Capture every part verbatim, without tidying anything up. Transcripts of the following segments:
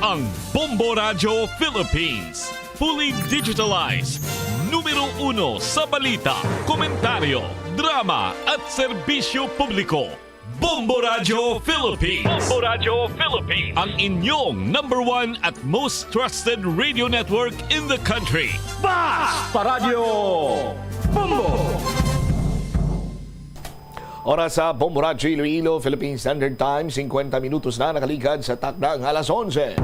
Ang Bombo Radyo Philippines, fully digitalized, numero uno sa balita, komentaryo, drama at serbisyo publiko. Bombo Radyo Philippines. Bombo Radyo Philippines. Ang inyong number one at most trusted radio network in the country. Basta Radyo Bombo! Oras sa Bombo Radyo Iloilo, Philippine Standard Time, singkwenta minutos na nakaligad sa takna nga alas onse.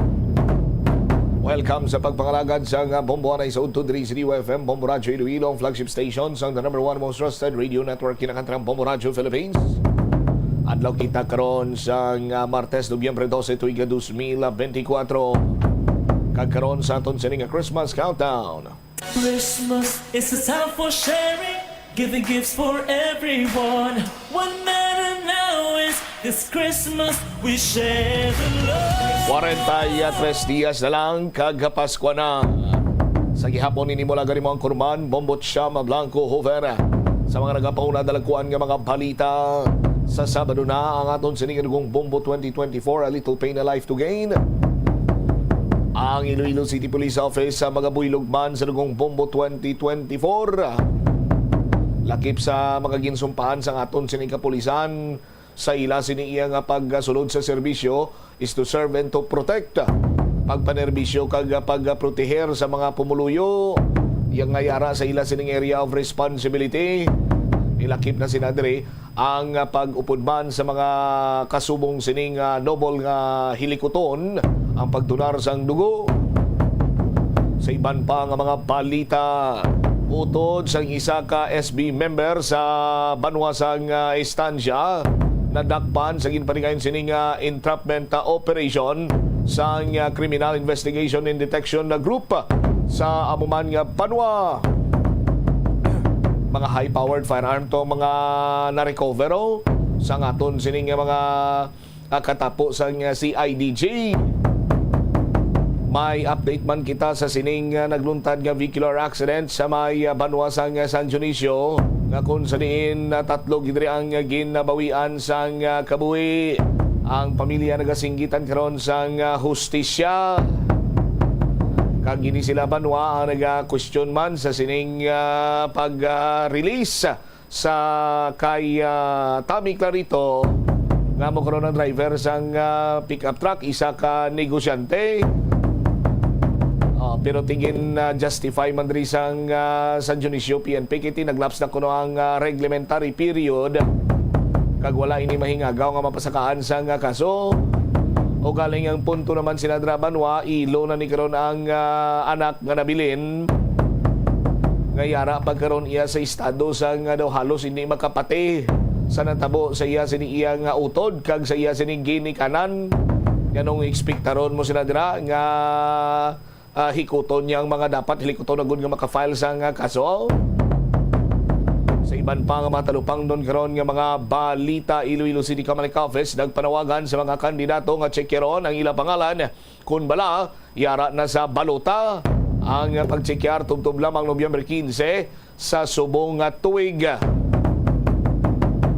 Welcome sa pagpangalagad sa nga Bombo Anay sa Udto diri sa D Y F M, Bombo Radyo Iloilo, ang flagship station sang the number one most trusted radio network, kinakantrang Bombo Radyo Philippines. Adlaw kita karon sa nga Martes, Nobyembre dose, tuig nga dos mil benti kwatro. Kag karon sa aton sini nga Christmas countdown. Christmas is a time for sharing, giving gifts for everyone. What matter now is this Christmas we share the love. Kwarenta y tres dias na lang kag Paskwa na. Sa gihapon ini mula gani mo ang Kurman, Bombot Siya, Blanco, Hover. Sa mga nagapauna, dalagkuan nga mga balita. Sa Sabado na ang aton sining dugong Bombo twenty twenty-four, A Little Pain, A Life to Gain. Ang Iloilo City Police Office sa magabuylog man sa dugong Bombo twenty twenty-four. Lakip sa mga ginsumpahan sang aton sining kapulisan sa ila sini iya nga pagsulod sa serbisyo is to serve and to protect. Pagpanerbisyo kag pagproteher sa mga pumuluyo, yang nga yara sa ila sining area of responsibility. Nilakip na sina diri ang pag-upod man sa mga kasubong sining, ah, noble nga hilikuton, ang pagdunar sang dugo. Sa iban pa nga mga balita, utod sang isa ka S B member sa banwa sang, ah, Estancia, nadakpan sa ginpanigayon sini nga entrapment, ah, operation sang, ah, Criminal Investigation and Detection Group sa amo man nga banwa. Mga high-powered firearm to mga na-recover, oh, sa aton sining nga mga, ah, katapo sang, ah, C I D G. May update man kita sa sining, ah, nagluntad nga vehicular accident sa may, ah, banwa sang, ah, San Dionisio, nga kung sa diin, ah, tatlo gid diri ang, ah, ginabawian sang, ah, kabuhi. Ang pamilya nagasinggitan karon sang, ah, hustisya. Kag ini sila banwa ang naga-question man sa sining, ah, pag, ah, release sa kay, ah, Tommy Clarito, nga amo karon ang driver sang, ah, pickup truck, isa ka negosyante. Ah, pero tingin, ah, justify man diri sang, ah, San Dionisio P N P, kay naglaps na kuno ang, ah, reglementary period, kag wala ini mahingagaw nga mapasakaan sang, ah, kaso. O galing ang punto naman sina dira banwa, ilo na ni karon ang, ah, anak nga nabilin. Nga yara pa karon iya sa estado sa nga daw halos hindi makapati sa natabo sa iya sini iya nga utod kag sa iya sini ginikanan. Nganong ekspektaron mo sila dira nga, ah, hikuton niya ang mga dapat hilikuton na gud nga makafile sa nga kaso? Sa iban pa nga mga talupangnon karon nga mga balita, Iloilo City Comelec Office nagpanawagan sa mga kandidato nga tsekyaron ang ilang pangalan kon bala yara na sa balota ang pagtsekyar tubtob lamang Nobyembre quince sa subong nga tuig.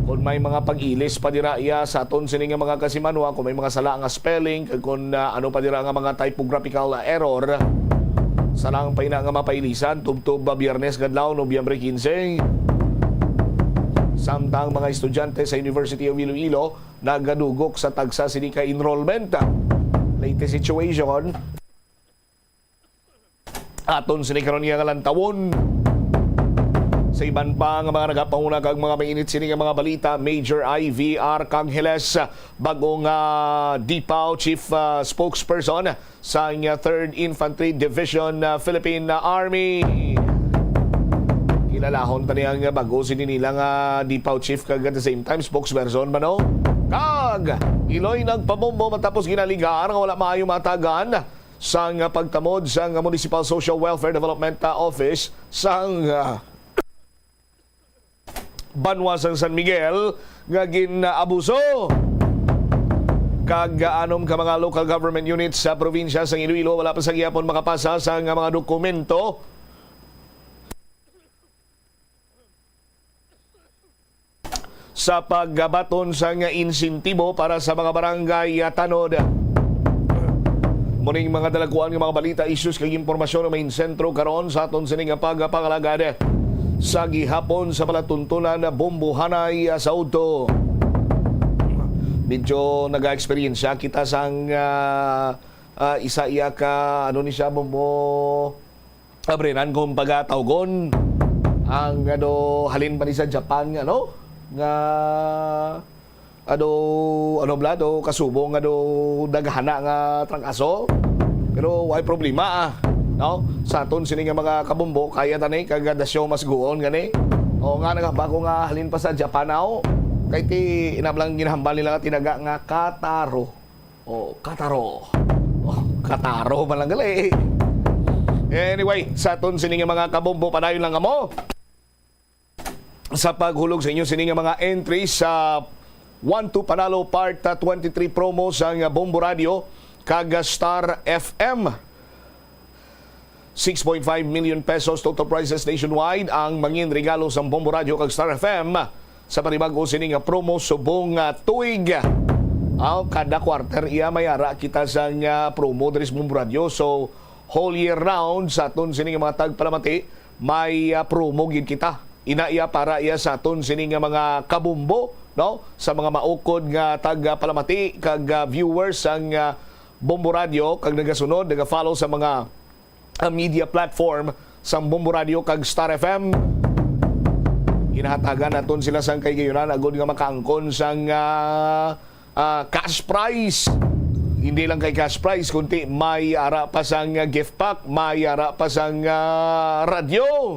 Kon may mga pag-ilis pa dira iya sa aton sini nga mga kasimanwa, kon may mga sala nga spelling, kag kon, ah, ano pa dira nga mga typographical error, sa lang pa ina nga mapailisan tubtob ba Biyernes nga adlaw, Nobyembre quince. Samtang mga estudyante sa University of Iloilo nagadugok sa tagsa sini ka enrollment. Latest situation, aton sini karon nga lantawon. Sa iban pa nga mga nagapanguna kag mga mainit sini nga mga balita, Major I V R Cangeles, bag-ong, ah, D P O W Chief, ah, spokesperson sa nga Third Infantry Division, ah, Philippine, ah, Army. Kilalahon ta niya nga bag-o sini nila nga D P O W Chief kag at the same time spokesperson ba, no? Kag iloy nagpabombo matapos ginaligaan nga wala maayo matagan sang pagtamod sang Municipal Social Welfare Development, ah, Office sang, ah, banwa sang San Miguel nga gin-abuso. Kag, ah, anom ka mga local government units sa probinsya sang Iloilo wala pa sa gihapon makapasa sang mga dokumento sa pagbaton sang insentibo para sa mga barangay, ah, tanod. Muning mga dalagkuan nga mga balita, issues kag impormasyon ang main sentro karon sa aton sini nga pagpangalagad sa gihapon sa palatuntunan na bombohanay sa udto. Medyo naga-eksperyensya kita sang, ah, ah, isa iya ka, ano ni siya, bombo, abrinan kung pagatawgon. Ang, ano, halin pa ni sa Japan nga, ano, nga, ano, ano bala, do, kasubo nga do daghana nga trangkaso. Pero way problema, ah, no? Sa aton sini nga mga kabombo, kaya tani kag dasyo mas guon gani. O nga, nagamba ko nga halin pa sa Japan, aw. Kay ti, inam lang ginahambal nila nga tinaga nga kataro. O, kataro. O, kataro man lang gali. Anyway, sa aton sini nga mga kabombo, padayon lang kamo sa paghulog sa inyo sini nga mga entry sa One to Panalo Part, ah, twenty-three promo sang Bombo Radio kag Star F M. Six point five million pesos total prizes nationwide ang mangin regalo sang Bombo Radio kag Star F M sa panibag-o sini nga promo subong, ah, tuig. Aw, kada quarter iya may ara kita sang, ah, promo diri sa Bombo Radio. So, whole year round sa aton sini nga mga tagpalamati, may, ah, promo gid kita. Ina iya para iya sa aton sini nga mga kabombo, no? Sa mga maukod nga tagpalamati kag, ah, viewers sang, ah, Bombo Radio kag nagasunod, nagafollow sa mga, ah, media platform sang Bombo Radio kag Star F M. Ginahatagan naton sila sang kahigayonan agud nga makaangkon sang, ah, ah, cash prize. Hindi lang kay cash prize, kundi may ara pa sang, ah, gift pack, may ara pa sang, ah, radyo.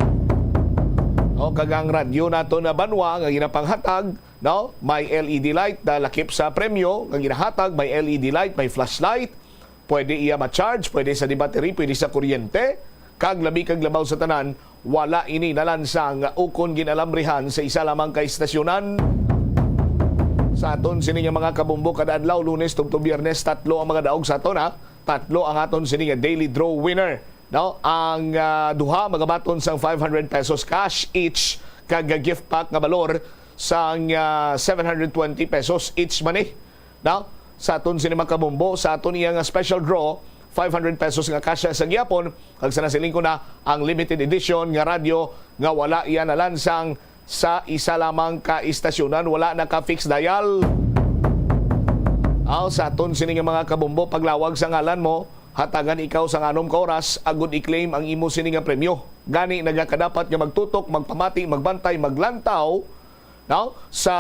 O, kag ang radyo nato na banwa nga ginapanghatag, no? May L E D light na lakip sa premyo nga ginahatag, may L E D light, may flashlight. Pwede iya ma-charge, pwede sa di battery, pwede sa kuryente. Kag labi kag labaw sa tanan, wala ini nalansang ukon ginalambrihan sa isa lamang ka istasyonan. Sa aton sini nga mga kabombo, kada adlaw, Lunes tubtob Biyernes, tatlo ang mga daog sa aton, ha. Tatlo ang aton sini nga daily draw winner, no? Ang, ah, duha magabaton sang five hundred pesos cash each kag gift pack nga balor sang, ah, seven hundred twenty pesos each man, eh. Now, sa aton sini mga kabombo, sa aton iya nga special draw, five hundred pesos nga kasya sa gihapon, kag sa nasiling ko na, ang limited edition nga radyo nga wala iya nalansang sa isa lamang ka istasyonan, wala na ka fixed dial. Aw, sa aton sini nga mga kabombo, paglawag sa ngalan mo, hatagan ikaw sa anom ka oras agud i-claim ang imo sini nga premyo. Gani, nagakadapat nga magtutok, magpamati, magbantay, maglantaw, no? Sa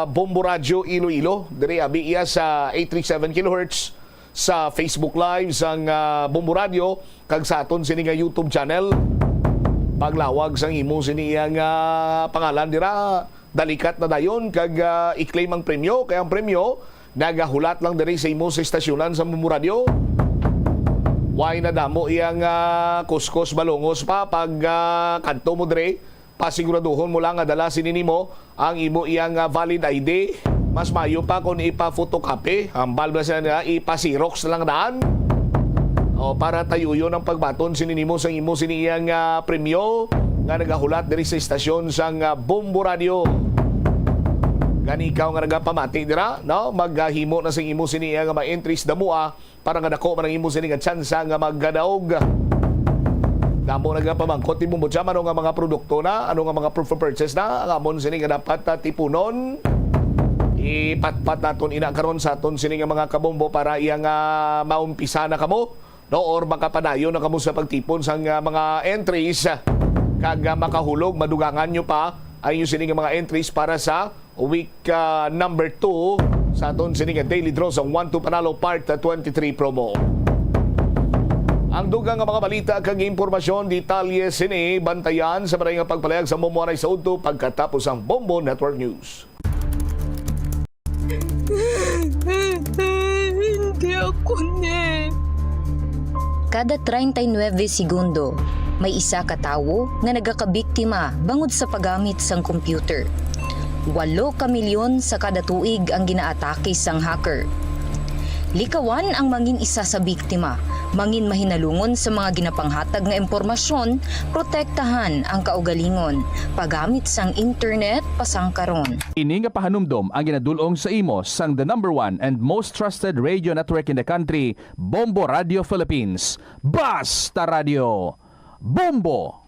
Bombo Radio Iloilo, diri abi iya sa eight three seven kilohertz, sa Facebook Live sang, ah, Bombo Radio, kag sa aton sini nga YouTube channel. Paglawag sang imo sini iya nga pangalan dira, dalikat na dayon kag, ah, i-claim ang premyo, kay ang premyo nagahulat lang diri sa imo sa istasyonan sa Bombo Radio. Way na damo iya nga kuskos balungos pa pag, ah, kadto mo diri. Pasiguraduhon mo lang nga dala sini nimo ang imo iya nga valid I D. Mas maayo pa kon ipa-photocopy. Hambal ba siya nga ipa-xerox na lang daan? O, para tayuyon ang pagbaton sini nimo sang imo sini iya nga premyo nga nagahulat diri sa istasyon sang, ah, Bombo Radio. Gani ikaw nga nagapamati dira, no? Maghimo na sing imo sini iya nga mga entries damoa para nga dako man ang imo sini nga tsansa nga magkadaog. Damo nagapamangkot ni Bombo Jam, ano nga mga produkto na, ano nga mga proof of purchase na ang amon sini nga dapat, ah, tipunon. Ipatpat naton ina karon sa aton sini nga mga kabombo para iya nga maumpisa na kamo, no, or makapadayon na kamo sa pagtipon sang, ah, mga entries, ah, kag, ah, makahulog, madugangan nyo pa ang inyo sini nga mga entries para sa week, ah, number two sa aton sini nga daily draw sa One to Panalo Part twenty-three promo. Ang dugang nga mga balita kag impormasyon, detalye sini bantayan sa maray nga pagpalayag sa Bombo Anay sa Udto pagkatapos ang Bombo Network News. Hindi ako ni. Kada treinta y nueve segundo, may isa ka tawo nga nagakabiktima bangod sa paggamit sang computer. Walo ka milyon sa kada tuig ang ginaatake sang hacker. Likawan ang mangin isa sa biktima Mangin mahinalungon sa mga ginapanghatag nga impormasyon, protektahan ang kaugalingon, paggamit sang internet pasangkaron. Ini nga pahanumdom ang ginadul-ong sa imo sang the number one and most trusted radio network in the country, Bombo Radio Philippines. Basta Radio, Bombo!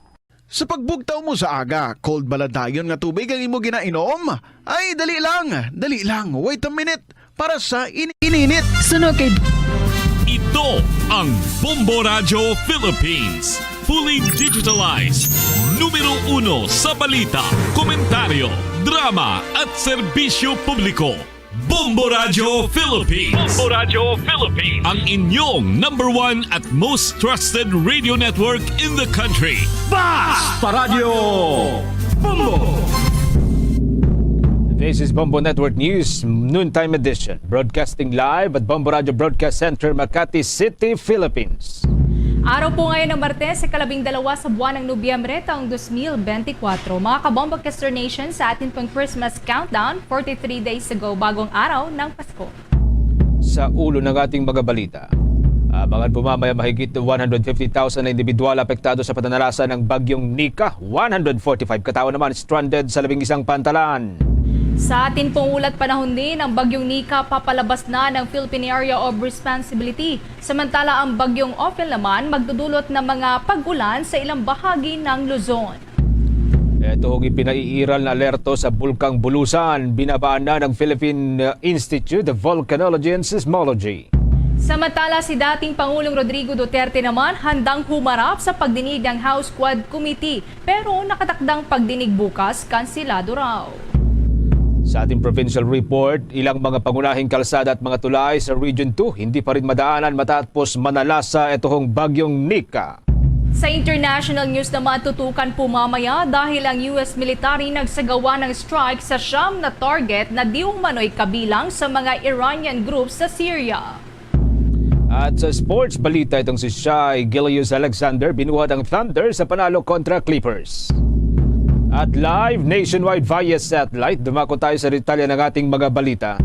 Sa pagbugtaw mo sa aga, cold bala dayon nga tubig ang imo ginainom? Ay, dali lang, dali lang, wait a minute para sa in-, ininit. Suno kay Ito ang Bombo Radyo Philippines, fully digitalized, numero uno sa balita, komentaryo, drama at serbisyo publiko. Bombo Radyo Philippines. Bombo Radyo Philippines. Ang inyong number one at most trusted radio network in the country. Basta Radyo Bombo! This is Bombo Network News, noontime edition. Broadcasting live at Bombo Radyo Broadcast Center, Makati City, Philippines. Araw po ngayon ng Martes, sa ikalabing dalawa sa buwan ng Nobyembre, taong dos mil benti kwatro. Mga kabombo, Kester Nation, sa atin pong Christmas countdown, forty-three days ago, bagong araw ng Pasko. Sa ulo ng ating mga balita, abangan po mamaya mahigit one hundred fifty thousand na individual apektado sa pananalasa ng Bagyong Nika, one hundred forty-five katao naman stranded sa labing isang pantalan. Sa atin pong ulat panahon din, ang Bagyong Nika papalabas na ng Philippine Area of Responsibility. Samantala, ang Bagyong Ophel naman magdudulot ng mga pag-ulan sa ilang bahagi ng Luzon. Ito ang ipinaiiral na alerto sa Bulkang Bulusan. Binabaan na ng Philippine, uh, Institute of Volcanology and Seismology. Samantala, si dating Pangulong Rodrigo Duterte naman handang humarap sa pagdinig ng House Quad Committee, pero nakatakdang pagdinig bukas, kansilado raw. Sa ating provincial report, ilang mga pangunahing kalsada at mga tulay sa Region two hindi pa rin madaanan matapos manalasa ituhong Bagyong Nika. Sa international news naman, tutukan po mamaya dahil ang U S military nagsagawa ng strike sa siyam na target na di umano'y kabilang sa mga Iranian groups sa Syria. At sa sports balita, itong si Shai Gilgeous-Alexander binuhat ang Thunder sa panalo kontra Clippers. At live nationwide via satellite, dumako tayo sa detalye ng ating mga balita.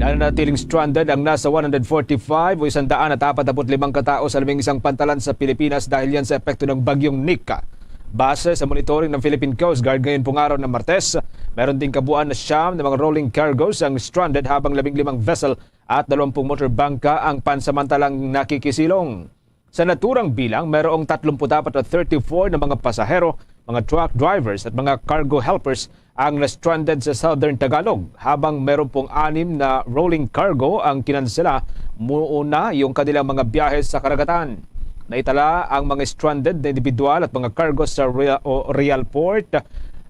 Nananatiling stranded ang nasa one hundred forty-five o isang daan at apat na put limang katao sa labing isang pantalan sa Pilipinas dahil yan sa epekto ng Bagyong Nika. Base sa monitoring ng Philippine Coast Guard, ngayon pong araw ng Martes, meron ding kabuuan na siyam na mga rolling cargos ang stranded, habang labing limang vessel at dalawang motor bangka ang pansamantalang nakikisilong. Sa naturang bilang, mayroong tatlumpu't apat at thirty-four na mga pasahero, mga truck drivers at mga cargo helpers ang na-stranded sa Southern Tagalog, habang meron pong anim na rolling cargo ang kinansela muna yung kanilang mga biyahe sa karagatan. Naitala ang mga stranded na individual at mga cargo sa Real, o Real Port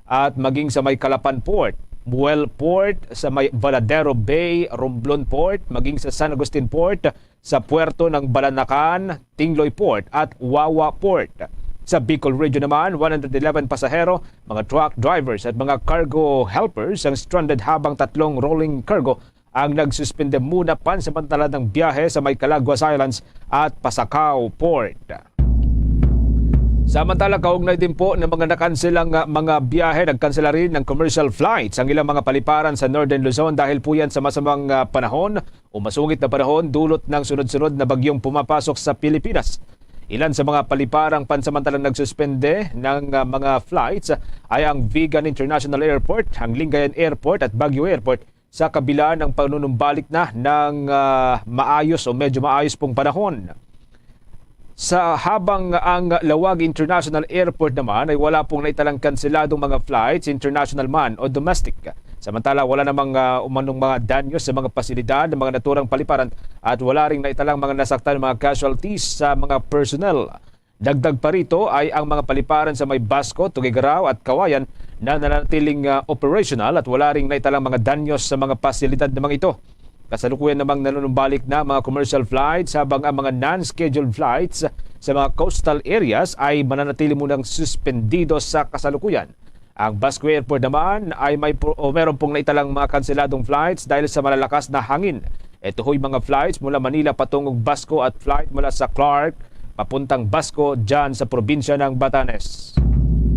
at maging sa may Calapan Port, Buel Port, sa may Valadero Bay, Romblon Port, maging sa San Agustin Port, sa puerto ng Balanacan, Tingloy Port at Wawa Port. Sa Bicol Region naman, one hundred eleven pasahero, mga truck drivers at mga cargo helpers ang stranded, habang tatlong rolling cargo ang nagsuspende muna pansamantala ng biyahe sa may Calaguas Islands at Pasacao Port. Samantala, kaugnay din po ng mga nakanselang, ah, mga biyahe, nagkansela rin ng commercial flights ang ilang mga paliparan sa Northern Luzon dahil po yan sa masamang, ah, panahon o masungit na panahon dulot ng sunod-sunod na bagyong pumapasok sa Pilipinas. Ilan sa mga paliparang pansamantalang nagsuspende ng, ah, mga flights ay ang Vigan International Airport, ang Lingayen Airport at Baguio Airport sa kabila ng panunumbalik na ng, ah, maayos o medyo maayos pong panahon. Sa habang ang Laoag International Airport naman ay wala pong naitalang kanseladong mga flights, international man o domestic. Samantala, wala namang, ah, umanong mga danyos sa mga pasilidad ng mga naturang paliparan at wala ring naitalang mga nasaktan, mga casualties sa mga personnel. Dagdag pa rito ay ang mga paliparan sa may Basco, Tuguegarao at Cauayan na nananatiling, ah, operational at wala ring naitalang mga danyos sa mga pasilidad namang ito. Kasalukuyan namang nanunumbalik na mga commercial flights, habang ang mga non-scheduled flights sa mga coastal areas ay mananatili munang suspendido sa kasalukuyan. Ang Basco Airport naman ay may pro-, o meron pong naitalang mga kanseladong flights dahil sa malalakas na hangin. Ito ho'y mga flights mula Manila patungong Basco at flight mula sa Clark papuntang Basco dyan sa probinsya ng Batanes.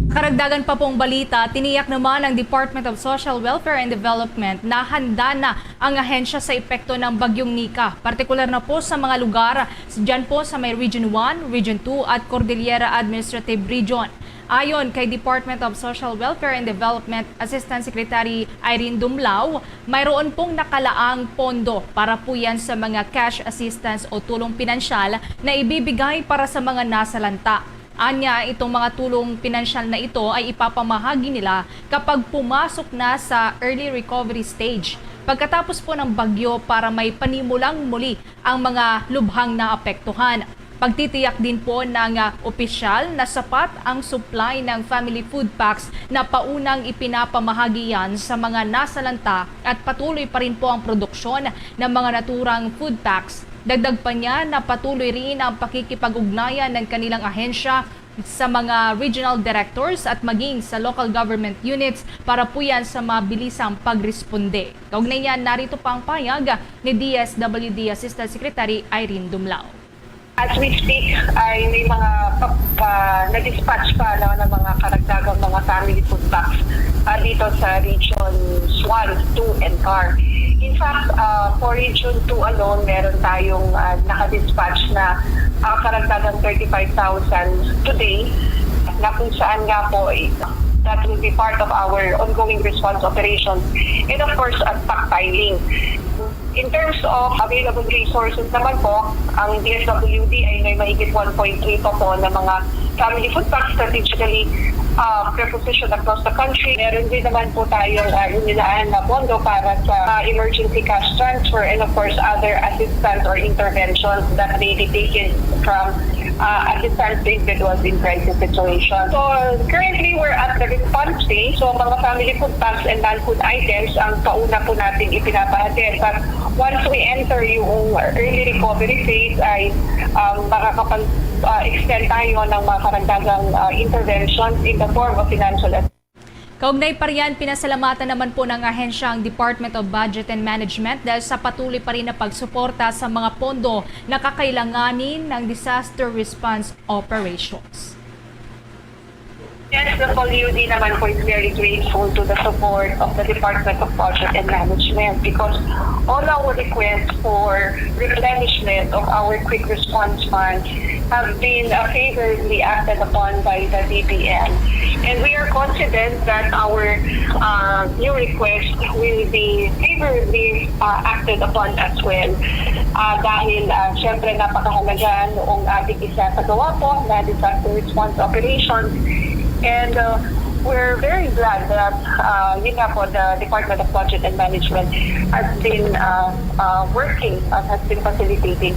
Karagdagan pa pong balita, tiniyak naman ng Department of Social Welfare and Development na handa na ang ahensya sa epekto ng Bagyong Nika, partikular na po sa mga lugar dyan po sa may Region one, Region two at Cordillera Administrative Region. Ayon kay Department of Social Welfare and Development Assistant Secretary Irene Dumlao, mayroon pong nakalaang pondo para po yan sa mga cash assistance o tulong pinansyal na ibibigay para sa mga nasalanta. Anya, itong mga tulong pinansyal na ito ay ipapamahagi nila kapag pumasok na sa early recovery stage pagkatapos po ng bagyo para may panimulang muli ang mga lubhang naapektuhan. Pagtitiyak din po ng, ah, opisyal na sapat ang supply ng family food packs na paunang ipinapamahagi yan sa mga nasalanta at patuloy pa rin po ang produksyon ng mga naturang food packs. Dagdag pa niya na patuloy rin ang pakikipag-ugnayan ng kanilang ahensya sa mga regional directors at maging sa local government units para po yan sa mabilisang pagresponde. Kaugnay niyan, narito pa ang payag ni D S W D Assistant Secretary Irene Dumlao. As we speak, ay may mga pa, pa, na-dispatch pa na, ng mga karagdagang mga family food packs, ah, dito sa Regions one, two, and car. In fact, ah, for Region two alone, meron tayong, ah, naka-dispatch na, ah, karagdagang thirty-five thousand today, na kung saan nga po, eh, that will be part of our ongoing response operations. And of course, uh, stockpiling. In terms of available resources naman po, ang D S W D ay may mahigit one point three pa po na mga family food packs strategically, uh, prepositioned across the country. Meron din naman po tayong, uh, inilaan na pondo para sa, uh, emergency cash transfer and of course other assistance or interventions that may be taken from, uh, assistance to individuals in crisis situation. So, currently, we're at the response phase. So, mga family food packs and non-food items ang kauna po natin ipinapahatid. But once we enter yung early recovery phase, ay, um, makakapag, uh, extend tayo ng mga karagdagang, uh, interventions in the form of financial assistance. Kaugnay pa riyan, pinasalamatan naman po ng ahensya ang Department of Budget and Management dahil sa patuloy pa rin na pagsuporta sa mga pondo na kakailanganin ng disaster response operations. Yes, the P O L U D naman po is very grateful to the support of the Department of Budget and Management because all our requests for replenishment of our quick response funds have been, uh, favorably acted upon by the D B M. And we are confident that our, uh, new request will be favorably, uh, acted upon as well. Uh, dahil, uh, syempre, napakahalaga noong ating isasagawa po na disaster response operations. And, uh, we're very glad that, uh, yun nga po, the Department of Budget and Management has been, uh, uh, working and has been facilitating.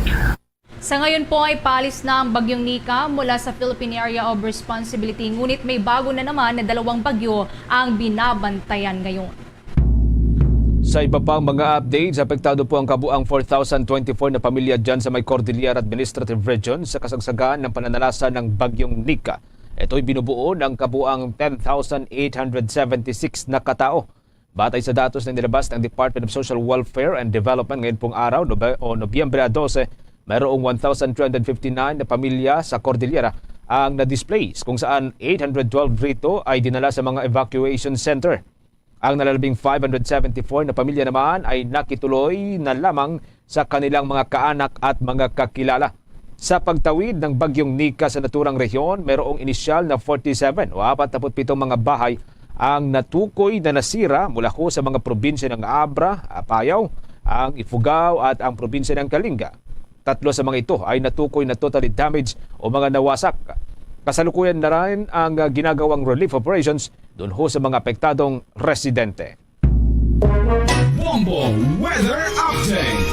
Sa ngayon po ay paalis na ang Bagyong Nika mula sa Philippine Area of Responsibility, ngunit may bago na naman na dalawang bagyo ang binabantayan ngayon. Sa iba pang mga updates, apektado po ang kabuang four thousand twenty-four na pamilya dyan sa may Cordillera Administrative Region sa kasagsagan ng pananalasa ng Bagyong Nika. Ito'y binubuo ng kabuang ten thousand eight hundred seventy-six na katao. Batay sa datos na nilabas ng Department of Social Welfare and Development ngayon pong araw, Nobe-, o Nobyembre dose, mayroong one thousand three hundred fifty-nine na pamilya sa Cordillera ang na-displace, kung saan eight hundred twelve rito ay dinala sa mga evacuation center. Ang nalalabing five hundred seventy-four na pamilya naman ay nakituloy na lamang sa kanilang mga kaanak at mga kakilala. Sa pagtawid ng Bagyong Nika sa naturang rehiyon, mayroong inisyal na forty-seven o apat na put pitong mga bahay ang natukoy na nasira mula ho sa mga probinsya ng Abra, Apayao, ang Ifugao at ang probinsya ng Kalinga. Tatlo sa mga ito ay natukoy na totally damaged o mga nawasak. Kasalukuyan na rin ang, ah, ginagawang relief operations doon ho sa mga apektadong residente. Bombo Weather Update.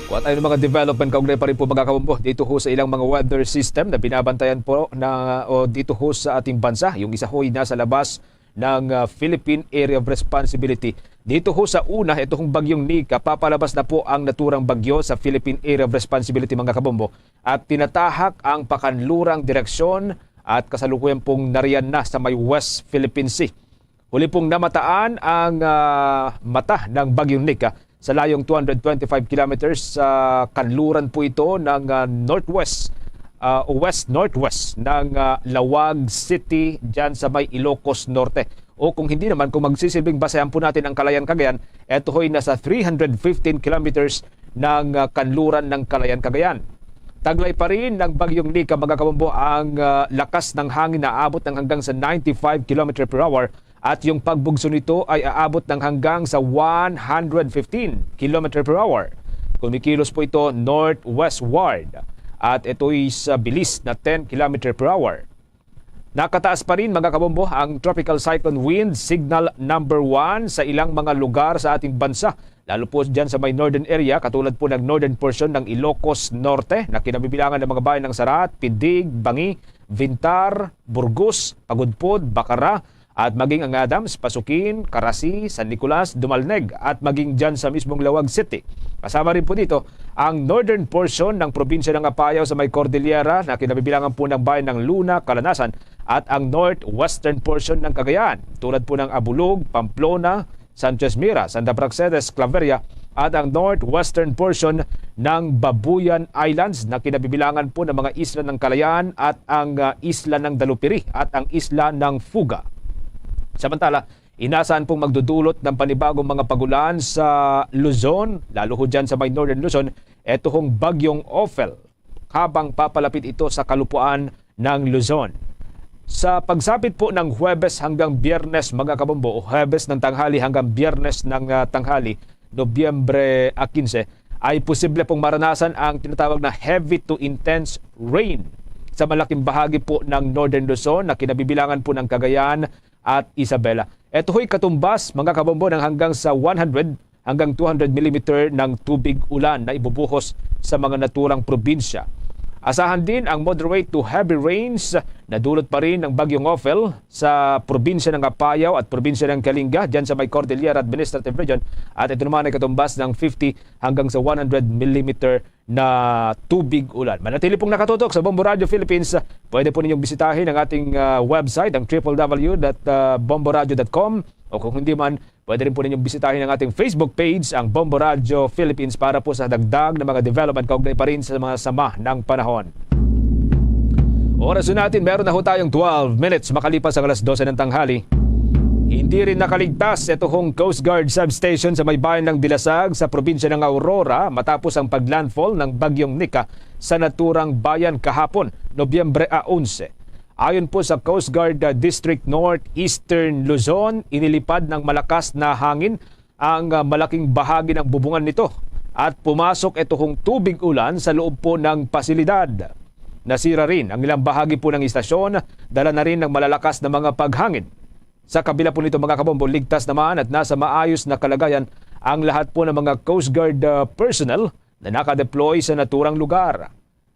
Kuha tayo ng mga development kaugnay pa rin po, mga kabombo, dito ho sa ilang mga weather system na binabantayan po na, o dito ho sa ating bansa. Yung isa ho ay nasa labas ng, ah, Philippine Area of Responsibility. Dito ho sa una, ito hong Bagyong Nika, papalabas na po ang naturang bagyo sa Philippine Area of Responsibility, mga kabombo, at tinatahak ang pakanlurang direksyon at kasalukuyan pong nariyan na sa may West Philippine Sea. Huli pong namataan ang, ah, mata ng Bagyong Nika sa layong two hundred twenty-five kilometers sa kanluran po ito ng, ah, northwest ah, west-northwest ng, ah, Laoag City, dyan sa may Ilocos Norte. O kung hindi naman, kung magsisilbing basehan po natin ang Kalayaan, Cagayan, ito ho'y nasa three hundred fifteen kilometers ng, ah, kanluran ng Kalayaan, Cagayan. Taglay pa rin ng Bagyong Nika, mga kabombo, ang, ah, lakas ng hangin na aabot ng hanggang sa ninety-five kilometer per hour at yung pagbugso nito ay aabot ng hanggang sa one hundred fifteen kilometer per hour. Kumikilos po ito northwestward at ito'y sa bilis na ten kilometer per hour. Nakataas pa rin, mga kabombo, ang Tropical Cyclone Wind Signal number one sa ilang mga lugar sa ating bansa, lalo po dyan sa may northern area, katulad po ng northern portion ng Ilocos Norte na kinabibilangan ng mga bayan ng Sarat, Pidig, Bangi, Vintar, Burgos, Pagudpod, Bacara, at maging ang Adams, Pasukin, Carasi, San Nicolas, Dumalneg, at maging dyan sa mismong Laoag City. Kasama rin po dito ang northern portion ng probinsya ng Apayao sa may Cordillera na kinabibilangan po ng bayan ng Luna, Calanasan, at ang northwestern portion ng Cagayan, tulad po ng Abulug, Pamplona, Sanchez Mira, Santa Praxedes, Claveria, at ang northwestern portion ng Babuyan Islands na kinabibilangan po ng mga isla ng Kalayaan at ang, ah, isla ng Dalupiri at ang isla ng Fuga. Samantala, inasahan pong magdudulot ng panibagong mga pagulan sa Luzon, lalo ho dyan sa may Northern Luzon, eto hong Bagyong Ophel, habang papalapit ito sa kalupuan ng Luzon. Sa pagsapit po ng Huwebes hanggang Biyernes, mga kabombo, o Huwebes ng tanghali hanggang Biyernes ng, ah, tanghali, Nobyembre, ah, quince, ay posible pong maranasan ang tinatawag na heavy to intense rain sa malaking bahagi po ng Northern Luzon na kinabibilangan po ng Cagayan at Isabela. Ito ho'y katumbas, mga kabombo, ng hanggang sa one hundred hanggang two hundred millimeter ng tubig ulan na ibubuhos sa mga naturang probinsya. Asahan din ang moderate to heavy rains na dulot pa rin ng Bagyong Ophel sa probinsya ng Apayao at probinsya ng Kalinga, dyan sa may Cordillera Administrative Region, at ito naman ay katumbas ng fifty hanggang sa one hundred millimeter na tubig ulan. Manatili pong nakatutok sa Bombo Radio Philippines. Pwede po ninyong bisitahin ang ating, ah, website, ang triple W dot bomboradio dot com, o kung hindi man, pwede rin po ninyong bisitahin ang ating Facebook page, ang Bombo Radio Philippines, para po sa dagdag na mga development kaugnay pa rin sa mga sama ng panahon. Oras na natin, meron na ho tayong twelve minutes makalipas ang alas dose ng tanghali. Hindi rin nakaligtas ito hong Coast Guard substation sa may bayan ng Dilasag sa probinsya ng Aurora matapos ang paglandfall ng Bagyong Nika sa naturang bayan kahapon, Nobyembre a onse. Ayon po sa Coast Guard, uh, District North Eastern Luzon, inilipad ng malakas na hangin ang, uh, malaking bahagi ng bubungan nito at pumasok ito hong tubig ulan sa loob po ng pasilidad. Nasira rin ang ilang bahagi po ng istasyon, dala na rin ng malalakas na mga paghangin. Sa kabila po nito, mga kabombo, ligtas naman at nasa maayos na kalagayan ang lahat po ng mga Coast Guard, uh, personnel na nakadeploy sa naturang lugar.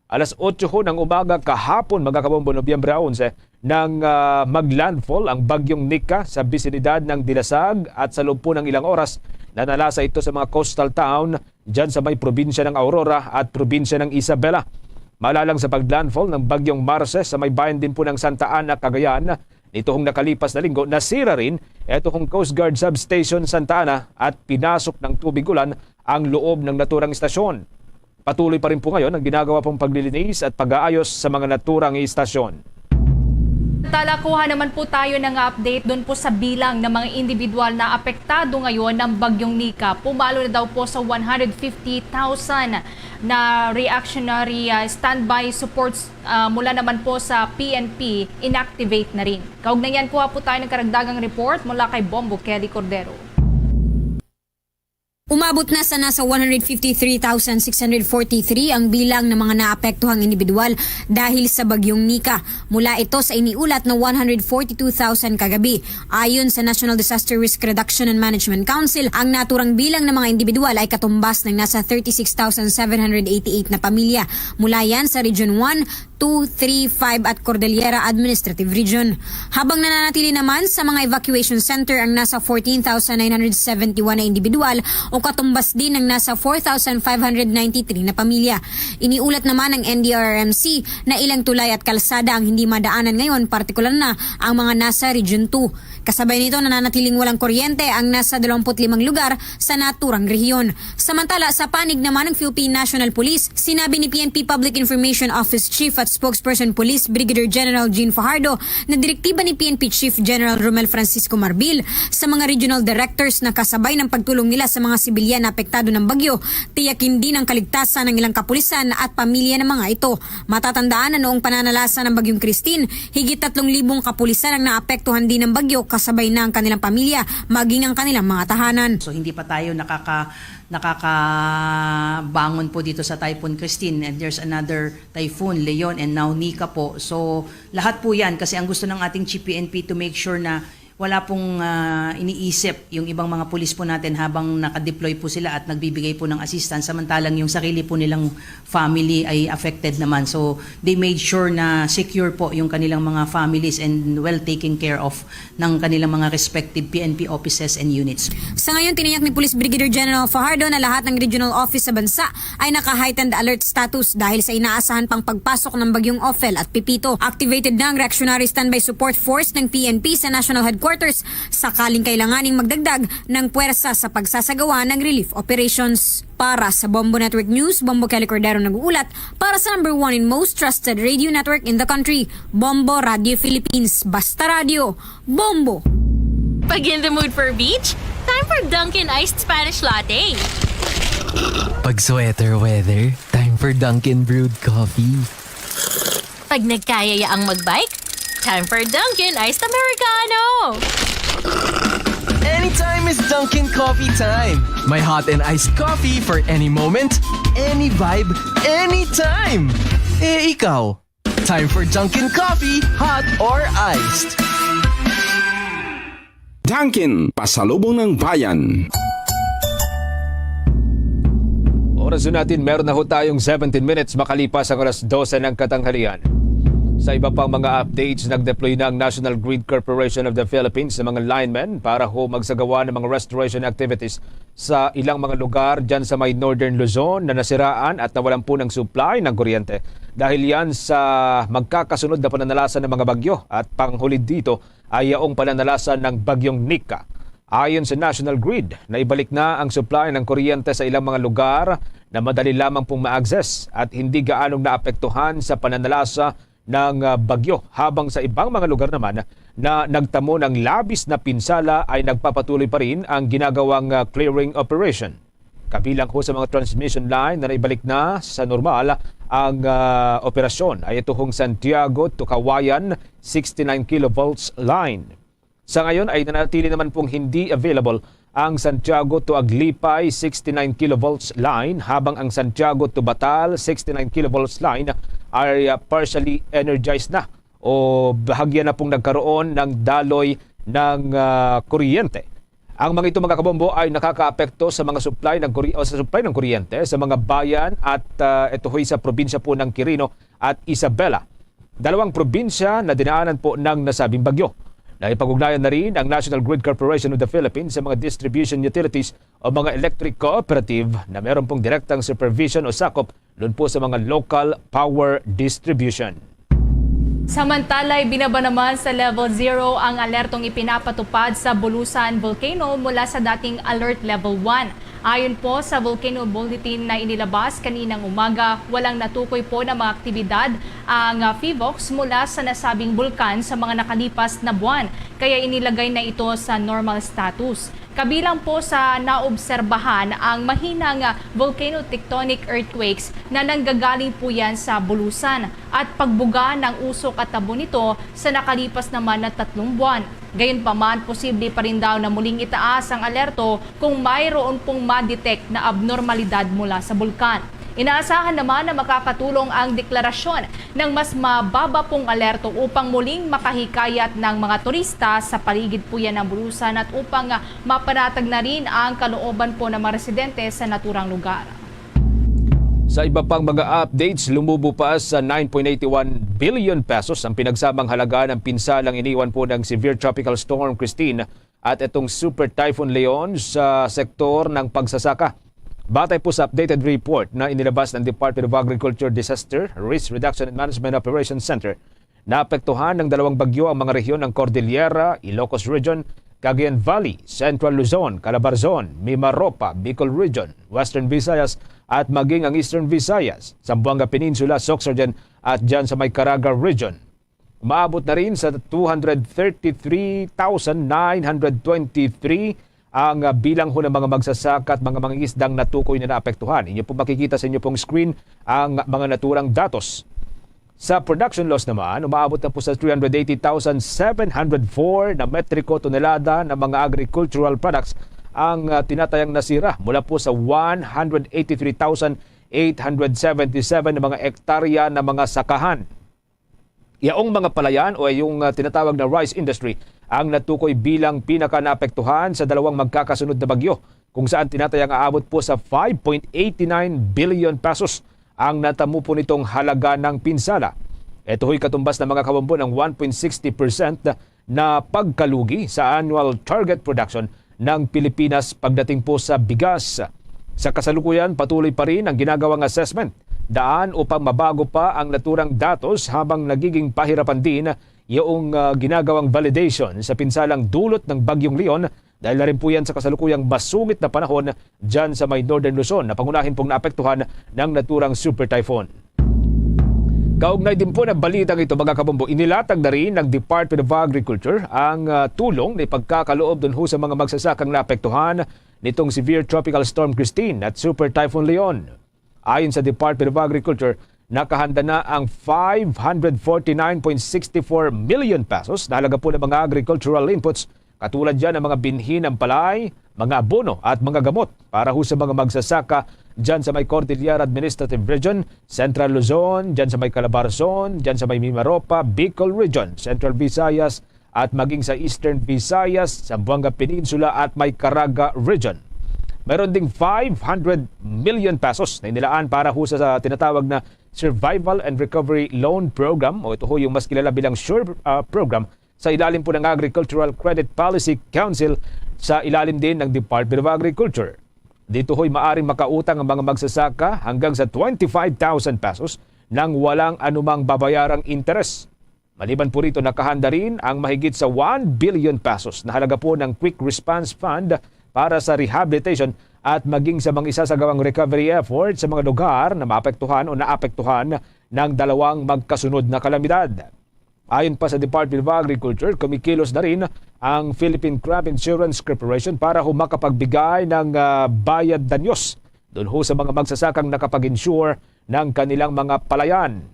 Alas otso ho ng umaga kahapon, mga kabombo, Nobyembre onse, nang, ah, maglandfall ang Bagyong Nika sa bisinidad ng Dilasag at sa loob po ng ilang oras, nanalasa ito sa mga coastal town dyan sa may probinsya ng Aurora at probinsya ng Isabela. Malalang sa paglandfall ng Bagyong Marce sa may bayan din po ng Santa Ana, Cagayan, nitong nakalipas na linggo, nasira rin ito hong Coast Guard Substation Santa Ana at pinasok ng tubig ulan ang loob ng naturang istasyon. Patuloy pa rin po ngayon ang ginagawa pong paglilinis at pag-aayos sa mga naturang istasyon. Tala, kuha naman po tayo ng update doon po sa bilang ng mga individual na apektado ngayon ng Bagyong Nika. Pumalo na daw po sa one hundred fifty thousand na reactionary, ah, standby supports, ah, mula naman po sa P N P, inactivate na rin. Kaugnay niyan, kuha po tayo ng karagdagang report mula kay Bombo Kelly Cordero. Umabot na sa nasa one hundred fifty-three thousand six hundred forty-three ang bilang ng mga naapektuhang individual dahil sa Bagyong Nika, mula ito sa iniulat na one hundred forty-two thousand kagabi. Ayon sa National Disaster Risk Reduction and Management Council, ang naturang bilang ng mga individual ay katumbas ng nasa thirty-six thousand seven hundred eighty-eight na pamilya. Mula yan sa Region one, two, three, five at Cordillera Administrative Region. Habang nananatili naman sa mga evacuation center ang nasa fourteen thousand nine hundred seventy-one na individual o katumbas din ng nasa four thousand five hundred ninety-three na pamilya. Iniulat naman ng N D R R M C na ilang tulay at kalsada ang hindi madaanan ngayon, partikular na ang mga nasa Region two. Kasabay nito, nananatiling walang kuryente ang nasa dalawampu't limang lugar sa naturang rehiyon. Samantala, sa panig naman ng Philippine National Police, sinabi ni P N P Public Information Office Chief at Spokesperson Police Brigadier General Jean Fajardo na direktiba ni P N P Chief General Romel Francisco Marbil sa mga regional directors na kasabay ng pagtulong nila sa mga sibilyan na apektado ng bagyo, tiyakin din ang kaligtasan ng ilang kapulisan at pamilya ng mga ito. Matatandaan na noong pananalasa ng Bagyong Christine, higit tatlong libong kapulisan ang naapektuhan din ng bagyo, kasabay na ang kanilang pamilya, maging ang kanilang mga tahanan. So, hindi pa tayo nakaka-, nakakabangon po dito sa Typhoon Christine, and there's another Typhoon Leon and now Nika po. So, lahat po yan kasi ang gusto ng ating G P N P to make sure na wala pong, ah, iniisip yung ibang mga pulis po natin habang nakadeploy po sila at nagbibigay po ng assistance, samantalang yung sarili po nilang family ay affected naman. So, they made sure na secure po yung kanilang mga families and well taken care of ng kanilang mga respective P N P offices and units. Sa ngayon, tiniyak ni Police Brigadier General Fajardo na lahat ng regional office sa bansa ay naka-heightened alert status dahil sa inaasahan pang pagpasok ng Bagyong Ophel at Pepito. Activated na ang Reactionary Standby Support Force ng P N P sa National Headquarters sakaling kailanganing magdagdag ng puwersa sa pagsasagawa ng relief operations. Para sa Bombo Network News, Bombo Kelly Cordero nag-uulat para sa number one and most trusted radio network in the country, Bombo Radio Philippines. Basta Radio, Bombo! Pag in the mood for beach, time for Dunkin' Iced Spanish Latte. Pag sweater weather, time for Dunkin' Brewed Coffee. Pag nagkayaya ang magbike, time for Dunkin' Iced Americano. Anytime is Dunkin' Coffee time. May hot and iced coffee for any moment, any vibe, anytime. Eh, ikaw? Time for Dunkin' Coffee, hot or iced. Dunkin', pasalubong ng bayan. Oras na natin, meron na ho tayong seventeen minutes makalipas ang alas dose ng katanghalian. Sa iba pang mga updates, nag-deploy na ang National Grid Corporation of the Philippines sa mga linemen para ho magsagawa ng mga restoration activities sa ilang mga lugar dyan sa may Northern Luzon na nasiraan at nawalan po ng supply ng kuryente dahil yan sa magkakasunod na pananalasa ng mga bagyo at panghuli dito ay yaong pananalasa ng Bagyong Nika. Ayon sa National Grid, naibalik na ang supply ng kuryente sa ilang mga lugar na madali lamang pong ma-access at hindi gaanong naapektuhan sa pananalasa ng, ah, bagyo, habang sa ibang mga lugar naman na nagtamo ng labis na pinsala ay nagpapatuloy pa rin ang ginagawang, ah, clearing operation. Kabilang ho sa mga transmission line na naibalik na sa normal ang, ah, operasyon ay ito hong Santiago to Cauayan sixty-nine kilovolts line. Sa ngayon ay nanatili naman pong hindi available ang Santiago to Aglipay sixty-nine kilovolts line, habang ang Santiago to Batal sixty-nine kilovolts line ay, ah, partially energized na o bahagya na pong nagkaroon ng daloy ng, ah, kuryente. Ang mga ito, mga kabombo, ay nakakaapekto sa mga supply ng kuri-, o sa supply ng kuryente sa mga bayan at, ah, ito ho'y sa probinsya po ng Quirino at Isabela, dalawang probinsya na dinaanan po ng nasabing bagyo. Nakipag-ugnayan na rin ang National Grid Corporation of the Philippines sa mga distribution utilities o mga electric cooperative na meron pong direktang supervision o sakop doon po sa mga local power distribution. Samantalay, binaba naman sa level zero ang alertong ipinapatupad sa Bulusan Volcano mula sa dating alert level one. Ayon po sa Volcano Bulletin na inilabas kaninang umaga, walang natukoy po na mga aktibidad ang, ah, PHIVOLCS mula sa nasabing bulkan sa mga nakalipas na buwan, kaya inilagay na ito sa normal status. Kabilang po sa naobserbahan ang mahinang, ah, volcano tectonic earthquakes na nanggagaling po yan sa Bulusan at pagbuga ng usok at tabo nito sa nakalipas naman na tatlong buwan. Gayunpaman, posible pa rin daw na muling itaas ang alerto kung mayroon pong ma-detect na abnormalidad mula sa bulkan. Inaasahan naman na makakatulong ang deklarasyon ng mas mababa pong alerto upang muling makahikayat ng mga turista sa paligid po yan ng Bulusan at upang, ah, mapanatag na rin ang kalooban po ng mga residente sa naturang lugar. Sa iba pang mga updates, lumubo pa sa nine point eight one billion pesos ang pinagsamang halaga ng pinsalang iniwan po ng Severe Tropical Storm Christine at itong Super Typhoon Leon sa sektor ng pagsasaka. Batay po sa updated report na inilabas ng Department of Agriculture Disaster Risk Reduction and Management Operations Center, naapektuhan ng dalawang bagyo ang mga rehiyon ng Cordillera, Ilocos Region, Cagayan Valley, Central Luzon, Calabarzon, Mimaropa, Bicol Region, Western Visayas, at maging ang Eastern Visayas, Zamboanga Peninsula, Sorsogon, at dyan sa may Caraga Region. Umaabot na rin sa two hundred thirty-three thousand nine hundred twenty-three ang, ah, bilang ho ng mga magsasaka at mga mangingisdang natukoy na naapektuhan. Inyo po makikita sa inyo pong screen ang mga naturang datos. Sa production loss naman, umaabot na po sa three hundred eighty thousand seven hundred four na metriko tonelada ng mga agricultural products ang, ah, tinatayang nasira mula po sa one hundred eighty-three thousand eight hundred seventy-seven na mga ektarya na mga sakahan. Yaong mga palayan o yung, ah, tinatawag na rice industry ang natukoy bilang pinakanaapektuhan sa dalawang magkakasunod na bagyo, kung saan tinatayang aabot po sa five point eight nine billion pesos ang natamo po nitong halaga ng pinsala. Ito ho'y katumbas ng mga kawambon ng one point sixty percent na pagkalugi sa annual target production ng Pilipinas pagdating po sa bigas. Sa kasalukuyan, patuloy pa rin ang ginagawang assessment daan upang mabago pa ang naturang datos, habang nagiging pahirapan din yung, ah, ginagawang validation sa pinsalang dulot ng Bagyong Leon, dahil na rin po yan sa kasalukuyang masungit na panahon dyan sa may Northern Luzon na pangunahin pong naapektuhan ng naturang super typhoon. Kaugnay din po ng balitang ito, mga kabombo, inilatag na rin ng Department of Agriculture ang, ah, tulong na ipagkakaloob dun ho sa mga magsasakang naapektuhan nitong severe Tropical Storm Christine at Super Typhoon Leon. Ayon sa Department of Agriculture, nakahanda na ang five hundred forty-nine point six four million pesos na halaga po ng mga agricultural inputs, katulad dyan ng mga binhi ng palay, mga abono at mga gamot para ho sa mga magsasaka dyan sa may Cordillera Administrative Region, Central Luzon, dyan sa may Calabarzon, dyan sa may Mimaropa, Bicol Region, Central Visayas, at maging sa Eastern Visayas, Zamboanga Peninsula at may Caraga Region. Meron ding five hundred million pesos na inilaan para ho sa, sa tinatawag na Survival and Recovery Loan Program, o ito ho yung mas kilala bilang SURE, ah, program, sa ilalim po ng Agricultural Credit Policy Council sa ilalim din ng Department of Agriculture. Dito ho'y maaring makautang ang mga magsasaka hanggang sa twenty-five thousand pesos nang walang anumang babayarang interes. Maliban po rito, nakahanda rin ang mahigit sa one billion pesos na halaga po ng Quick Response Fund para sa rehabilitation at maging sa mga isasagawang recovery effort sa mga lugar na maapektuhan o naapektuhan ng dalawang magkasunod na kalamidad. Ayon pa sa Department of Agriculture, kumikilos na rin ang Philippine Crop Insurance Corporation para ho makapagbigay ng, ah, bayad danyos doon ho sa mga magsasakang nakapag-insure ng kanilang mga palayan.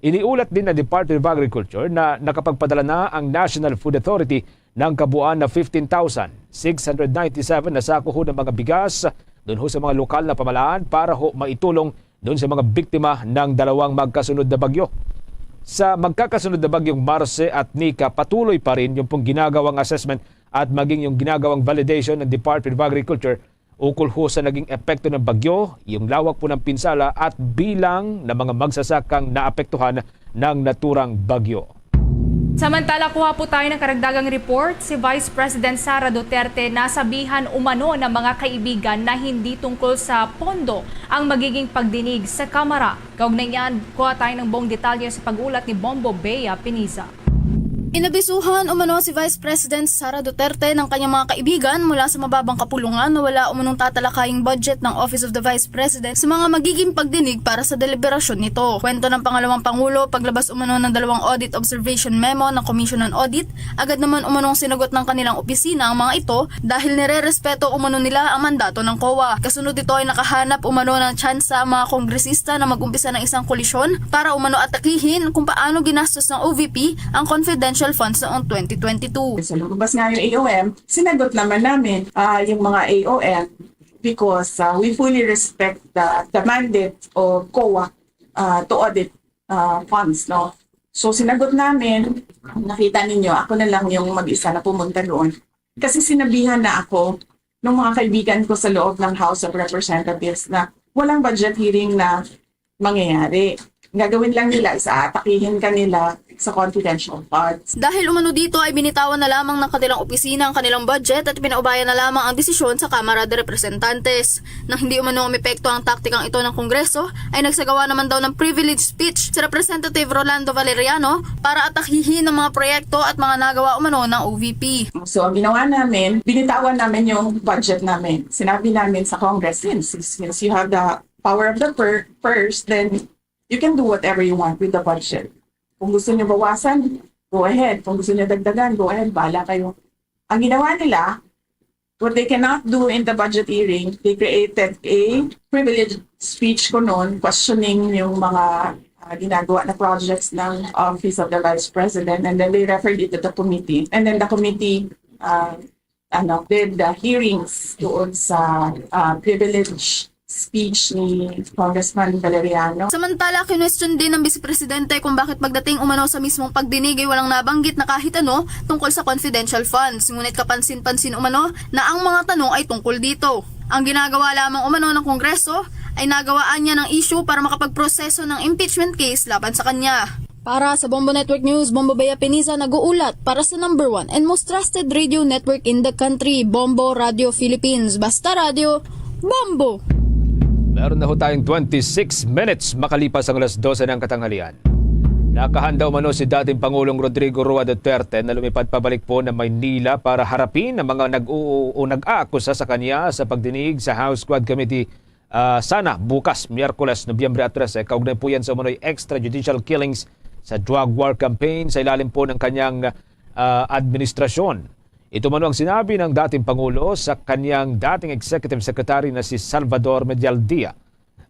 Iniulat din ng Department of Agriculture na nakapagpadala na ang National Food Authority ng kabuuan na fifteen thousand six hundred ninety-seven na sako ho ng mga bigas doon ho sa mga lokal na pamalaan para ho maitulong doon sa mga biktima ng dalawang magkasunod na bagyo. Sa magkakasunod na bagyong Marce at Nika, patuloy pa rin yung pong ginagawang assessment at maging yung ginagawang validation ng Department of Agriculture ukol ho sa naging epekto ng bagyo, yung lawak po ng pinsala at bilang ng mga magsasakang naapektuhan ng naturang bagyo. Samantala, kuha po tayo ng karagdagang report. Si Vice President Sara Duterte nasabihan umano ng mga kaibigan na hindi tungkol sa pondo ang magiging pagdinig sa Kamara. Kaugnay niyan, kuha tayo ng buong detalye sa pag-ulat ni Bombo Bea Piniza. Inabisuhan umano si Vice President Sara Duterte ng kanyang mga kaibigan mula sa mababang kapulungan na wala umanong tatalakaying budget ng Office of the Vice President sa mga magiging pagdinig para sa deliberasyon nito. Kwento ng pangalawang pangulo, paglabas umano ng dalawang audit observation memo ng Commission on Audit, agad naman umanong sinagot ng kanilang opisina ang mga ito dahil nirerespeto umano nila ang mandato ng COA. Kasunod nito ay nakahanap umano ng tsansa ang mga kongresista na mag-umpisa ng isang koalisyon para umano atakihin kung paano ginastos ng O V P ang confidential funds noong twenty twenty-two. Sa lumabas nga yung A O M, sinagot naman namin, ah, yung mga A O M because, ah, we fully respect the, the mandate of COA, ah, to audit, ah, funds, no? So, sinagot namin, nakita ninyo, ako na lang yung mag-isa na pumunta doon. Kasi sinabihan na ako ng mga kaibigan ko sa loob ng House of Representatives na walang budget hearing na mangyayari. Ang gagawin lang nila is aatakihin ka nila sa confidential funds. Dahil umano dito ay binitawan na lamang ng kanilang opisina ang kanilang budget at pinaubaya na lamang ang desisyon sa Kamara de Representantes. Nang hindi umano umepekto ang taktikang ito ng Kongreso, ay nagsagawa naman daw ng privilege speech si Representative Rolando Valeriano para atakihin ang mga proyekto at mga nagawa umano ng O V P. So, ang ginawa namin, binitawan namin yung budget namin. Sinabi namin sa Congress, since, since you have the power of the pur- purse, then you can do whatever you want with the budget. Kung gusto nyo bawasan, go ahead. Kung gusto nyo dagdagan, go ahead. Bahala kayo. Ang ginawa nila, what they cannot do in the budget hearing, they created a privilege speech ko noon, questioning yung mga ah, ginagawa na projects ng Office of the Vice President, and then they referred it to the committee. And then the committee uh, ano, did the hearings doon sa uh, privilege speech ni Congressman Valeriano. Samantala, kinwestiyon din ng Vice Presidente kung bakit pagdating umano sa mismong pagdinig ay walang nabanggit na kahit ano tungkol sa confidential funds. Ngunit kapansin-pansin umano na ang mga tanong ay tungkol dito. Ang ginagawa lamang umano ng Kongreso ay nagawaan niya ng issue para makapagproseso ng impeachment case laban sa kanya. Para sa Bombo Network News, Bombo Bea Piniza nag-uulat para sa number one and most trusted radio network in the country, Bombo Radio Philippines. Basta Radio, Bombo! Meron na ho tayong twenty-six minutes makalipas ang alas dose ng katanghalian. Nakahanda umano si dating Pangulong Rodrigo Roa Duterte na lumipad pabalik po ng Maynila para harapin ang mga nag-uu o nag-aakusa sa kanya sa pagdinig sa House Quad Committee ah, sana bukas, Miyerkules, Nobyembre trese, kaugnay po yan sa umano'y extrajudicial killings sa drug war campaign sa ilalim po ng kanyang ah, administrasyon. Ito mano ang sinabi ng dating Pangulo sa kanyang dating Executive Secretary na si Salvador Medialdia.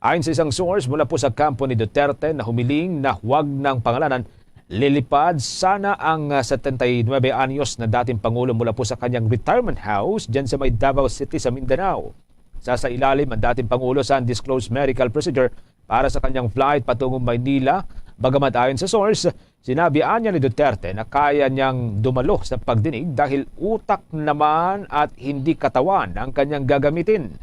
Ayon sa isang source mula po sa kampo ni Duterte na humiling na huwag ng pangalanan, lilipad sana ang ah, setenta y nuebe anyos na dating Pangulo mula po sa kanyang retirement house dyan sa may Davao City sa Mindanao. Sa sa ilalim ang dating Pangulo sa undisclosed medical procedure para sa kanyang flight patungong Maynila. Bagamat ayon sa source, sinabi anya ni Duterte na kaya niyang dumalo sa pagdinig dahil utak naman at hindi katawan ang kanyang gagamitin.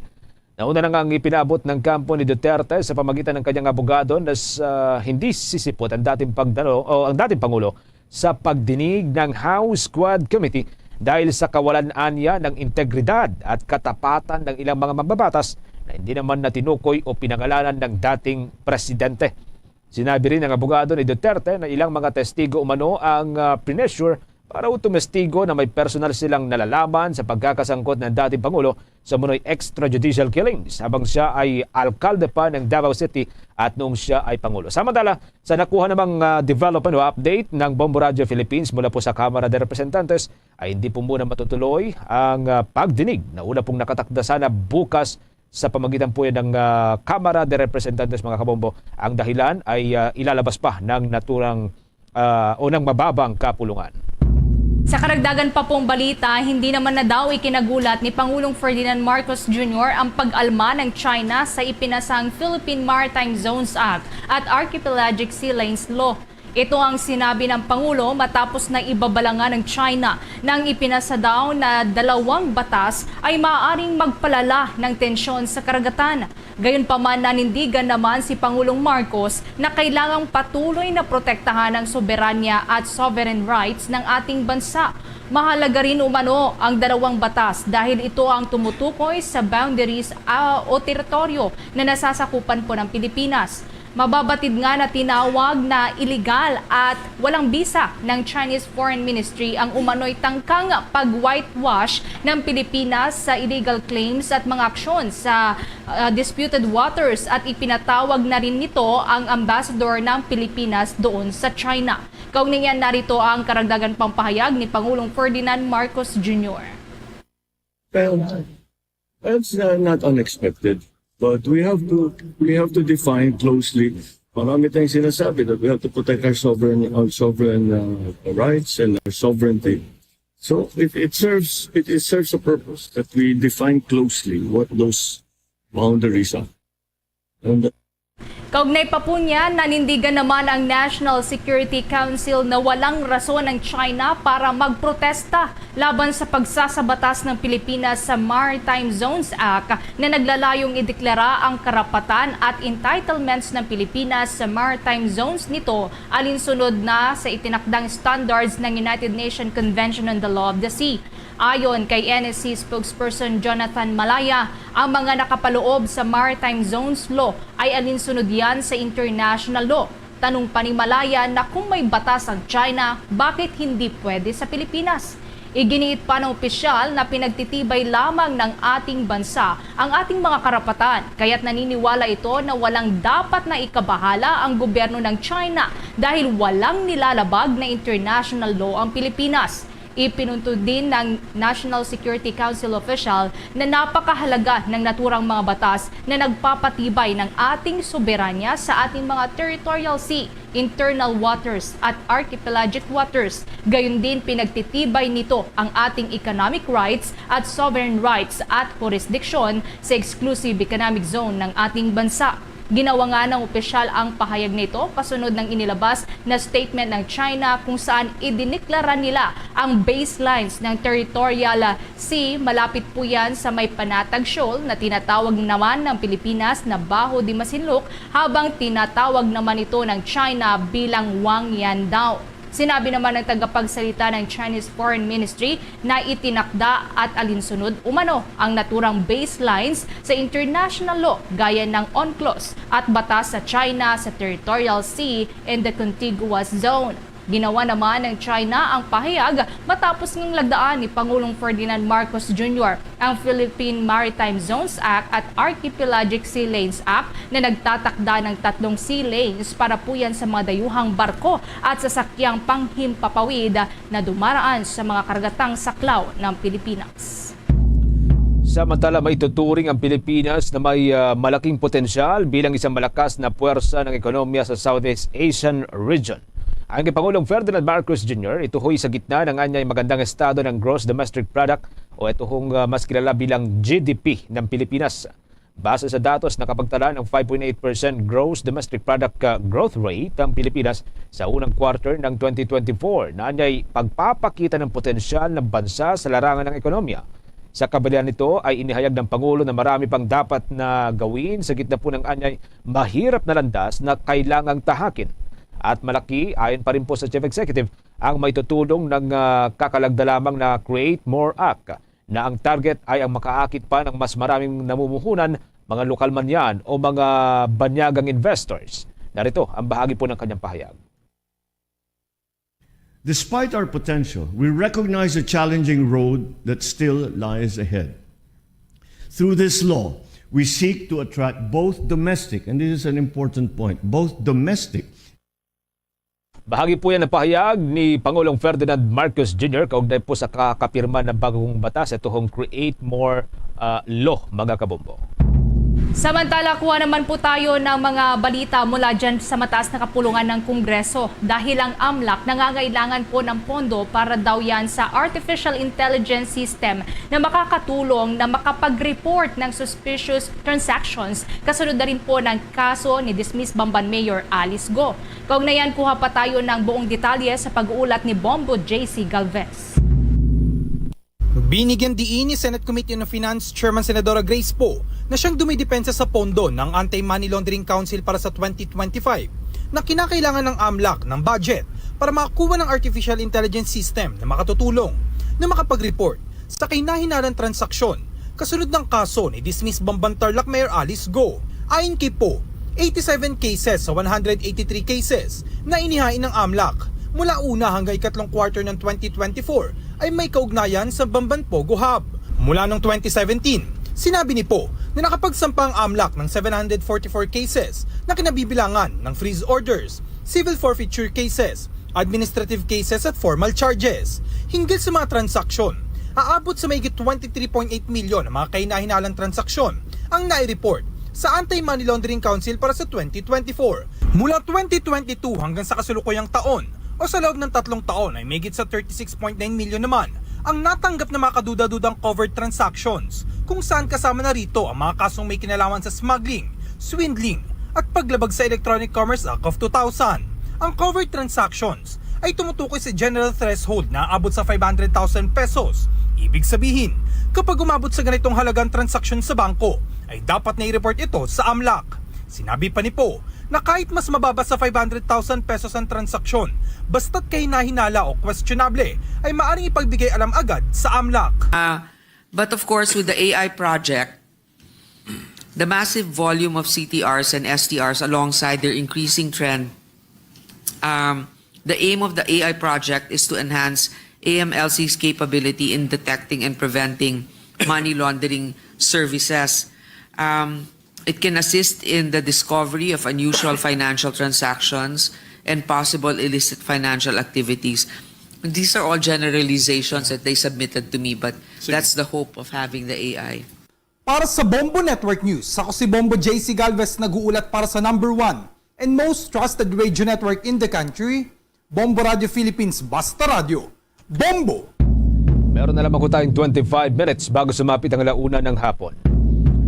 Nauna na nga ang ipinabot ng kampo ni Duterte sa pamagitan ng kanyang abogado na sa hindi sisipot ang dating pagdalo o ang dating pangulo sa pagdinig ng House Quad Committee dahil sa kawalan anya ng integridad at katapatan ng ilang mga mambabatas na hindi naman natinukoy o pinangalanan ng dating presidente. Sinabi rin ng abogado ni Duterte na ilang mga testigo umano ang uh, pressure para tumestigo na may personal silang nalalaman sa pagkakasangkot ng dating Pangulo sa munoy extrajudicial killings habang siya ay alkalde pa ng Davao City at noong siya ay Pangulo. Samantala, sa nakuha namang uh, development o update ng Bombo Radio Philippines mula po sa Kamara de Representantes, ay hindi po muna matutuloy ang uh, pagdinig na una pong nakatakda sana bukas sa pamagitan po ng uh, Kamara de Representantes, mga kabombo. Ang dahilan ay uh, ilalabas pa ng naturang uh, o ng mababang kapulungan. Sa karagdagan pa pong balita, hindi naman na daw ikinagulat ni Pangulong Ferdinand Marcos Junior ang pag-alma ng China sa ipinasang Philippine Maritime Zones Act at Archipelagic Sea Lanes Law. Ito ang sinabi ng Pangulo matapos na ibabalangan ng China ng ipinasa daw na dalawang batas ay maaaring magpalala ng tensyon sa karagatan. Gayunpaman, nanindigan naman si Pangulong Marcos na kailangang patuloy na protektahan ang soberanya at sovereign rights ng ating bansa. Mahalaga rin umano ang dalawang batas dahil ito ang tumutukoy sa boundaries ah, o teritoryo na nasasakupan po ng Pilipinas. Mababatid nga na tinawag na iligal at walang bisa ng Chinese Foreign Ministry ang umano'y tangkang pag-whitewash ng Pilipinas sa illegal claims at mga aksyon sa uh, disputed waters at ipinatawag na rin nito ang ambassador ng Pilipinas doon sa China. Kaugnay niyan, narito ang karagdagan pang pahayag ni Pangulong Ferdinand Marcos Junior. Well, that's uh, not unexpected, but we have to we have to define closely. Marami tayong sinasabi that we have to protect our sovereign our sovereign uh, rights and our sovereignty. So it, it serves it, it serves a purpose that we define closely what those boundaries are. And Kaugnay pa po niya, nanindigan naman ang National Security Council na walang rason ang China para magprotesta laban sa pagsasabatas ng Pilipinas sa Maritime Zones Act na naglalayong ideklara ang karapatan at entitlements ng Pilipinas sa maritime zones nito alinsunod na sa itinakdang standards ng United Nations Convention on the Law of the Sea. Ayon kay N S C spokesperson Jonathan Malaya, ang mga nakapaloob sa Maritime Zones Law ay alinsunod yan sa international law. Tanong pa ni Malaya na kung may batas ang China, bakit hindi pwede sa Pilipinas? Iginiit pa ng opisyal na pinagtitibay lamang ng ating bansa ang ating mga karapatan, kaya't naniniwala ito na walang dapat na ikabahala ang gobyerno ng China dahil walang nilalabag na international law ang Pilipinas. Ipinuntod din ng National Security Council official na napakahalaga ng naturang mga batas na nagpapatibay ng ating soberanya sa ating mga territorial sea, internal waters, at archipelagic waters. Gayon din, pinagtitibay nito ang ating economic rights at sovereign rights at jurisdiction sa exclusive economic zone ng ating bansa. Ginawa nga ng opisyal ang pahayag nito kasunod ng inilabas na statement ng China kung saan idineklara nila ang baselines ng territorial sea. Malapit po yan sa may Panatag Shoal na tinatawag naman ng Pilipinas na Baho de Masinloc, habang tinatawag naman ito ng China bilang Wang Yan Dao. Sinabi naman ng tagapagsalita ng Chinese Foreign Ministry na itinakda at alinsunod umano ang naturang baselines sa international law gaya ng UNCLOS at batas sa China sa territorial sea and the contiguous zone. Ginawa naman ng China ang pahayag matapos ngang lagdaan ni Pangulong Ferdinand Marcos Junior ang Philippine Maritime Zones Act at Archipelagic Sea Lanes Act na nagtatakda ng tatlong sea lanes para puyan sa mga dayuhang barko at sasakyang panghimpapawid na dumaraan sa mga karagatang saklaw ng Pilipinas. Samantala, maituturing ang Pilipinas na may, ah, malaking potensyal bilang isang malakas na puwersa ng ekonomiya sa Southeast Asian region. Ang kay Pangulong Ferdinand Marcos Junior ituhoy sa gitna ng anyay magandang estado ng gross domestic product o ituhong, ah, mas kilala bilang G D P ng Pilipinas. Base sa datos, nakapagtala ng five point eight percent gross domestic product, ah, growth rate ang Pilipinas sa unang quarter ng twenty twenty-four na anyay pagpapakita ng potensyal ng bansa sa larangan ng ekonomiya. Sa kabila nito ay inihayag ng Pangulo na marami pang dapat na gawin sa gitna po ng anyay mahirap na landas na kailangang tahakin. At malaki, ayon pa rin po sa Chief Executive, ang maitutulong ng, ah, kakalagda lamang na Create More Act, na ang target ay ang makaakit pa ng mas maraming namumuhunan, mga lokal man yan o mga banyagang investors. Narito ang bahagi po ng kanyang pahayag. Despite our potential, we recognize the challenging road that still lies ahead. Through this law, we seek to attract both domestic, and this is an important point, both domestic Bahagi po yan ng pahayag ni Pangulong Ferdinand Marcos Junior kaugnay po sa kakapirma ng bagong batas, ito hong Create More, ah, Law, mga kabombo. Samantala, kuha naman po tayo ng mga balita mula dyan sa mataas na kapulungan ng Kongreso dahil ang AMLAC nangangailangan po ng pondo para daw yan sa artificial intelligence system na makakatulong na makapag-report ng suspicious transactions kasunod na rin po ng kaso ni dismissed Bamban Mayor Alice Go. Kaugnayan, kuha pa tayo ng buong detalye sa pag-uulat ni Bombo J C Galvez. Binigyan diin ni Senate Committee on Finance Chairman Senadora Grace Poe na siyang dumidepensa sa pondo ng Anti-Money Laundering Council para sa twenty twenty-five na kinakailangan ng AMLAC ng budget para makakuha ng artificial intelligence system na makatutulong na makapag-report sa kahinahinala ng transaksyon kasunod ng kaso ni dismissed Bamban Tarlac Mayor Alice Go. Ayon kay Poe, eighty-seven cases sa one hundred eighty-three cases na inihain ng AMLAC mula una hanggang ikatlong quarter ng twenty twenty-four ay may kaugnayan sa Bamban Pogo Hub. Mula noong twenty seventeen, sinabi ni Poe na nakapagsampa ang AMLAC ng seven hundred forty-four cases na kinabibilangan ng freeze orders, civil forfeiture cases, administrative cases at formal charges. Hinggil sa mga transaksyon, aabot sa mahigit twenty-three point eight milyon ang mga kahinahinalang transaksyon ang nai-report sa Anti-Money Laundering Council para sa twenty twenty-four. Mula twenty twenty-two hanggang sa kasulukuyang taon o sa loob ng tatlong taon ay mahigit sa thirty-six point nine milyon naman ang natanggap na mga kaduda-dudang covered transactions, kung saan kasama na rito ang mga kasong may kinalaman sa smuggling, swindling, at paglabag sa Electronic Commerce Act of two thousand. Ang covered transactions ay tumutukoy sa general threshold na abot sa five hundred thousand pesos. Ibig sabihin, kapag umabot sa ganitong halagang transaksyon sa bangko, ay dapat na i-report ito sa amlac. Sinabi pa ni Poe na kahit mas mababa sa five hundred thousand pesos ang transaksyon, basta't kahinahinala o questionable, ay maaaring ipagbigay alam agad sa amlac. But of course, with the A I project, the massive volume of C T Rs and S T Rs alongside their increasing trend, um, the aim of the A I project is to enhance A M L C's capability in detecting and preventing money laundering services. Um, it can assist in the discovery of unusual financial transactions and possible illicit financial activities. These are all generalizations that they submitted to me, but that's the hope of having the A I. Para sa Bombo Network News, ako si Bombo J C Galvez, nag-uulat para sa number one and most trusted radio network in the country, Bombo Radio Philippines, Basta Radio. Bombo! Meron na lamang po tayong twenty-five minutes bago sumapit ang alauna ng hapon.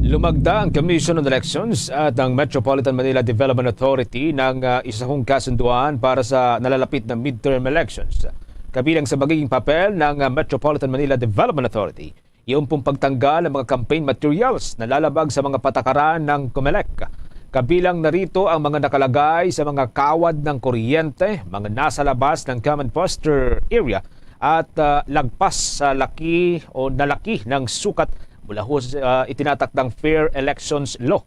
Lumagda ang Commission on Elections at ang Metropolitan Manila Development Authority ng ah, isa hong kasunduan para sa nalalapit na midterm elections. Kabilang sa magiging papel ng ah, Metropolitan Manila Development Authority, yung pong pagtanggal ng mga campaign materials na lalabag sa mga patakaran ng COMELEC. Kabilang na rito ang mga nakalagay sa mga kawad ng kuryente, mga nasa labas ng common posture area, at ah, lagpas sa laki o nalaki ng sukat mula ho sa ah, itinatakdang Fair Elections Law.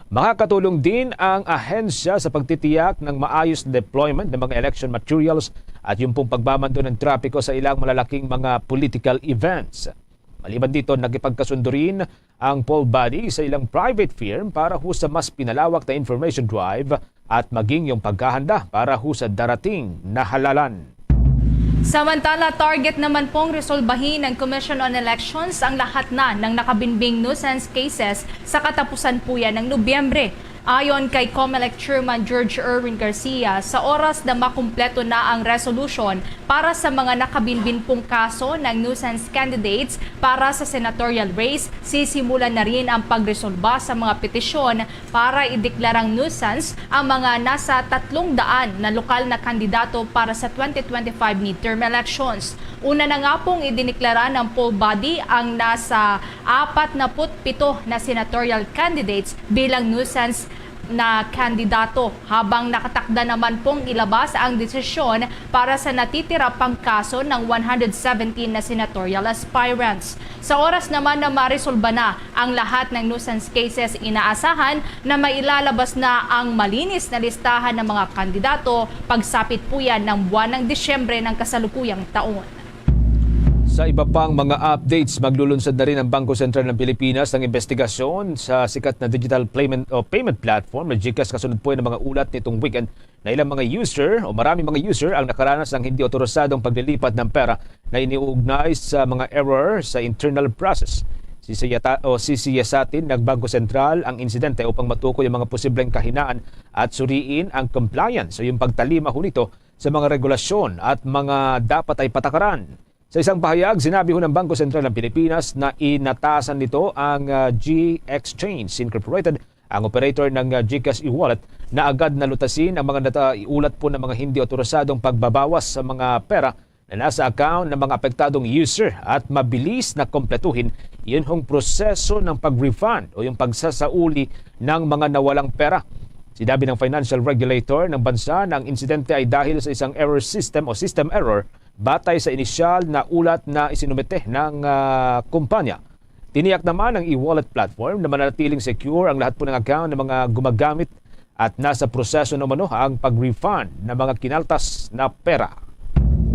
Makakatulong din ang ahensya sa pagtitiyak ng maayos na deployment ng mga election materials at yung pong pagmamando ng trapiko sa ilang malalaking mga political events. Maliban dito, nakipagkasundo rin ang poll body sa ilang private firm para ho sa mas pinalawak na information drive at maging yung paghahanda para ho sa darating na halalan. Samantala, target naman pong resolbahin ng Commission on Elections ang lahat na ng nakabinbing nuisance cases sa katapusan po yan ng Nobyembre. Ayon kay COMELEC Chairman George Erwin Garcia, sa oras na makumpleto na ang resolution para sa mga nakabinbin pong kaso ng nuisance candidates para sa senatorial race, sisimulan na rin ang pagresolba sa mga petisyon para ideklarang nuisance ang mga nasa tatlong daan na lokal na kandidato para sa twenty twenty-five midterm elections. Una na nga pong idineklara ng poll body ang nasa apat na put pito na senatorial candidates bilang nuisance na kandidato, habang nakatakda naman pong ilabas ang desisyon para sa natitira pang kaso ng one hundred seventeen na senatorial aspirants. Sa oras naman na maresolba na ang lahat ng nuisance cases, inaasahan na mailalabas na ang malinis na listahan ng mga kandidato pagsapit po yan ng buwan ng Disyembre ng kasalukuyang taon. Sa iba pang mga updates, maglulunsad na rin ang Bangko Sentral ng Pilipinas ng investigasyon sa sikat na digital payment o payment platform na GCash, kasunod po ng mga ulat nitong weekend na ilang mga user o marami mga user ang nakaranas ng hindi otorisadong paglilipat ng pera na iniuugnay sa mga error sa internal process. Sisiyata, o sisiyasatin ng Bangko Sentral ang insidente upang matukoy ang mga posibleng kahinaan at suriin ang compliance o yung pagtalima ho nito sa mga regulasyon at mga dapat ay patakaran. Sa isang pahayag, sinabi ho ng Bangko Sentral ng Pilipinas na inatasan nito ang ah, G Exchange Incorporated, ang operator ng ah, GCash e-wallet, na agad na lutasin ang mga naiulat po ng mga hindi otorisadong pagbabawas sa mga pera na nasa account ng mga apektadong user at mabilis na kompletuhin yun hong proseso ng pag-refund o yung pagsasauli ng mga nawalang pera. Sinabi ng financial regulator ng bansa na ang insidente ay dahil sa isang error system o system error batay sa inisyal na ulat na isinumite ng ah, kumpanya. Tiniyak naman ng e-wallet platform na mananatiling secure ang lahat po ng account ng mga gumagamit at nasa proseso na umano ang pag-refund ng mga kinaltas na pera.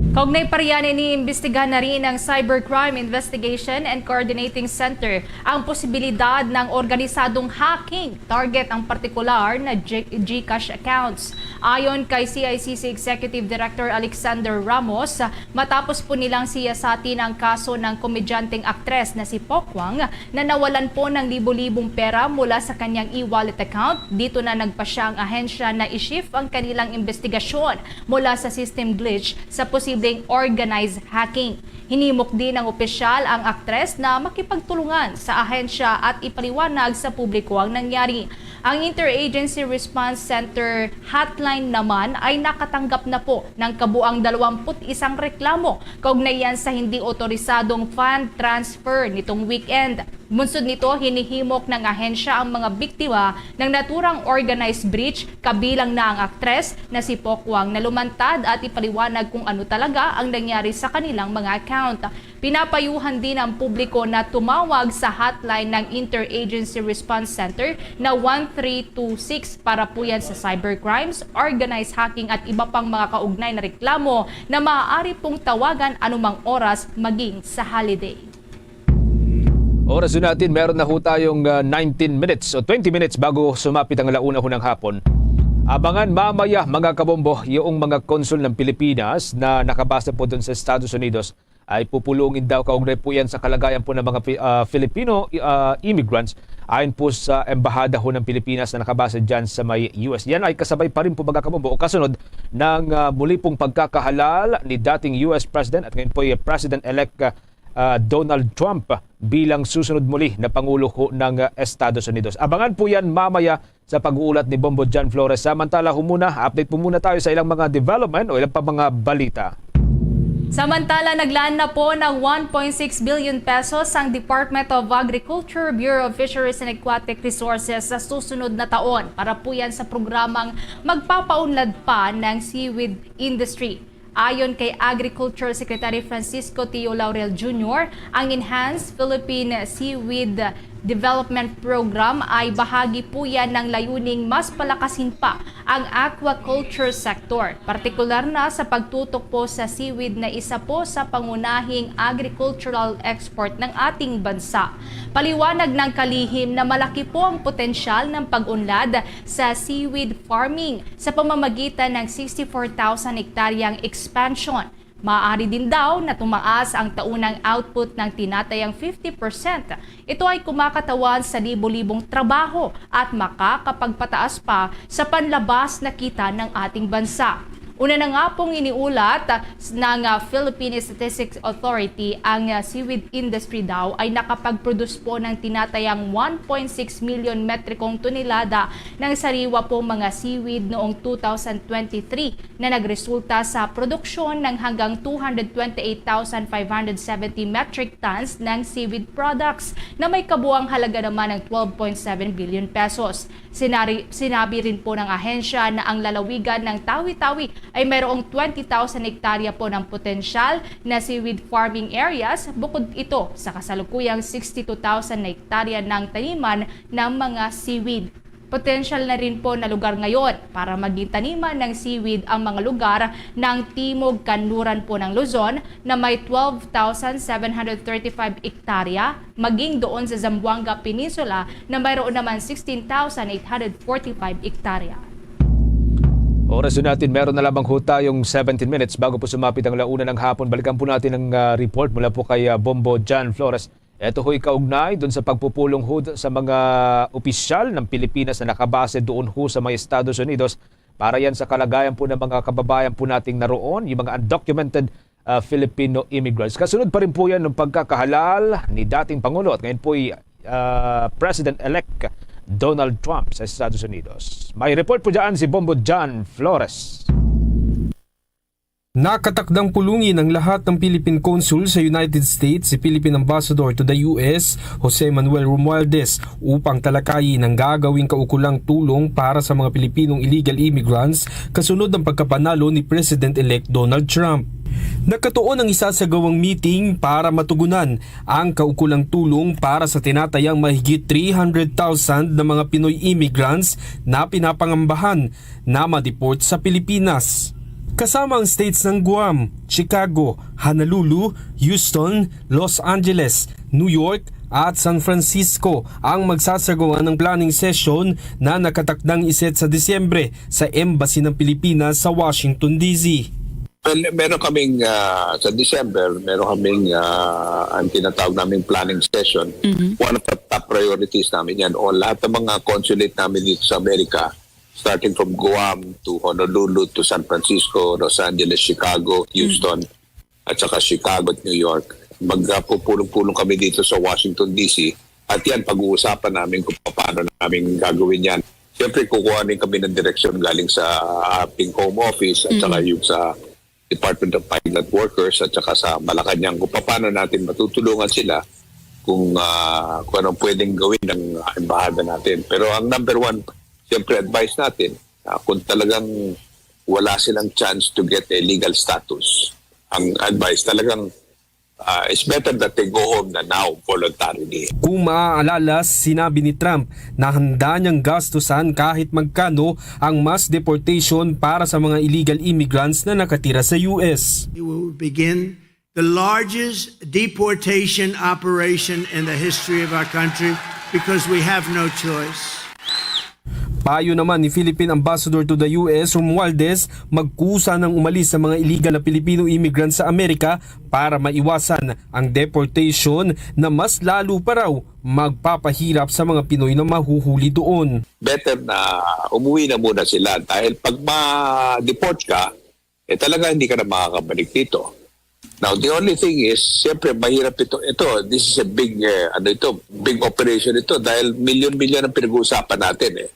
Kaugnay pa riyan, iniimbestigahan na rin ng Cybercrime Investigation and Coordinating Center ang posibilidad ng organisadong hacking target ang partikular na G- GCash accounts. Ayon kay C I C C Executive Director Alexander Ramos, matapos po nilang siyasatin ang kaso ng komedyanteng aktres na si Pokwang, na nawalan po ng libo-libong pera mula sa kanyang e-wallet account, dito na nagpasya ang ahensya na i-shift ang kanilang investigasyon mula sa system glitch sa posibleng organized hacking. Hinimok din ng opisyal ang aktres na makipagtulungan sa ahensya at ipaliwanag sa publiko ang nangyari. Ang Interagency Response Center hotline naman ay nakatanggap na po ng kabuang dalawampu't isang reklamo kaugnay yan sa hindi otorisadong fund transfer nitong weekend. Bunsod nito, hinihimok ng ahensya ang mga biktima ng naturang organized breach, kabilang na ang aktres na si Pokwang, na lumantad at ipaliwanag kung ano talaga ang nangyari sa kanilang mga account. Pinapayuhan din ang publiko na tumawag sa hotline ng Interagency Response Center na one three two six para po yan sa cybercrimes, organized hacking at iba pang mga kaugnay na reklamo na maaari pong tawagan anumang oras, maging sa holiday. Oras na natin, meron na ho tayong ah, nineteen minutes o twenty minutes bago sumapit ang alauna ho ng hapon. Abangan mamaya, mga kabombo, yung mga konsul ng Pilipinas na nakabase po doon sa Estados Unidos ay pupulungin daw kaugnay po yan sa kalagayan po ng mga Fi- ah, Filipino ah, immigrants ayon po sa embahada ho ng Pilipinas na nakabase dyan sa may U S. Yan ay kasabay pa rin po, mga kabombo, o kasunod ng ah, muli pong pagkakahalal ni dating U S President at ngayon po ay President-elect ah, ah, Donald Trump bilang susunod muli na Pangulo ho ng ah, Estados Unidos. Abangan po yan mamaya sa pag-uulat ni Bombo John Flores. Samantala ho muna, update po muna tayo sa ilang mga development o ilang pa mga balita. Samantala, naglaan na po ng one point six billion pesos ang Department of Agriculture, Bureau of Fisheries and Aquatic Resources sa susunod na taon para po yan sa programang magpapaunlad pa ng seaweed industry. Ayon kay Agriculture Secretary Francisco Tio Laurel Junior, ang Enhanced Philippine Seaweed Development Program ay bahagi po yan ng layuning mas palakasin pa ang aquaculture sector, partikular na sa pagtutok po sa seaweed na isa po sa pangunahing agricultural export ng ating bansa. Paliwanag ng kalihim na malaki po ang potensyal ng pag-unlad sa seaweed farming sa pamamagitan ng sixty-four thousand hektaryang expansion. Maaari din daw na tumaas ang taunang output ng tinatayang fifty percent. Ito ay kumakatawan sa libo-libong trabaho at makakapagpataas pa sa panlabas na kita ng ating bansa. Una na nga pong iniulat ng ah, Philippine Statistics Authority, ang ah, seaweed industry daw ay nakapag-produce po ng tinatayang one point six million metrikong tonelada ng sariwa po mga seaweed noong two thousand twenty-three, na nagresulta sa produksyon ng hanggang two hundred twenty-eight thousand five hundred seventy metric tons ng seaweed products na may kabuang halaga naman ng twelve point seven billion pesos. Sinari, sinabi rin po ng ahensya na ang lalawigan ng Tawi-Tawi ay mayroong twenty thousand hektarya po ng potensyal na seaweed farming areas, bukod ito sa kasalukuyang sixty-two thousand na hektarya ng taniman ng mga seaweed. Potensyal na rin po na lugar ngayon para maging taniman ng seaweed ang mga lugar ng Timog Kanluran po ng Luzon na may twelve thousand seven hundred thirty-five hektarya, maging doon sa Zamboanga Peninsula na mayroon naman sixteen thousand eight hundred forty-five hektarya. Oras na natin, meron na lamang ho tayong seventeen minutes bago po sumapit ang launa ng hapon. Balikan po natin ang ah, report mula po kay ah, Bombo John Flores. Ito ho'y kaugnay dun sa pagpupulong ho sa mga opisyal ng Pilipinas na nakabase doon ho sa mga Estados Unidos para yan sa kalagayan po ng mga kababayan po nating naroon, yung mga undocumented ah, Filipino immigrants. Kasunod pa rin po yan ng pagkakahalal ni dating Pangulo at ngayon po'y ah, President-elect Donald Trump sa Estados Unidos. May report po dyan si Bombo John Flores. Nakatakdang pulungin ang lahat ng Philippine Consul sa United States, si Philippine Ambassador to the U S, Jose Manuel Romualdez, upang talakayin ang gagawing kaukulang tulong para sa mga Pilipinong illegal immigrants kasunod ng pagkapanalo ni President-elect Donald Trump. Nakatuon ang isasagawang meeting para matugunan ang kaukulang tulong para sa tinatayang mahigit three hundred thousand na mga Pinoy immigrants na pinapangambahan na ma-deport sa Pilipinas. Kasama ang states ng Guam, Chicago, Honolulu, Houston, Los Angeles, New York, at San Francisco ang magsasagawa ng planning session na nakatakdang iset sa Disyembre sa Embassy ng Pilipinas sa Washington, D C. Well, meron kaming ah, sa December, meron kaming ah, ang tinatawag naming planning session. One of the top priorities namin yan. O lahat ng mga consulate namin dito sa Amerika, starting from Guam to Honolulu to San Francisco, Los Angeles, Chicago, Houston, at saka Chicago at New York. Magpupulong-pulong kami dito sa Washington, D C, at yan, pag-uusapan namin kung paano namin gagawin yan. Siyempre, kukuha rin kami ng direksyon galing sa ating home office at saka yung sa Department of Migrant Workers at saka sa Malacanang kung paano natin matutulungan sila kung, ah, kung anong pwedeng gawin ng embahada natin. Pero ang number one, siyempre, advice natin, ah, kung talagang wala silang chance to get a legal status, ang advice talagang, ah, it's better that they go home na now voluntarily. Kung maaalala, sinabi ni Trump na handa niyang gastusan kahit magkano ang mass deportation para sa mga illegal immigrants na nakatira sa U S. We will begin the largest deportation operation in the history of our country because we have no choice. Payo naman ni Philippine Ambassador to the U S, Romualdez, magkusa nang umalis sa mga illegal na Pilipino immigrants sa Amerika para maiwasan ang deportation na mas lalo pa raw magpapahirap sa mga Pinoy na mahuhuli doon. Better na umuwi na muna sila dahil pag ma-deport ka, eh talaga hindi ka na makakabalik dito. Now, the only thing is, siyempre, mahirap ito. Ito, this is a big, eh, ano ito, big operation ito dahil milyon-milyon ang pinag-uusapan natin eh.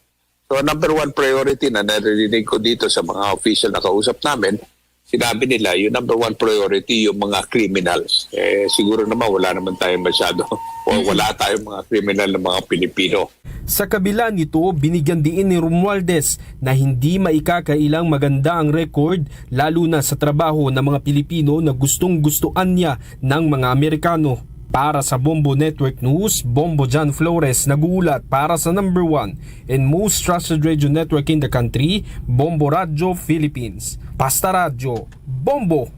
So, number one priority na naririnig ko dito sa mga official na kausap namin, sinabi nila, yung number one priority, yung mga criminals. Eh, siguro naman, wala naman tayo masyado, o wala tayong mga criminal na mga Pilipino. Sa kabila nito, binigyan diin ni Romualdez na hindi maikakailang maganda ang record, lalo na sa trabaho ng mga Pilipino na gustong-gustuan niya ng mga Amerikano. Para sa Bombo Network News, Bombo John Flores nag-uulat para sa number one and most trusted radio network in the country, Bombo Radyo Philippines. Basta Radyo, Bombo!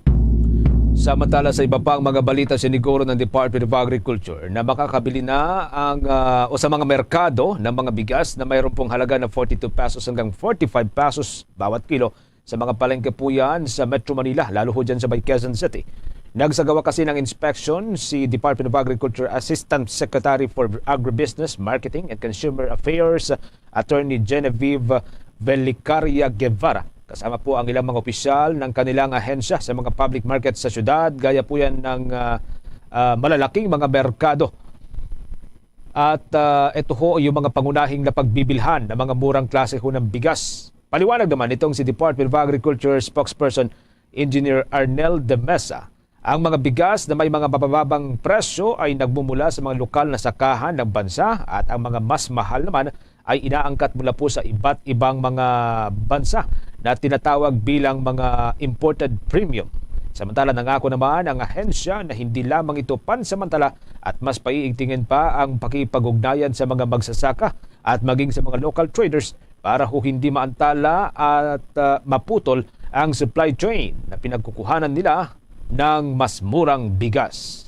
Samantala, sa iba pang mga balita, siniguro ng Department of Agriculture na makakabili na ang ah, o sa mga merkado ng mga bigas na mayroon pong halaga na forty-two pesos hanggang forty-five pesos bawat kilo sa mga palengke po yan sa Metro Manila, lalo ho dyan sa may Quezon City. Nagsagawa kasi ng inspection si Department of Agriculture Assistant Secretary for Agribusiness, Marketing, and Consumer Affairs, Attorney Genevieve Velicaria Guevara, kasama po ang ilang mga opisyal ng kanilang ahensya sa mga public market sa syudad, gaya po yan ng ah, ah, malalaking mga merkado. At ah, ito ho yung mga pangunahing napagbibilhan ng mga murang klase ho ng bigas. Paliwanag naman nitong si Department of Agriculture spokesperson Engineer Arnel de Mesa, ang mga bigas na may mga mabababang presyo ay nagmumula sa mga lokal na sakahan ng bansa at ang mga mas mahal naman ay inaangkat mula po sa iba't ibang mga bansa na tinatawag bilang mga imported premium. Samantala, nangako naman ang ahensya na hindi lamang ito pansamantala at mas paiigtingin pa ang pakipag-ugnayan sa mga magsasaka at maging sa mga local traders para ho hindi maantala at ah, maputol ang supply chain na pinagkukuhanan nila ng mas murang bigas.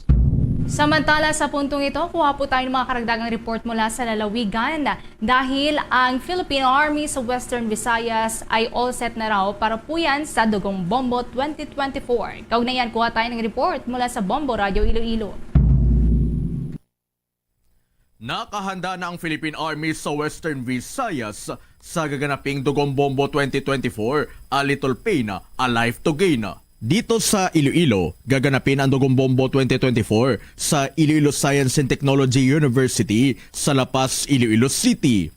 Samantala, sa puntong ito, kuha po tayo ng mga karagdagang report mula sa lalawigan dahil ang Philippine Army sa Western Visayas ay all set na raw para po yan sa Dugong Bombo twenty twenty-four. Kaugnay yan, kuha tayo ng report mula sa Bombo Radio Iloilo. Nakahanda na ang Philippine Army sa Western Visayas sa gaganaping Dugong Bombo twenty twenty-four, A Little Pain, A Life to Gain. Dito sa Iloilo, gaganapin ang Dugong Bombo twenty twenty-four sa Iloilo Science and Technology University sa La Paz, Iloilo City.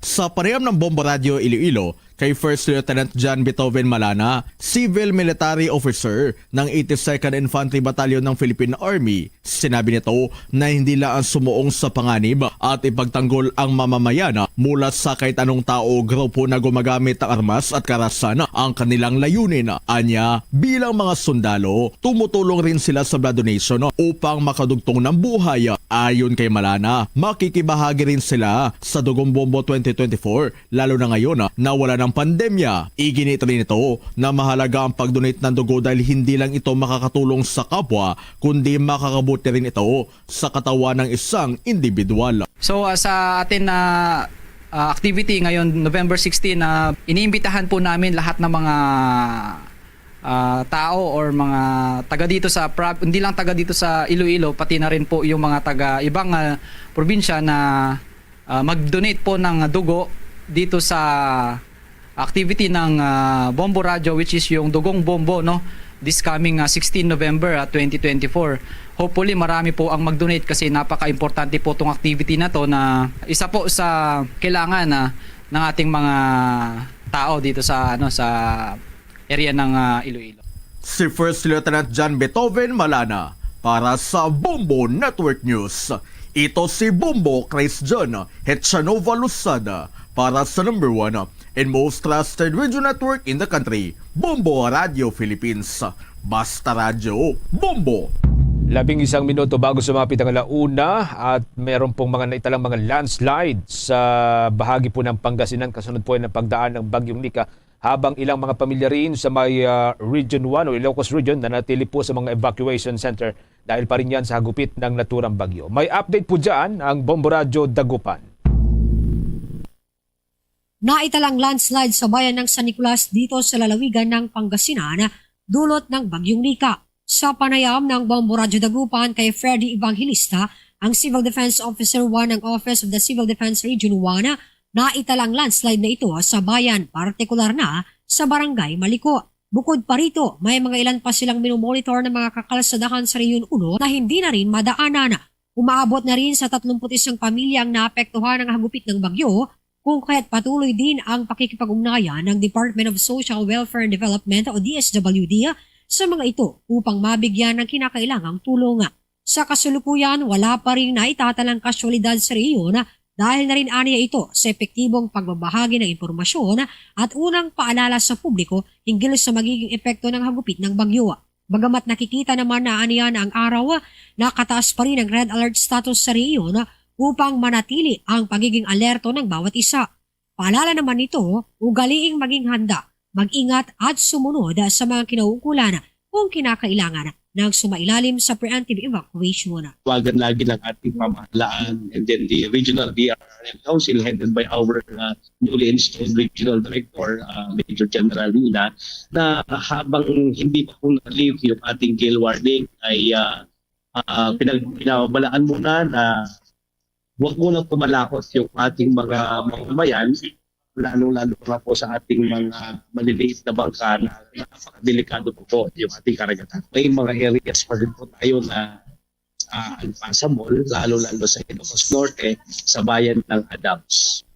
Sa panayam ng Bombo Radyo Iloilo kay First Lieutenant John Beethoven Malana, Civil Military Officer ng eighty-second Infantry Battalion ng Philippine Army, sinabi nito na hindi lang ang sumuong sa panganib at ipagtanggol ang mamamayan mula sa kahit anong tao o grupo na gumagamit ng armas at karasan ang kanilang layunin. Anya, bilang mga sundalo, tumutulong rin sila sa blood donation upang makadugtong ng buhay. Ayon kay Malana, makikibahagi rin sila sa Dugong Bombo twenty twenty-four, lalo na ngayon na wala ng pandemya. Iginit rin ito na mahalaga ang pag-donate ng dugo dahil hindi lang ito makakatulong sa kapwa, kundi makakabuti rin ito sa katawan ng isang individual. So ah, sa atin na ah, activity ngayon, November sixteen, na iniimbitahan po namin lahat ng mga ah, tao or mga taga dito sa prov- hindi lang taga dito sa Iloilo, pati na rin po yung mga taga ibang ah, probinsya na ah, mag-donate po ng dugo dito sa activity ng ah, Bombo Radyo, which is yung Dugong Bombo, no? this coming, ah, sixteen November, ah, twenty twenty-four. Hopefully, marami po ang mag-donate kasi napaka-importante po itong activity na to na isa po sa kailangan, ah, ng ating mga tao dito sa, ano, sa area ng, ah, Iloilo. Si First Lieutenant John Beethoven Malana para sa Bombo Network News. Ito si Bombo Chris John Hechanova Losada para sa number one and most trusted radio network in the country, Bombo Radio Philippines. Basta Radyo, Bombo! Labing isang minuto bago sumapit ang alauna at meron pong mga naitalang mga landslide sa bahagi po ng Pangasinan kasunod po ng pagdaan ng Bagyong Nika, habang ilang mga pamilya rin sa may, ah, Region one o Ilocos Region nanatili po sa mga evacuation center dahil pa rin yan sa hagupit ng naturang bagyo. May update po dyan ang Bombo Radyo Dagupan. Naitalang landslide sa bayan ng San Nicolas dito sa lalawigan ng Pangasinan, dulot ng Bagyong Nika. Sa panayam ng Bombo Radyo Dagupan kay Freddy Evangelista, ang Civil Defense Officer one ng Office of the Civil Defense Region one, naitalang landslide na ito sa bayan, partikular na sa Barangay Maliko. Bukod pa rito, may mga ilan pa silang minomonitor ng mga kakalsadahan sa Region one na hindi na rin madaanan. Umaabot na rin sa tatlumpu't isang pamilya ang naapektuhan ng hagupit ng bagyo, kung kaya't patuloy din ang pakikipag-ugnayan ng Department of Social Welfare and Development o D S W D sa mga ito upang mabigyan ng kinakailangang tulong. Sa kasalukuyan, wala pa rin naitatalang kasyalidad sa rehiyon dahil na rin aniya ito sa epektibong pagbabahagi ng impormasyon at unang paalala sa publiko hinggil sa magiging epekto ng hagupit ng bagyo. Bagamat nakikita naman na aniya na ang araw, nakataas pa rin ang red alert status sa rehiyon upang manatili ang pagiging alerto ng bawat isa. Paalala naman nito, ugaliing maging handa, mag-ingat at sumunod sa mga kinauukulan kung kinakailangan nang sumailalim sa preemptive evacuation. Tawagan lagi ng ating pamahalaan and then the regional D R R M Council headed by our uh, newly installed regional director, uh, Major General Lina, na habang hindi pa po na-lift yung ating gale warning ay uh, uh, pinag pinabalaan muna na huwag muna pumalakot yung ating mga mamamayan, lalo-lalo na po sa ating mga maliliit na bangka na napakadelikado po po yung ating karagatan. May mga areas pa rin po tayo na uh, unpassable, lalo-lalo sa Ilocos Norte, sa bayan ng Adams.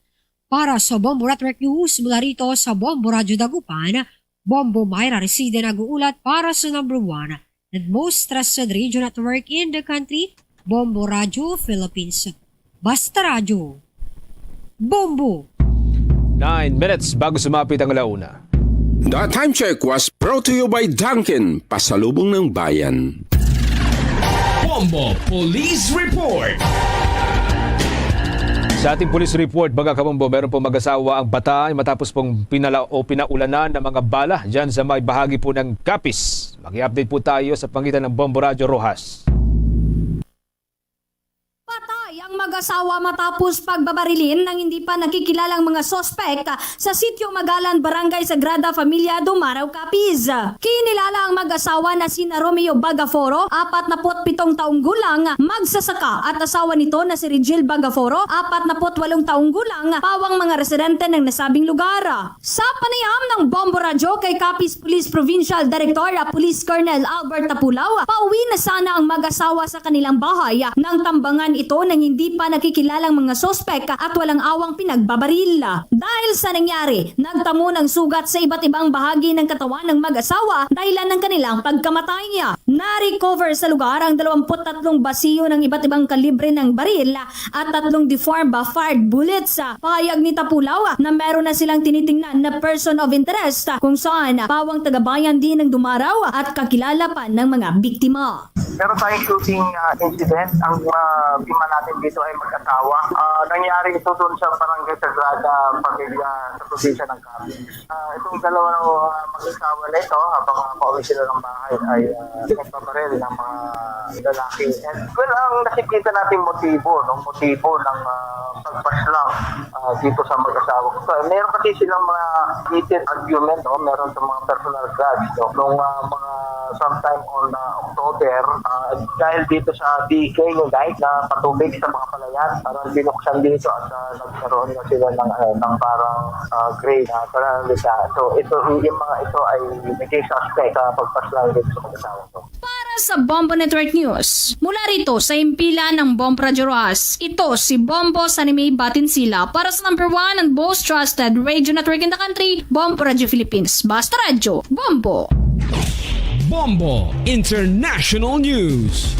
Para sa Bombo Network News, mula rito sa Bombo Radyo Dagupan, Bombo Myra Reside nag-uulat para sa number one and most trusted radio network in the country, Bombo Radyo Philippines. Basta Radyo, Bombo! Nine minutes bago sumapit ang alauna. The time check was brought to you by Dunkin, pasalubong ng bayan. Bombo Police Report. Sa ating police report, mga kabombo, meron pong mag-asawa ang patay matapos pong pinala o pinaulanan ng mga bala dyan sa may bahagi po ng Capiz. Mag-update po tayo sa pangitan ng Bombo Radyo Rojas. Patay ang mag-asawa matapos pagbabarilin ng hindi pa nakikilalang mga suspek sa Sitio Magalan, Barangay Sagrada Familia, Dumarao, Capiz. Kinilala ang mag-asawa na sina Romeo Bagaforo, apat na put pitong taong gulang, magsasaka, at asawa nito na si Rigil Bagaforo, apat na put walong taong gulang, pawang mga residente ng nasabing lugar. Sa panayam ng Bombo Radyo kay Capiz Police Provincial Director Police Colonel Albert Tapulaw, pauwi na sana ang mag-asawa sa kanilang bahay nang tambangan ito ng hindi pa nakikilalang mga suspek at walang awang pinagbabaril. Dahil sa nangyari, nagtamo ng sugat sa iba't ibang bahagi ng katawan ng mag-asawa dahilan ng kanilang pagkamatay. Na-recover sa lugar ang dalawampu't tatlong basiyo ng iba't ibang kalibre ng baril at tatlong deformed fired bullets. Pahayag ni Tapulaw na meron na silang tinitingnan na person of interest kung saan pawang taga-bayan din ang Dumarao at kakilala pa ng mga biktima. Meron tayong shooting, ah, incident. Ang, ah, biktima natin dito ay mag-asawa. Ah, nangyari ito doon sa Barangay Sagrada Familia sa probinsya ng Capiz. Ah, itong dalawa ng, ah, mag-asawa na ito, habang, ah, pauwi sila ng bahay, ay, ah, Pabaril ng mga lalaki. And, well, ang nakikita natin motibo, no? Motibo ng ah, pagpaslang ah, dito sa mag-asawa. So, meron kasi silang mga heated argument, no? Meron sa mga personal grudge, no? Nung ah, mga sometime on ah, October, ah, dahil dito sa D K, yung dike na patubig sa mga palayan, parang binuksan dito at ah, nagkaroon na sila ng, ano, ng parang ah, gray na parang lisa. So, ito, yung mga ito ay naging suspect sa pagpaslang dito sa mag-asawa. Para sa Bombo Network News, mula rito sa himpilan ng Bombo Radyo Roxas, ito si Bombo Sanimay Batinsila para sa number one and most trusted radio network in the country, Bombo Radyo Philippines. Basta Radyo, Bombo! Bombo International News.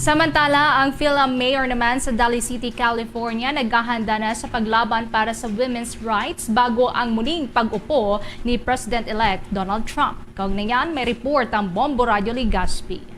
Samantala, ang PhilAm mayor naman sa Daly City, California, naghahanda na sa paglaban para sa women's rights bago ang muling pag-upo ni President-elect Donald Trump. Kaugnay niyan, may report ang Bombo Radyo Legazpi.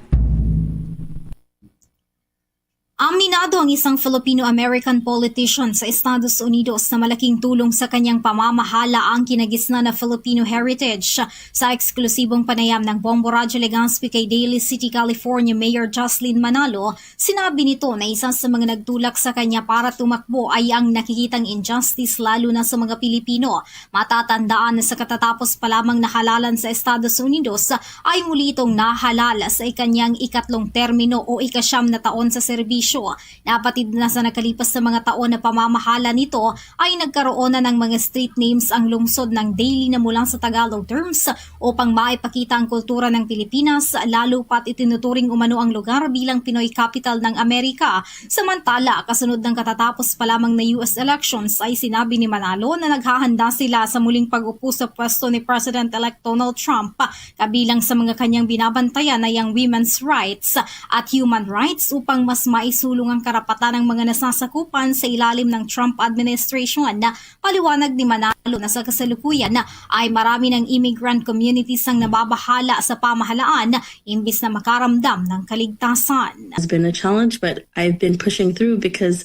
Aminado ang isang Filipino-American politician sa Estados Unidos na malaking tulong sa kanyang pamamahala ang kinagisnan na Filipino heritage. Sa eksklusibong panayam ng Bombo Radyo Legazpi kay Daly City, California Mayor Jocelyn Manalo, sinabi nito na isa sa mga nagtulak sa kanya para tumakbo ay ang nakikitang injustice, lalo na sa mga Pilipino. Matatandaan na sa katatapos pa lamang na halalan sa Estados Unidos ay muli itong nahalal sa ikanyang ikatlong termino o ikasyam na taon sa serbisyo. Napatid na sa nakalipas na mga taon na pamamahala nito ay nagkaroon na ng mga street names ang lungsod ng Daly na mula sa Tagalog terms upang maipakita ang kultura ng Pilipinas, lalo pat itinuturing umano ang lugar bilang Pinoy capital ng Amerika. Samantala, kasunod ng katatapos pa lamang na U S elections ay sinabi ni Manalo na naghahanda sila sa muling pag-upo sa pwesto ni President-elect Donald Trump, kabilang sa mga kanyang binabantayan ay ang women's rights at human rights upang mas maisulong ang karapatan ng mga nasasakupan sa ilalim ng Trump administration. Paliwanag ni Manalo na sa kasalukuyan ay marami ng immigrant communities ang nababahala sa pamahalaan imbis na makaramdam ng kaligtasan. It's been a challenge, but I've been pushing through because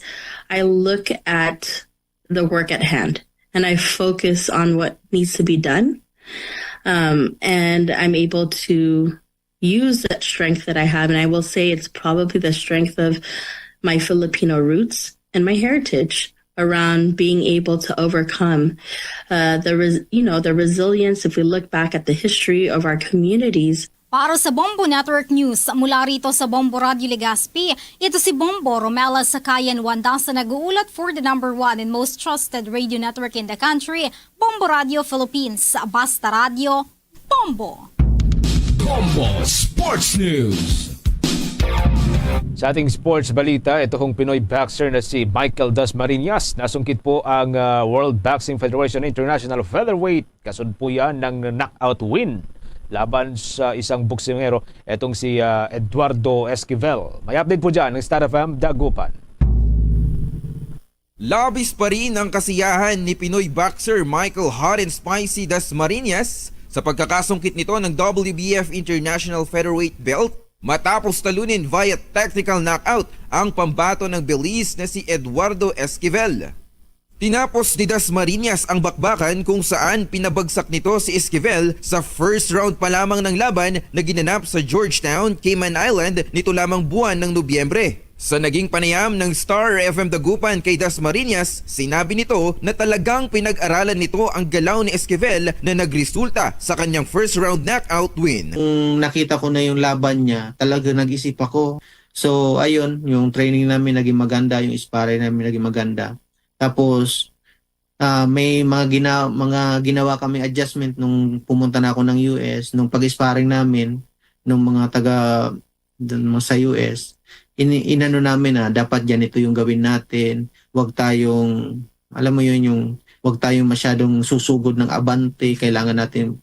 I look at the work at hand and I focus on what needs to be done. Um, and I'm able to use that strength that I have. And I will say it's probably the strength of my Filipino roots and my heritage around being able to overcome uh, the res- you know, the resilience. If we look back at the history of our communities. Para sa Bombo Network News, mula rito sa Bombo Radyo Legazpi, ito si Bombo Romela Sakayan Wanda sa nag-uulat for the number one and most trusted radio network in the country, Bombo Radio Philippines. Basta Radyo, Bombo! Bombo Sports News. Sa ating sports balita, ito hong Pinoy boxer na si Michael Dasmariñas. Nasungkit po ang ah, World Boxing Federation International Featherweight. Kasud po yan ng knockout win laban sa isang boksingero, etong si ah, Eduardo Esquivel. May update po dyan ng Star F M Dagupan. Labis pa rin ang kasiyahan ni Pinoy boxer Michael Hot and Spicy Dasmariñas sa pagkakasungkit nito ng W B F International Featherweight Belt matapos talunin via technical knockout ang pambato ng Belize na si Eduardo Esquivel. Tinapos ni Dasmariñas ang bakbakan kung saan pinabagsak nito si Esquivel sa first round pa lamang ng laban na ginanap sa Georgetown, Cayman Island nito lamang buwan ng Nobyembre. Sa naging panayam ng Star F M Dagupan kay Dasmariñas, sinabi nito na talagang pinag-aralan nito ang galaw ni Esquivel na nagresulta sa kanyang first round knockout win. Nung nakita ko na yung laban niya, talaga nag-isip ako. So, ayun, yung training namin naging maganda, yung sparring namin naging maganda. Tapos, ah, may mga gina-, mga ginawa kaming adjustment nung pumunta na ako ng U S, nung pag-sparring namin, nung mga taga, dun, mga sa U S, ini-, inano namin na dapat ganito yung gawin natin, wag tayong, alam mo yun, yung wag tayong masyadong susugod ng abante, kailangan natin,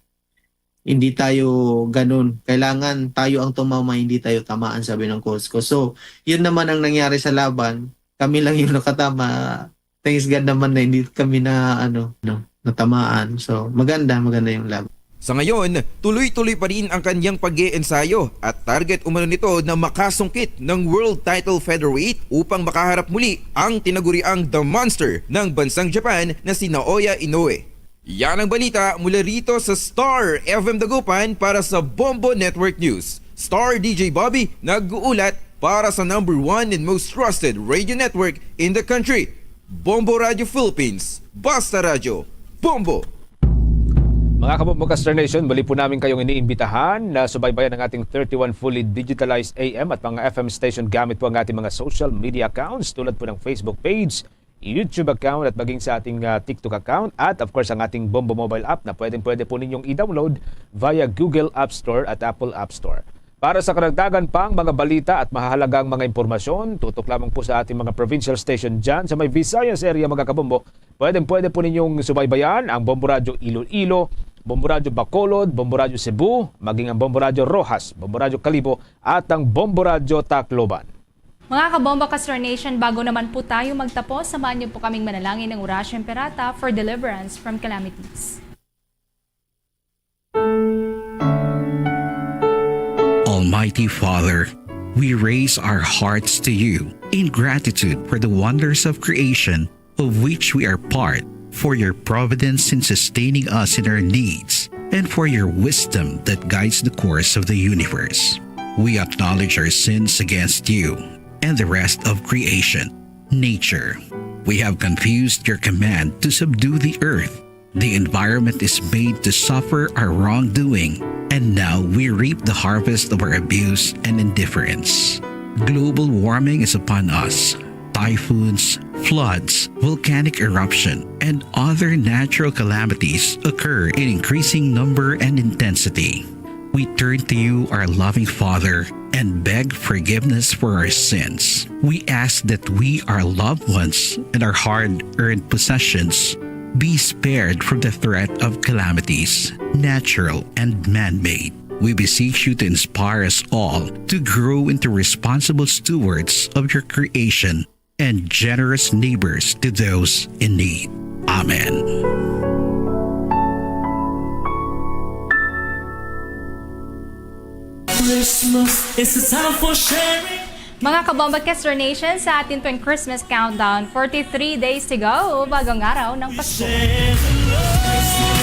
hindi tayo ganun. Kailangan tayo ang tumama, hindi tayo tamaan, sabi ng coach ko. So, yun naman ang nangyari sa laban. Kami lang yung nakatama. Thanks God naman na hindi kami na, ano, no, natamaan. So, maganda, maganda yung laban. Sa ngayon, tuloy-tuloy pa rin ang kanyang pag-iensayo at target umano nito na makasungkit ng world title featherweight upang makaharap muli ang tinaguriang The Monster ng bansang Japan na si Naoya Inoue. Yan ang balita mula rito sa Star F M Dagupan para sa Bombo Network News. Star D J Bobby nag-uulat para sa number one and most trusted radio network in the country, Bombo Radio Philippines. Basta Radyo, Bombo! Mga kabombo ka Star Nation, muli po namin kayong iniimbitahan na subaybayan ang ating thirty-one fully digitalized A M at mga F M station gamit po ang ating mga social media accounts tulad po ng Facebook page, YouTube account at maging sa ating, ah, TikTok account at of course ang ating Bombo Mobile app na pwedeng-pwede po ninyong i-download via Google App Store at Apple App Store. Para sa karagdagan pang mga balita at mahahalagang mga impormasyon, tutok lamang po sa ating mga provincial station dyan sa may Visayas area, mga kabombo. Pwedeng-pwede po ninyong subaybayan ang Bombo Radyo Iloilo, Bombo Radyo Bacolod, Bombo Radyo Cebu, maging ang Bombo Radyo Roxas, Bombo Radyo Kalibo, at ang Bombo Radyo Tacloban. Mga kabombo ka Star Nation, bago naman po tayo magtapos, samahan niyo po kaming manalangin ng Orasyo Imperata for deliverance from calamities. Almighty Father, we raise our hearts to you in gratitude for the wonders of creation of which we are part, for your providence in sustaining us in our needs, and for your wisdom that guides the course of the universe. We acknowledge our sins against you and the rest of creation, nature. We have confused your command to subdue the earth. The environment is made to suffer our wrongdoing, and now we reap the harvest of our abuse and indifference. Global warming is upon us. Typhoons, floods, volcanic eruption, and other natural calamities occur in increasing number and intensity. We turn to you, our loving Father, and beg forgiveness for our sins. We ask that we, our loved ones, and our hard-earned possessions be spared from the threat of calamities, natural and man-made. We beseech you to inspire us all to grow into responsible stewards of your creation and generous neighbors to those in need. Amen. Christmas is a time for sharing. Mga kabombo ka Star Nation, sa atin pong Christmas countdown, forty-three days to go, bagong araw ng Pasko.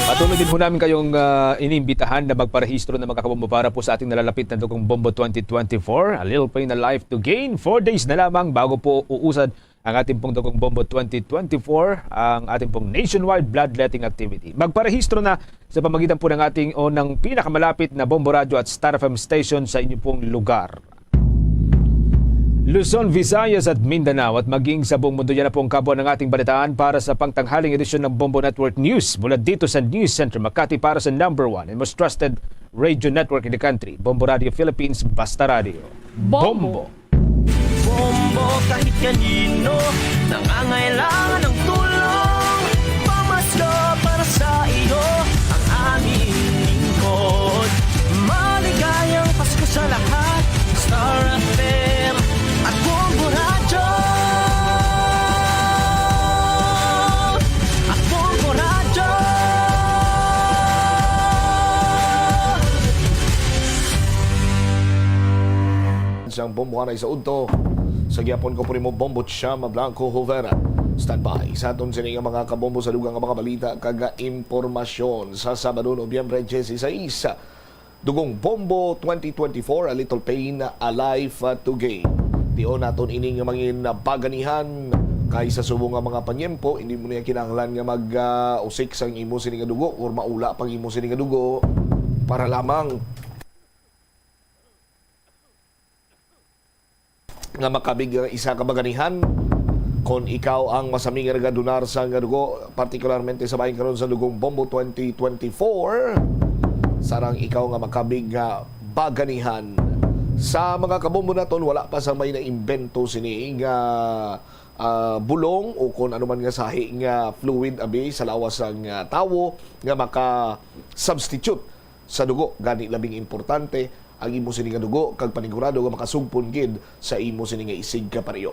Patuloy din po namin kayong, ah, iniimbitahan na magparehistro na, mga kabombo, para po sa ating nalalapit na Dugong Bombo twenty twenty-four, A Little Pain, A Life to Gain. Four days na lamang bago po uusad ang ating pong Dugong Bombo twenty twenty-four, ang ating pong nationwide bloodletting activity. Magparehistro na sa pamagitan po ng ating o ng pinakamalapit na Bombo Radyo at Star F M station sa inyo pong lugar. Luzon, Visayas at Mindanao at maging sa buong mundo, yan na po ang kabuuan ng ating balitaan para sa pangtanghaling edisyon ng Bombo Network News mula dito sa News Center Makati para sa number one and most trusted radio network in the country, Bombo Radio Philippines, Basta Radio. Bombo! Bombo kahit kanino, nangangailangan ng tulong. Pamasko para sa iyo, ang aming lingkod. Maligayang Pasko sa lahat. Star F M at Bombo Radyo. At Bombo Radyo. Sang bombo anay sa udto. Sa gihapon ko po nimo Bombo Chama Blanco Jovera. Standby sa aton sini nga mga kabombo sa dugang nga mga balita kag impormasyon sa Sabado, Nobyembre dieciséis. Dugong Bombo twenty twenty-four, A Little Pain, A Life to Gain. Tion naton ini nga mangin baganihan kay sa subong nga mga panyempo, hindi mo niya kinahanglan nga mag, ah, usik sang imo sini nga dugo or maula pang imo sini nga dugo para lamang nga makabig ang isa ka baganihan. Kon ikaw ang masami nga nagadonar sa nga dugo, partikularmente sa bahin karon sa Dugong Bombo twenty twenty-four, sarang ikaw nga makabig nga baganihan. Sa mga kabombo naton, wala pa sa may naimbento sini nga, ah, bulong o kon ano man nga sahi nga fluid abi sa lawas sang, ah, tawo nga maka-substitute sa dugo. Gani, labing importante ang imo sini nga dugo kag panigurado nga makasugpon gid sa imo sini nga isig ka pareho.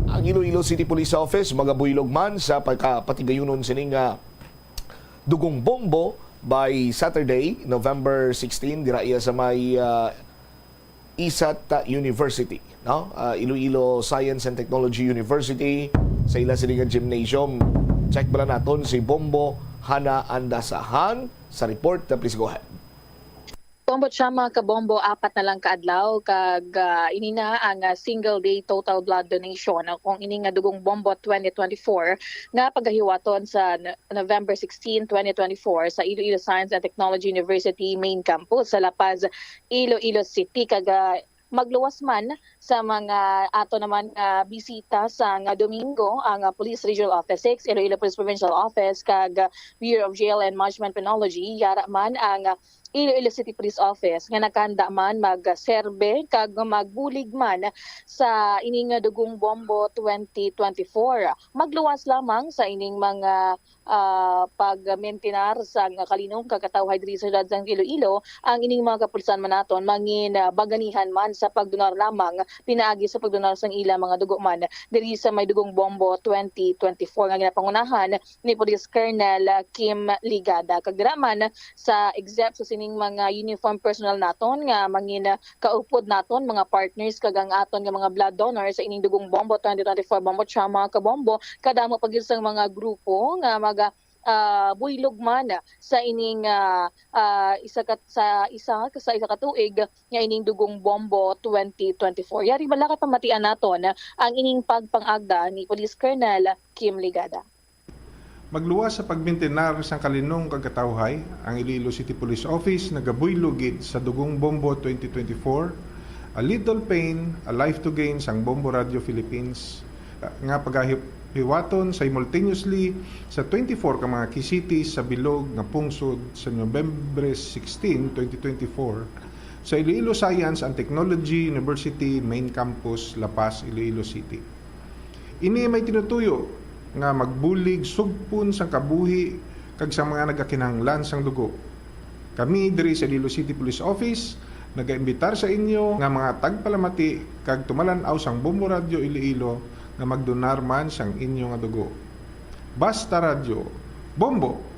Ang Iloilo City Police Office magabuylog man sa pagkapatigayunon sini nga Dugong Bombo by Saturday, November sixteen, dira iya sa may, ah, isat University, no? Ah, Iloilo Science and Technology University, sa ila sini nga gymnasium. Check bala naton si Bombo Hana Andasahan sa report. Uh, please go ahead. Bombo Chama, Kabombo, apat na lang ka adlaw kag, ah, ini na ang, ah, single day total blood donation, ah, kung ini nga Dugong Bombo twenty twenty-four nga pagahiwaton sa N-, November sixteen, twenty twenty-four sa Iloilo Science and Technology University main campus sa La Paz, Iloilo City. Kag, ah, magluwas man sa mga ato naman nga bisita sa nga Domingo ang, ah, Police Regional Office six, Iloilo Police Provincial Office, kag, ah, Bureau of Jail and Management Penology, yara man ang, ah, Iloilo City Police Office nga nakahanda man magserbe kag magbulig man sa ini nga Dugong Bombo twenty twenty-four. Magluwas lamang sa ining mga, ah, pagmintinar sang kalinong kag katawhay diri sa siyudad sang Iloilo ang ining mga kapulisan man naton mangin, ah, baganihan man sa pagdonar lamang pinaagi sa pagdonar sang ila mga dugo man diri sa may Dugong Bombo twenty twenty-four nga ginapangunahan ni Police Colonel Kim Ligada. Kag dira man sa except sa sining mga uniform personnel naton nga mangin kaupod naton, mga partners, kag ang aton nga mga blood donor sa ining Dugong Bombo twenty twenty-four Bombo Chama, Kabombo, kadamo pa gyud sang mga grupo nga maga, ah, buylog man sa ining, ah, ah, isa ka, sa isa, sa isa ka tuig nga ining Dugong Bombo twenty twenty-four. Yari bala kay pamatian naton ang ining pagpangagda ni Police Colonel Kim Ligada. Magluwas sa pagmintinar sang kalinong kag katawhay, ang Iloilo City Police Office nagabuylog gid sa Dugong Bombo twenty twenty-four, A Little Pain, A Life to Gain sang Bombo Radio Philippines, ah, nga pagahiwaton simultaneously sa twenty-four ka mga key cities sa bilog nga pungsod sa Nobyembre sixteen, twenty twenty-four, sa Iloilo Science and Technology University Main Campus, La Paz, Iloilo City. Ini may tinutuyo nga magbulig sugpon sang kabuhi kag sa mga nagakinahanglan sang dugo. Kami diri sa Iloilo City Police Office nagaimbitar sa inyo nga mga tagpalamati kag tumalan-aw sang Bombo Radyo Iloilo nga magdonar man sang inyo nga dugo. Basta Radyo, Bombo!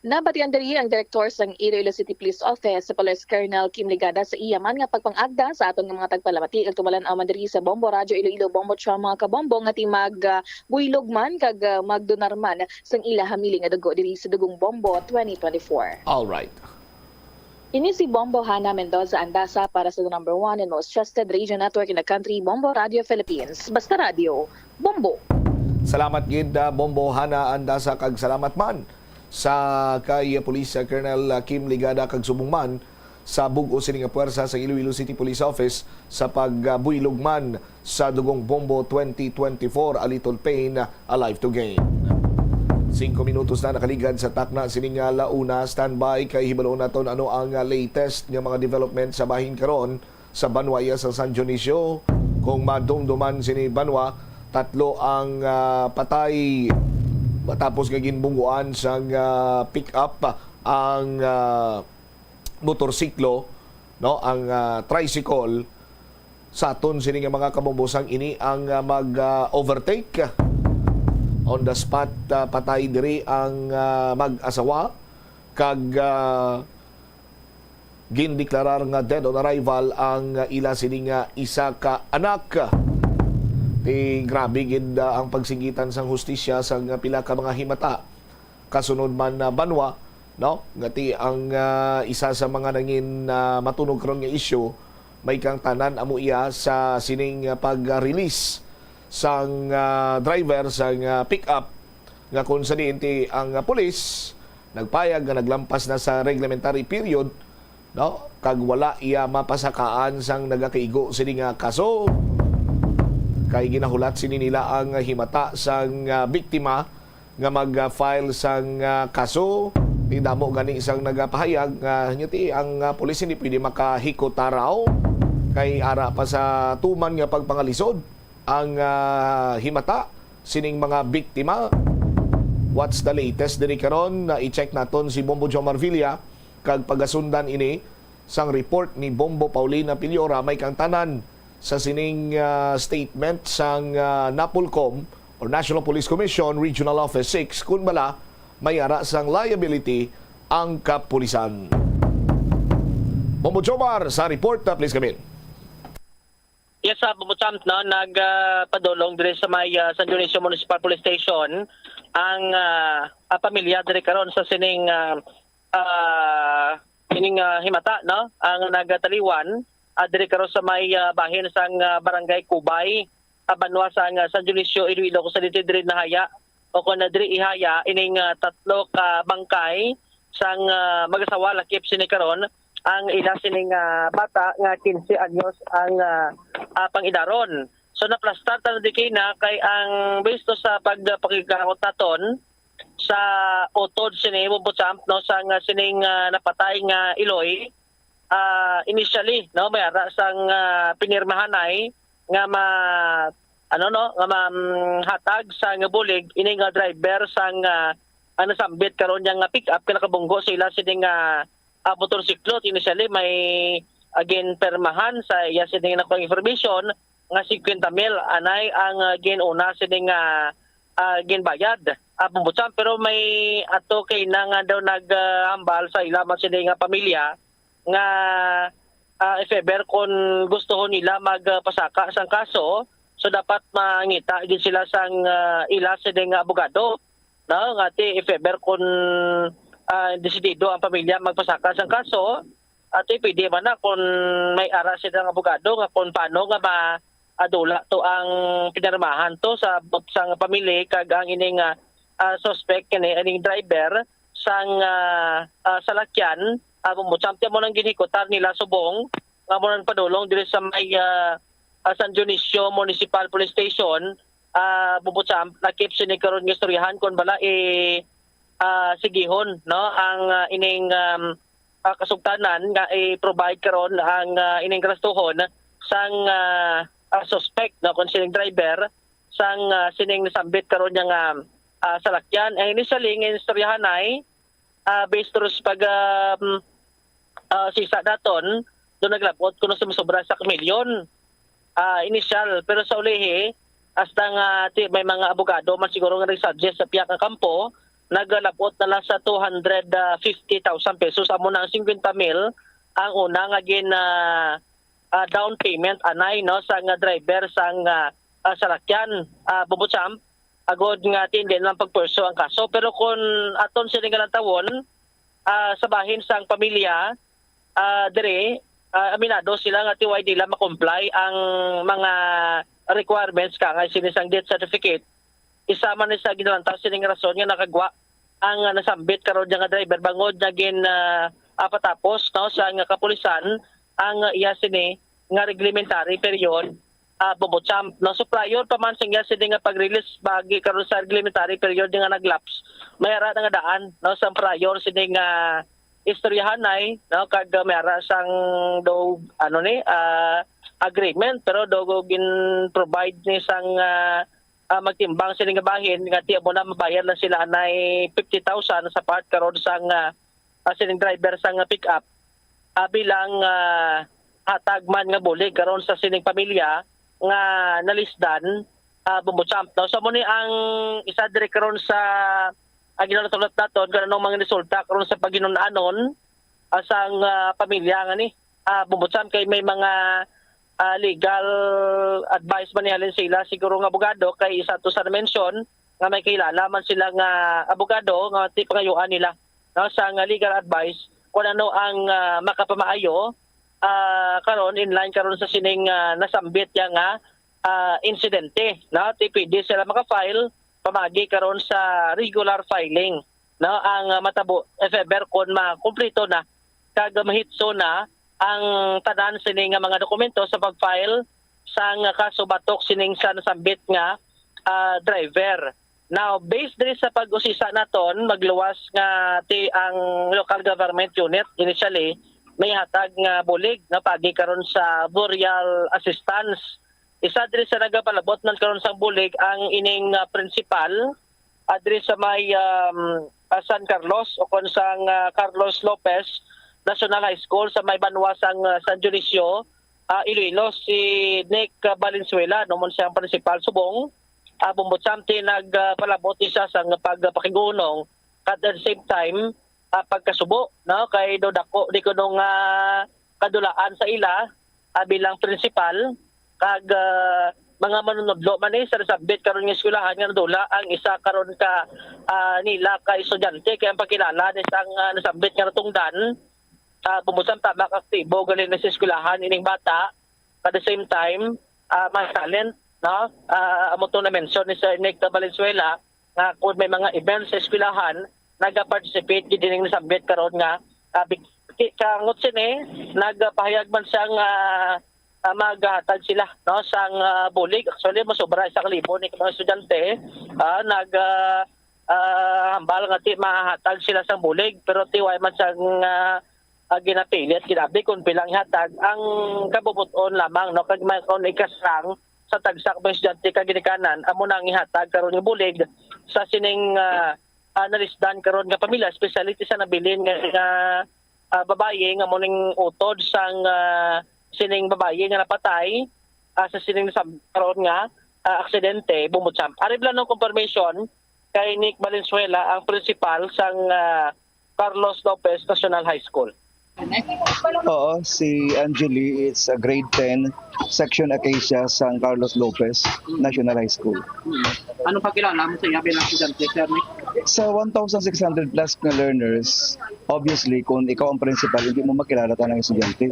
Nabatian diri ang direktor sang Iloilo City Police Office, si Police Colonel Kim Ligada, sa iya man nga pagpangagda sa aton nga mga tagpalamati kag tumalan-aw man diri sa Bombo Radyo Iloilo, Bombo Chama, Kabombo, nga ti mag, ah, buylog man kag, ah, magdonar man sang ila hamili nga dugo diri sa Dugong Bombo twenty twenty-four. All right. Ini si Bombo Hana Mendoza Andasa para sa the number one and most trusted radio network in the country, Bombo Radio Philippines. Basta Radio, Bombo. Salamat gid, ah, Bombo Hana Andasa, kag salamat man sa kay Police Colonel Kim Ligada kag subong man sa bug-os sini nga puwersa sa Iloilo City Police Office sa pagbuylog man sa Dugong Bombo twenty twenty-four, A Little Pain, A Life to Gain. Singko minutos na nakaligad sa takna sini nga la una. Standby kay hibaloon naton ano ang latest nga mga development sa bahin karon sa banwa iya sa San Dionisio. Kung madumduman sini banwa, tatlo ang, ah, patay matapos nga ginbungguan sang, ah, pick-up ang, ah, motorsiklo, no, ang, ah, tricycle. Sa aton sini nga mga kabombo, sang ini ang, ah, mag, ah, overtake. On the spot, ah, patay diri ang, ah, mag-asawa kag, ah, gindeklarar nga dead on arrival ang ila sini nga isa ka anak. Ti grabe gid, ah, ang pagsingitan sang hustisya sang pila ka mga himata. Kasunod man na banwa, no, nga ti ang, ah, isa sa mga nangin, ah, matunog karon nga isyu, may kang tanan amo iya sa sining, ah, pag-release sang, ah, driver sang, ah, pick-up, nga kung sa diin ti ang, ah, pulis nagpayag nga naglampas na sa reglementary period, no? Kag wala iya mapasakaan sang nagakaigo sini nga kaso. Kay ginahulat sini nila ang himata sang, ah, biktima nga mag-file sang, ah, kaso. Ti damo gani sang nagapahayag nga, nya ti ang, ah, pulis hindi pwede makahikot taraw kay ara pa sa tuman nga pagpangalisod ang, ah, himata sining mga biktima. What's the latest diri karon? Na i-check naton si Bombo Jomar Villa kag pagasundan ini sang report ni Bombo Paulina Piliora. May kang tanan sa sining, ah, statement sang, ah, NAPOLCOM or National Police Commission Regional Office six kun bala may ara sang liability ang kapulisan. Bombo Jomar sa report, ah, please come in. Yes, sa Bubutsamp, no, nagpadulong diri sa may, ah, San Dionisio Municipal Police Station ang, ah, ah, pamilya diri karon sa sining, ah, ah, ining, ah, himata, no, ang nagataliwan, ah, diri karon sa may, ah, bahin sang, ah, Barangay Kubay, ah, banwa sang, ah, San Dionisio, Iloilo, Occidente, diri nahaya o kon na diri ihaya ining, ah, tatlo ka bangkay sang, ah, mag-asawa, lakip sini karon ang ila sining, ah, bata nga quince anyos ang, ah, ah, pang-idaron. So, naplastar ta di kay na kay ang bisto sa pagpakighangot naton sa utod sini, Bubutsamp, no, sang, ah, sining, ah, napatay nga iloy, ah, initially, no, may ara sang, ah, pinirmahanay nga ma-, ano, no, nga mahatag sang bulig ini nga driver sang, ah, ang nasambit karon niya nga pick-up kay nakabunggo sila sini nga, ah, motorsiklo. Initially, may, ah, ginpermahan sa iya sini nga nakuha information nga fifty mil anay ang, ah, ginuna sini nga, ah, ginbayad, ah, Bubutsamp. Pero may ato kay na nga daw naghambal sa ila man sini nga pamilya nga, ah, if ever kon gustohon nila magpasaka sang kaso, so dapat mangita gid sila sang, ah, ila sini nga abogado, no? Nga ti if ever kon, ah, desidido ang pamilya magpasaka sang kaso, ati pwede man na kon may ara sila nga abogado nga kon paano nga ma-, adula to ang pinirmahan to sa bot sang pamili kag ang ining, ah, ah, suspect kini, ining driver sang, ah, ah, salakyan, ah, Bubutsamp. Ti amo nang ginhikutan nila subong nga amo nang padulong diri sa may, ah, ah, San Dionisio Municipal Police Station, ah, Bubutsamp, lakip sini karon nga istoryahan kon bala i, ah, sigihon, no, ang, ah, ining, um, ah, kasugtanan nga i-provide karon ang, ah, ining gastuhon sang, ah, ah, suspect, no, kon sining driver sang, ah, sining nasambit karon niya nga, ah, salakyan. Ang initially nga istoryahanay, ah, based to sa pag, um, ah, sisa daton, do naglabot kuno sa masobra sa milyon, ah, initial. Pero sa ulihi, hasta nga ti-, may mga abogado man siguro nga nag-suggest sa pihak nga kampo, naglabot na lang sa two hundred fifty thousand pesos. Amo na ang fifty mil ang una nga gin, ah, ah, down payment anay, no, sa nga driver sang, ah, ah, salakyan, ah, Bubutsamp, agod nga ti-, hindi na lang pagpurso ang kaso. Pero kung aton sini nga lantawon, ah, sa bahin sang pamilya, ah, diri, ah, aminado sila nga ti wala nila ma-comply ang mga requirements ka nga sini sang death certificate. Isa man ni sa ginalantaw sining rason nga nakagwa ang, ah, nasambit karon nga driver bangod nga gin, ah, ah, patapos, no, sa nga kapulisan ang, ah, iya sini nga reglementary period, ah, Bubutsamp, no. So, prior pa man sa iya sini nga pag-release bagi karon sa reglementary period nga nag-lapse, may ara na nga daan, no, sa prior sini nga istoryahanay, no, kag, ah, may ara sang do, ano ni, ah, agreement, pero do gin-provide ni sang, ah, ah, magtimbang sini nga bahin nga ti amo na mabayad lang sila anay fifty thousand sa part karon sang, ah, ah, sining driver sang pick-up, ah, bilang, ah, hatag man nga bulig karon sa sining pamilya nga nalisdan, ah, Bubutsamp, no? So, amo ni ang isa diri karon sa, ah, ginatulot naton kung anong mga resulta karon sa paghinun-anon, ah, sang, ah, pamilya nga ni, ah, Bubutsamp kay may mga, ah, legal advice man ni halin sila siguro nga abogado kay isa to sa mention nga may kilala man sila nga abogado nga ti pangayuan nila, no, sa nga legal advice kung ano ang, ah, makapamaayo, ah, karon in line karon sa sining, ah, nasambit ya nga, ah, insidente, no? Ti pwede sila maka-file pamagi karon sa regular filing, no? Ang, ah, matabo if ever kon makumpleto na kag mahitso na ang tanan sini nga mga dokumento sa pag-file sang kaso batok sining sa nasambit nga, ah, driver. Now, based diri sa pag-usisa naton, magluwas nga ti ang local government unit initially may hatag nga bulig nga pagi karon sa burial assistance. Isa diri sa nagapalabot man karon sang bulig ang ining, ah, principal, ah, diri sa may, um, ah, San Carlos o kon sang, ah, Carlos Lopez National High School sa may banwa sang, ah, San Dionisio, ah, Iloilo, si Nick, ah, Valenzuela, no, man siyang principal subong. Ah, Bubutsamp, ti nagpalabot isa sang pagpakigunong, at the same time, ah, pagkasubo, no, kay do dako di kuno nga kadulaan sa ila, ah, bilang principal, kag, ah, mga manunudlo man ni sa nasambit karon nga eskwelahan nga nadula ang isa karon ka, ah, nila ka estudyante, kay ang pagkilala ni sang, ah, nasambit nga natungdan, ah, bumutang tama ka aktibo gali na sa eskwelahan ining bata. At the same time, ah, may talent, no? Ah, amo tong na-mention ni Sir Nick Valenzuela nga kung may mga events sa eskwelahan, naga-participate gid ining nasambit karon nga, ah, big-, ki-, kangot sini, nagapahayag man siya nga, ah, maghatag sila, no, sang, ah, bulig. Actually, masobra isa ka libo ni mga estudyante, ah, nag, ah, ah, hambal nga ti mahatag sila sang bulig, pero ti way man sang, ah, ah, ginapilit, ginabi kung pilang ihatag ang kabubot-on lamang, no, kag may kon ikasarang sa tagsa ka mga estudyante ka ginikanan, amo na ang ihatag karon nga bulig sa sining, ah, ah, nalisdan karon nga pamilya, especially sa nabilin nga, nga, ah, babayi nga mo ning utod sang, ah, sining babayi nga napatay, ah, sa sining sa karon nga, ah, aksidente, bumutsamp. Ari bala ng confirmation kay Nick Valenzuela, ang principal sang, ah, Carlos Lopez National High School. Oo, si Angeli is a grade ten, section Acacia, sang Carlos Lopez National High School. Anong pagkilala mo sa iya bilang estudyante, Sir Nick? Sa one thousand six hundred plus nga learners, obviously, kung ikaw ang principal, hindi mo makilala tanang estudyante.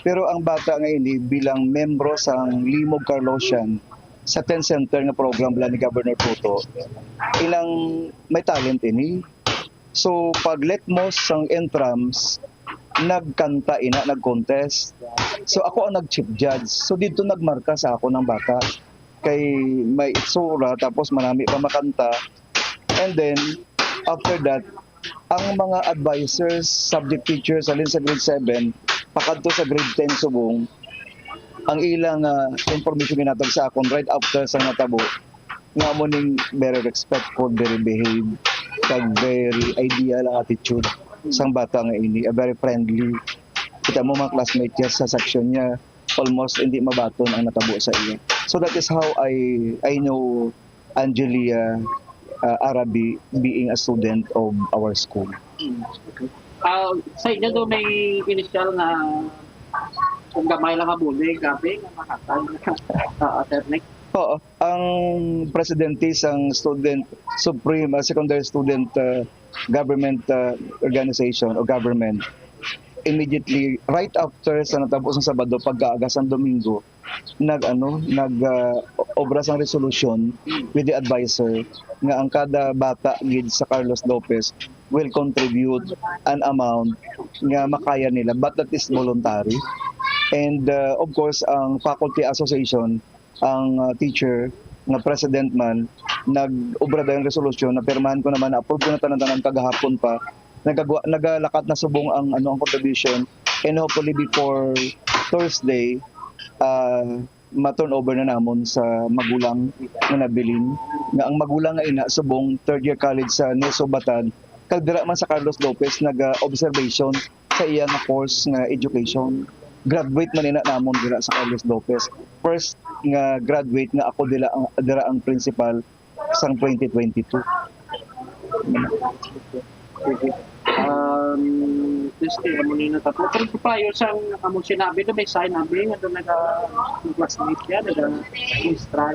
Pero ang bata nga ini bilang membro sang Limog Carlosian sa ten Center nga program bala ni Governor Toto, ilang may talent ini. So, pag letmos sang entrams, nagkanta ina, nag-contest. So, ako ang nag-chief judge. So, dito nagmarka sa ako ng bata. Kay may itsura, tapos manami pa makanta. And then, after that, ang mga advisors, subject teachers, halin sa grade seven, pakadto sa grade ten subong, ang ilang ah, information ginatag sa akon right after sa natabo, nga mo ning very respectful, very behave, kag very ideal ang attitude sang bata nga ini, a very friendly. Kita mo mga classmate niya sa section niya, almost hindi mabaton ang natabo sa iya. So that is how I I know Angelia uh, Arabi being a student of our school. Ah, sa inyo do may initial nga kung gamay lang nga bulig, gabi nga mahatag, ah, Sir Nick? Oo, ang presidente sang Student Supreme uh, Secondary Student uh, Government uh, Organization o government, immediately right after sa natabo sang Sabado, pagkaaga sang Domingo, nag ano nag uh, obra sang resolution with the advisor nga ang kada bata gid sa Carlos Lopez will contribute an amount nga makaya nila, but that is voluntary. And uh, of course, ang faculty association, ang uh, teacher nga president man, nag-obra dayon resolution, napirmahan ko naman, na-approve ko na tanan-tanan kagahapon pa. Nagagwa, nagalakat na subong ang ano ang contribution, and hopefully before Thursday, uh, ma-turn over na namon sa magulang nga nabilin, nga ang magulang nga ina subong third year college sa Neso Batad, kag dira man sa Carlos Lopez naga-observation sa iya nga course nga education. Graduate man ina namon dira sa Carlos Lopez. First nga graduate nga ako dira ang, dira ang principal sang twenty twenty-two. Sige. Um, just kaya mo nina tapo. Pero prior sa amo sinabi do may sign abi nga do naga classmate siya, naga extra.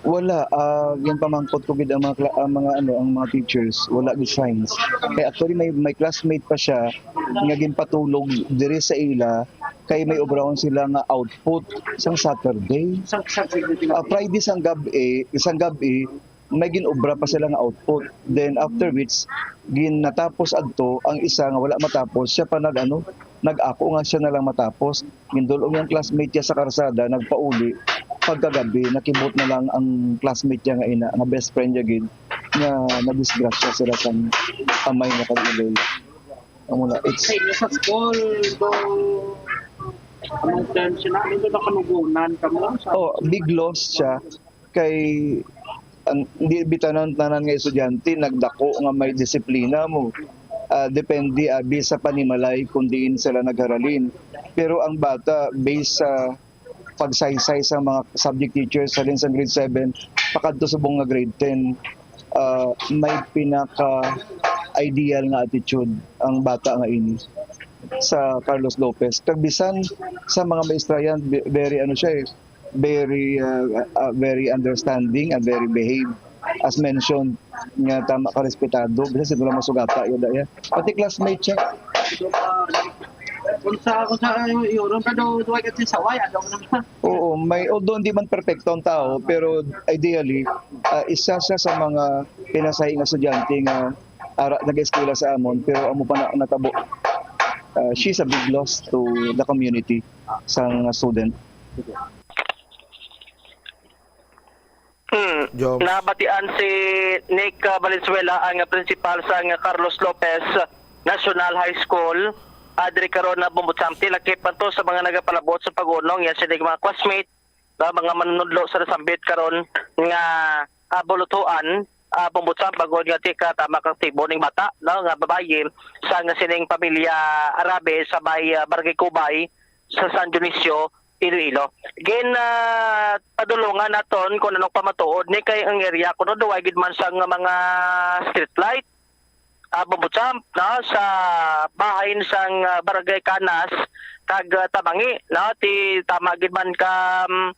Wala, ah, ginpamangkot ko gid ang mga kla- ang mga ano, ang mga teachers, wala gid signs. Kay actually may may classmate pa siya nga ginpatulog diri sa ila kay may obrahon sila nga output sang Saturday. Sa sa Ah, Friday sang gab-i, sang gab-i, may ginobra pa sila nga output. Then after which, ginatapos adto ang isa nga wala matapos, siya pa nag ano, nag-ako nga siya na lang matapos. Gindul-ong yang classmate niya sa karsada, nagpauli. Pagkagabi, nakibot na lang ang classmate niya nga ina, nga best friend niya gid, nga nadisgrasya sila sa amay nga kag-iloy. Amo na, it's Sa inyo sa school, do among term sila, ano do nakanugunan kamo sa Oh, big loss siya kay ang di bitanan tanan nga estudyante nagdako nga may disiplina mo. Ah, depende abi sa panimalay kung diin sila nagharalin. Pero ang bata, based sa pagsaysay sa mga subject teachers halin sa grade seven pakadto subong nga grade ten, ah, may pinaka ideal nga attitude ang bata nga ini sa Carlos Lopez. Kag bisan sa mga maestra yan, ve- very ano siya eh, very, uh, uh, very understanding and very behave. As mentioned, nga tama ka respetado, bisan sino lang masugata, yun, ya. Pati classmate siya. Kung sa, kung sa, eh, Europe na daw, duwa ka sa saway, ano naman? Oo, may, although hindi man perfecto ang tao, pero ideally, ah, isa siya sa mga pinasahi nga estudyante nga ara nag-eskwela sa amon, pero amo pa na natabo. Ah, she's a big loss to the community sang student. Hmm. Jobs. Nabatian si Nick, ah, Valenzuela, ang principal sang Carlos Lopez National High School, ah, diri karon na Bombo Champ. Lakip man to sa mga nagapalabot sa pag-unong, yan sila mga classmate, ah, mga manunudlo sa nasambit karon nga, ah, bulutuan, ah, Bombo Champ, bangod nga ti ka tama kang tibo ning bata, no, nga babayi sa nga sining pamilya Arabe sa may, ah, Barangay Cubay sa San Dionisio, Iloilo. Gin, ah, padulungan naton kung anong pamatuod ni kay ang area kuno duwa gid man sang mga street light, ah, Bombo Champ, no, sa bahin sang, ah, Barangay Canas kag, ah, Tabangi, no, ti tama gid man ka, um,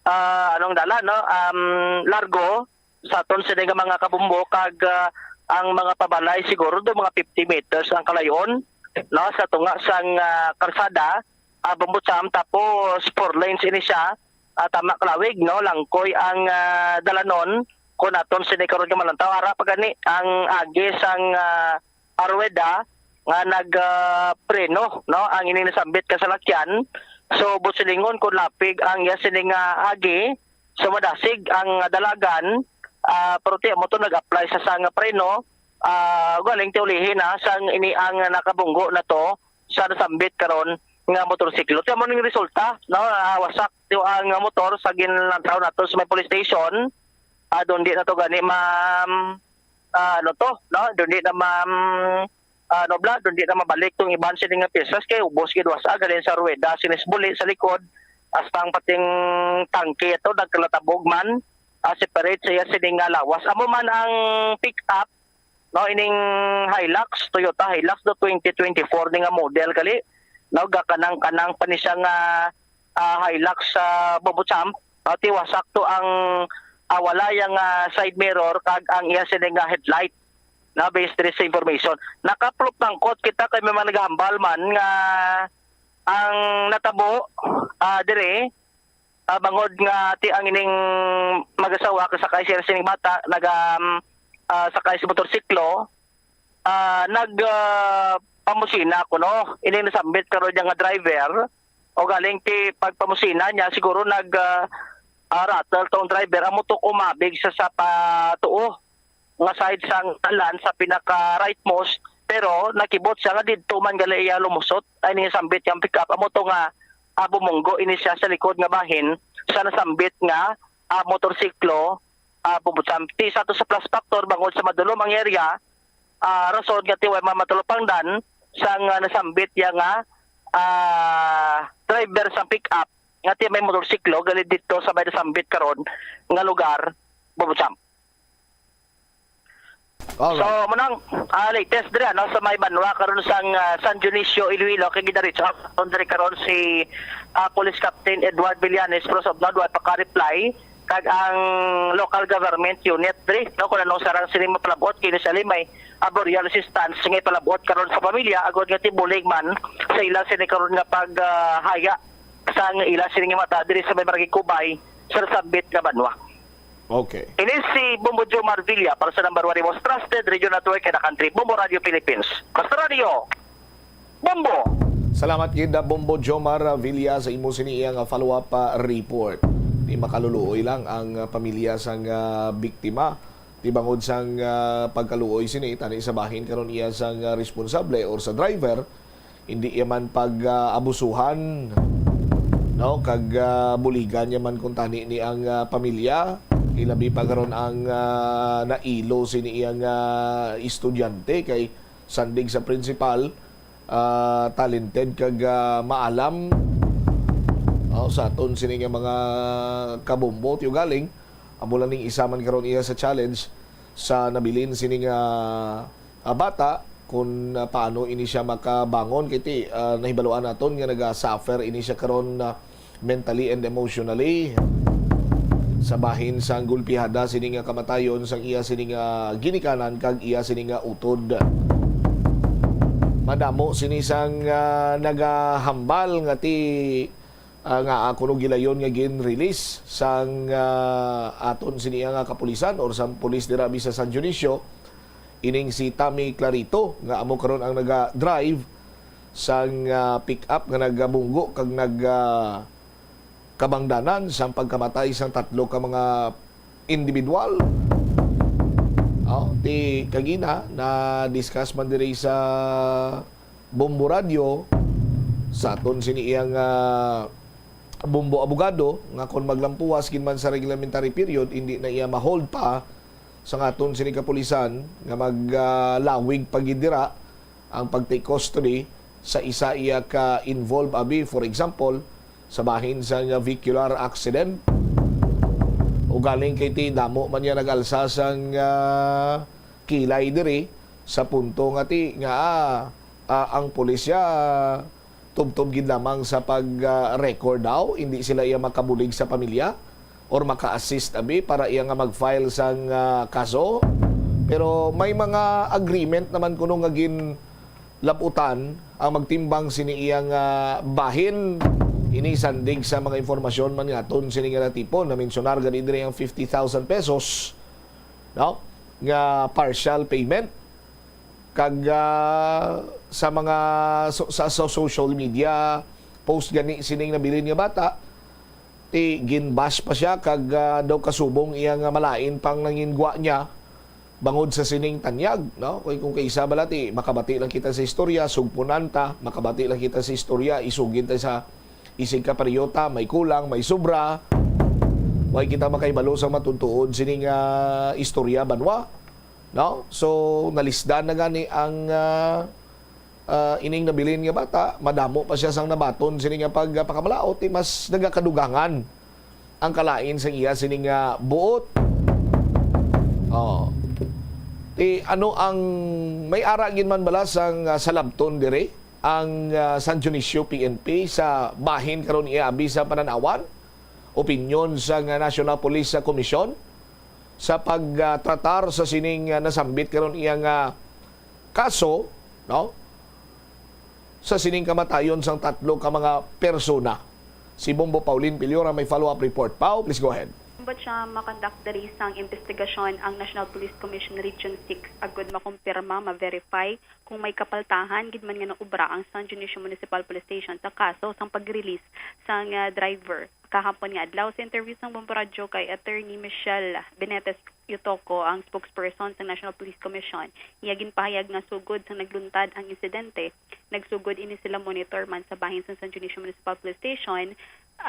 ah, anong dalan, no, um, largo sa aton sini nga mga kabumbo kag, ah, ang mga pabalay siguro do mga fifty meters ang kalayon, no, sa tunga sang, ah, kalsada, ah, Bombo Champ, tapos four lanes ini siya, ah, tama kalawig, no, langkoy ang, ah, dalanon. Kung aton sini karon nga malantaw, ara pa gani ang agi sang, ah, arweda nga nag, ah, preno, no, ang ini nasambit ka salakyan. So, busilingon kung lapig ang iya sini nga agi, so madasig ang dalagan, ah, pero ti amo to nag-apply sa, sa nga preno, ah, galing ti ulihi na sang ini ang nakabunggo na to sa nasambit karon nga motorsiklo. Ti amo ning resulta, no, ah, wasak ti ang motor sa ginlantaw nato sa may police station. Ah, doon di na to gani ma, ah, ano to, no? Doon di na ma, ah, ano bla, doon di na mabalik tong iban sini nga piesas kay ubos gid wasa, galing sa ruweda, sinis buli sa likod, hasta ang pating tangke ito nagkalatabog man, ah, separate sa iya sini nga lawas. Amo man ang pick up, no, ining Hilux, Toyota Hilux do twenty twenty-four ni nga model kali, no, gakanang-kanang pa ni siya nga, ah, Hilux sa Bombo Champ, no, ti wasak to ang, ah, wala yang, ah, side mirror kag ang iya sini nga headlight, na based diri sa information. Nakaplop nangkot kita kay may mga nagahambal man nga ang natabo, ah, diri, ah, bangod nga ti ang ining mag-asawa kasakay siya sining bata naga, um, ah, sakay sa motorsiklo, ah, nag, ah, pamusina kuno ining nasambit karon niya nga driver, o galing ti pagpamusina niya siguro nag, ah, ah, rattle tong driver, amo to kumabig sa, sa patuo nga side sang dalan sa pinaka rightmost, pero nakibot siya nga didto man gali iya lumusot ay ning sambit nga pick-up. Amo to nga, ah, bumunggo ini siya sa likod nga bahin sa nasambit nga, ah, motorsiklo, ah, Bombo Champ. Ti sa to sa plus factor bangod sa madulom ang area, ah, rason nga ti way mamatulopangdan sang, ah, nasambit ya nga, ah, driver sang pick-up nga ti may motorsiklo gali didto sa may nasambit karon nga lugar, Bombo Champ. Alright. So, munang, ah, latest diri, ano, sa may banwa karon sang, ah, San Dionisio, Iloilo, kay gidaritso aton diri karon si, ah, Police Captain Edward Villanes, pero sa ubnod, wa pa ka-reply, kag ang local government unit diri, no, kung anong sarang sini mapalabot, kini sa limay, ah, burial assistance nga ipalabot karon sa pamilya, agod nga tibulig man sa ila sini karon nga pag, ah, haya sang ila sini nga mata diri sa may Barangay Cubay sa nasambit nga banwa. Okay. Ini si Bombo Jomar Villa para sa number one, the most trusted radio network in the country, Bombo Radio Philippines. Basta Radio, Bombo! Salamat gid, ah, Bombo Jomar, ah, Villa, sa imo sini iya nga follow-up, ah, report. Di makaluluoy lang ang, ah, pamilya sang, ah, biktima. Di bangod sang, ah, pagkaluoy sini, tani sa bahin karon iya sang, ah, responsable or sa driver, hindi iya man pag, ah, abusuhan, no? Kag, ah, buligan niya man kung tani ni ang, ah, pamilya, ilabi pa karon ang, ah, nailo sini iyang, ah, estudyante kay sandig sa principal, ah, talented kag, ah, maalam, no? Sa aton sini nga mga kabombo, ti ugaling, amo lang ning isa man karon iya sa challenge sa nabilin sini nga, ah, bata, kung, ah, paano ini siya makabangon. Kay ti, ah, nahibaluan naton nga naga-suffer ini siya karon, ah, mentally and emotionally sa bahin sang gulpihada sini nga kamatayon sang iya sini nga ginikanan kag iya sini nga utod. Madamo sini sang, ah, nagahambal nga ti, ah, nga kuno gilayon nga gin-release sang, ah, aton sini nga kapulisan or sang pulis dira abi sa San Dionisio, ining si Tommy Clarito nga amo karon ang naga-drive sang, ah, pick-up nga nagabunggo kag nag, ah, kabangdanan sang pagkamatay sang tatlo ka mga individual. Oh, ti kagina na-discuss man diri sa Bombo Radio sa aton sini iyang, ah, Bombo Abogado nga kon maglampuwas gid man sa reglementary period, hindi na iya ma-hold pa sa aton sini kapulisan nga mag, ah, lawig pa gid dira ang pag-take custody sa isa iya ka involved abi, for example, sa bahin sang vehicular accident. Ugaling kay ti damo man niya nag-alsa sang, ah, kilay diri sa punto nga ti nga, ah, ah, ang pulisya tubtob gid lamang sa pag, ah, record daw, hindi sila iya makabulig sa pamilya or maka-assist abi para iya nga mag-file sang, ah, kaso. Pero may mga agreement naman kuno nga ginlabutan ang magtimbang sini iya nga bahin. Ini sandig sa mga impormasyon man nga aton sini nga natipon, na-mensionar gani diri ang fifty thousand pesos, no, nga partial payment. Kag, ah, sa mga so-, sa, sa social media post gani sining nabilin nga bata, ti gin-bash pa siya kag, ah, daw kasubong iya nga malain pang nangingwa niya bangod sa sining tanyag, no? Kung, kung kaisa bala ti makabati lang kita sa istorya, sugpunan ta, makabati lang kita sa istorya, isugid ta sa isig ka pariyota, may kulang, may sobra. Way kita makahibalo sa matutuod sining, ah, istorya, banwa. No? So, nalisdan na gani ang, ah, ah, ining nabilin nga bata. Madamo pa siya sang nabaton sini nga pagpakamalaot, ti mas nagakadugangan ang kalain sang iya sini nga buot. Oh. Ti ano ang may ara gid man bala sang, ah, salabton diri ang, ah, San Dionisio P N P sa bahin karon iya abi sa pananawan, opinyon sang, ah, National Police, ah, Commission sa pag, ah, tratar sa sining, ah, nasambit karon iya nga kaso, no? Sa sining kamatayon sang tatlo ka mga persona. Si Bombo Pauline Piliora may follow-up report. Pao, please go ahead. But siya makonduct diri sang investigasyon ang National Police Commission Region six agud makumpirma, ma-verify kung may kapaltahan gid man nga naubra ang San Dionisio Municipal Police Station sa kaso sang pag-release sang, ah, driver. Kahapon nga adlaw, sa interview sang Bombo Radyo kay Attorney Michelle Benetes Utoco, ang spokesperson sa National Police Commission, iya ginpahayag nga sugod sang nagluntad ang insidente, nagsugod ini sila monitor man sa bahin sang San Dionisio Municipal Police Station,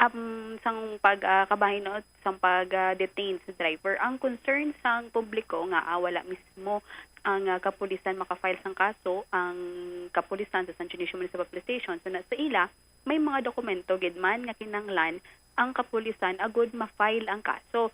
um, sang pag, ah, kabahin o sang pag, ah, detain sa driver. Ang concern sang publiko nga, ah, wala mismo ang, ah, kapulisan maka-file sang kaso, ang kapulisan sa San Dionisio Municipal Police Station. So, na, sa ila, may mga dokumento gid man nga kinahanglan ang kapulisan agud ma-file ang kaso.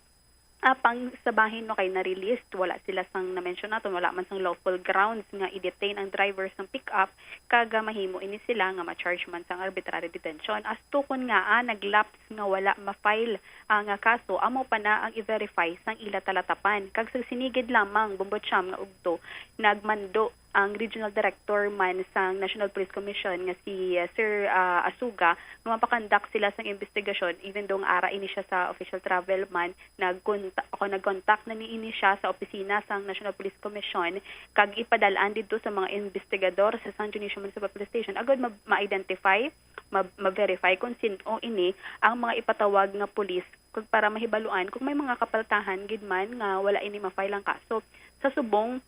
Apang sa bahin, no, kay na-released, wala sila sang na-mention naton, wala man sang lawful grounds nga i-detain ang driver sang pick-up, kag, ah, mahimo ini sila nga ma-charge man sang arbitrary detention. As to kon ngaa nag-lapse nga wala ma-file ang, ah, kaso, amo pa na ang i-verify sang ila talatapan. Kag sa sini gid lamang, Bombo Cham, nga ugto, nagmando ang Regional Director man sang National Police Commission nga si, ah, Sir, ah, Asuga, nga mapakonduct sila sang investigasyon, even though nga ara ini siya sa official travel man, nagkonta-, o nag-contact na niini siya sa opisina sang National Police Commission, kag ipadal-an didto sa mga investigador sa San Dionisio Municipal Police Station agud ma-, ma-identify, ma-, ma-verify kung sin-o ini ang mga ipatawag nga pulis, kag para mahibaluan kung may mga kapaltahan gid man nga wala ini ma-file ang kaso. Sa subong,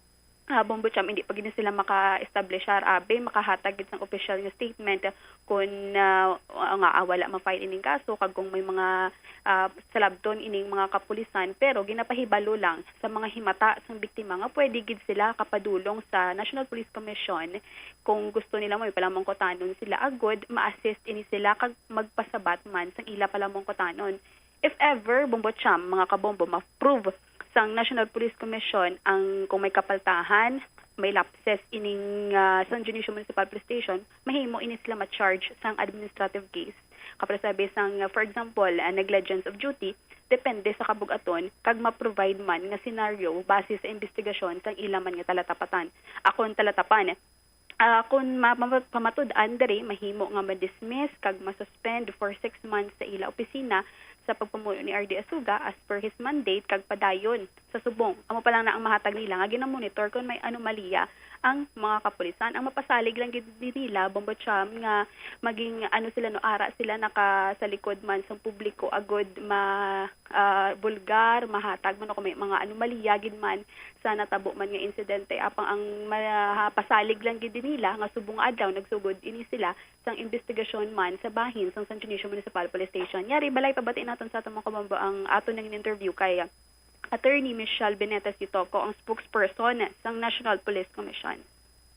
ah, Bombo Cham, hindi pa gid sila maka-establishar, abi, makahatag gid sang opisyal nga statement kung, ah, nga, ah, wala ma-file ining kaso kag kung may mga, ah, salabton ining mga kapulisan, pero ginapahibalo lang sa mga himata sang biktima nga pwede gid sila kapadulong sa National Police Commission kung gusto nila, may palamangkutanon sila agud ma-assist ini sila kag magpasabat man sang ila palamangkutanon. If ever, Bombo Cham, mga kabombo, ma-prove sang National Police Commission ang kung may kapaltahan, may lapses ining, ah, San Dionisio Municipal Police Station, mahimo ini sila ma-charge sang administrative case. Kapag sabi sang, for example, ah, negligence of duty, depende sa kabug-aton kag ma-provide man nga senaryo base sa imbestigasyon sang ila man nga talatapatan. Akon talatapan, ah, kung ma-, ma-, pamatud-an diri, mahimo nga ma-dismiss kag ma-suspend for six months sa ila opisina sa pagpamuno ni R D Asuga as per his mandate kag padayon sa subong. Amo pa lang na ang mahatag nila nga ginamonitor kung may anomalya ang mga kapulisan. Ang mapasalig lang gid ni nila, Bombo Cham, nga maging ano sila, no, ara sila nakasalikod man sa publiko agud ma-, ah, bulgar, mahatag man o kung may mga anomalya gid man sa natabo man nga insidente. Apang ang mapasalig lang gid nila nga subong adlaw nagsugod ini sila sang investigasyon man sa bahin sang San Dionisio Municipal Police Station. Yari, balay, pabati naton sa atong mga kabombo ang aton nang interview kay Attorney Michelle Benitez Ditoco, ang spokesperson sang National Police Commission.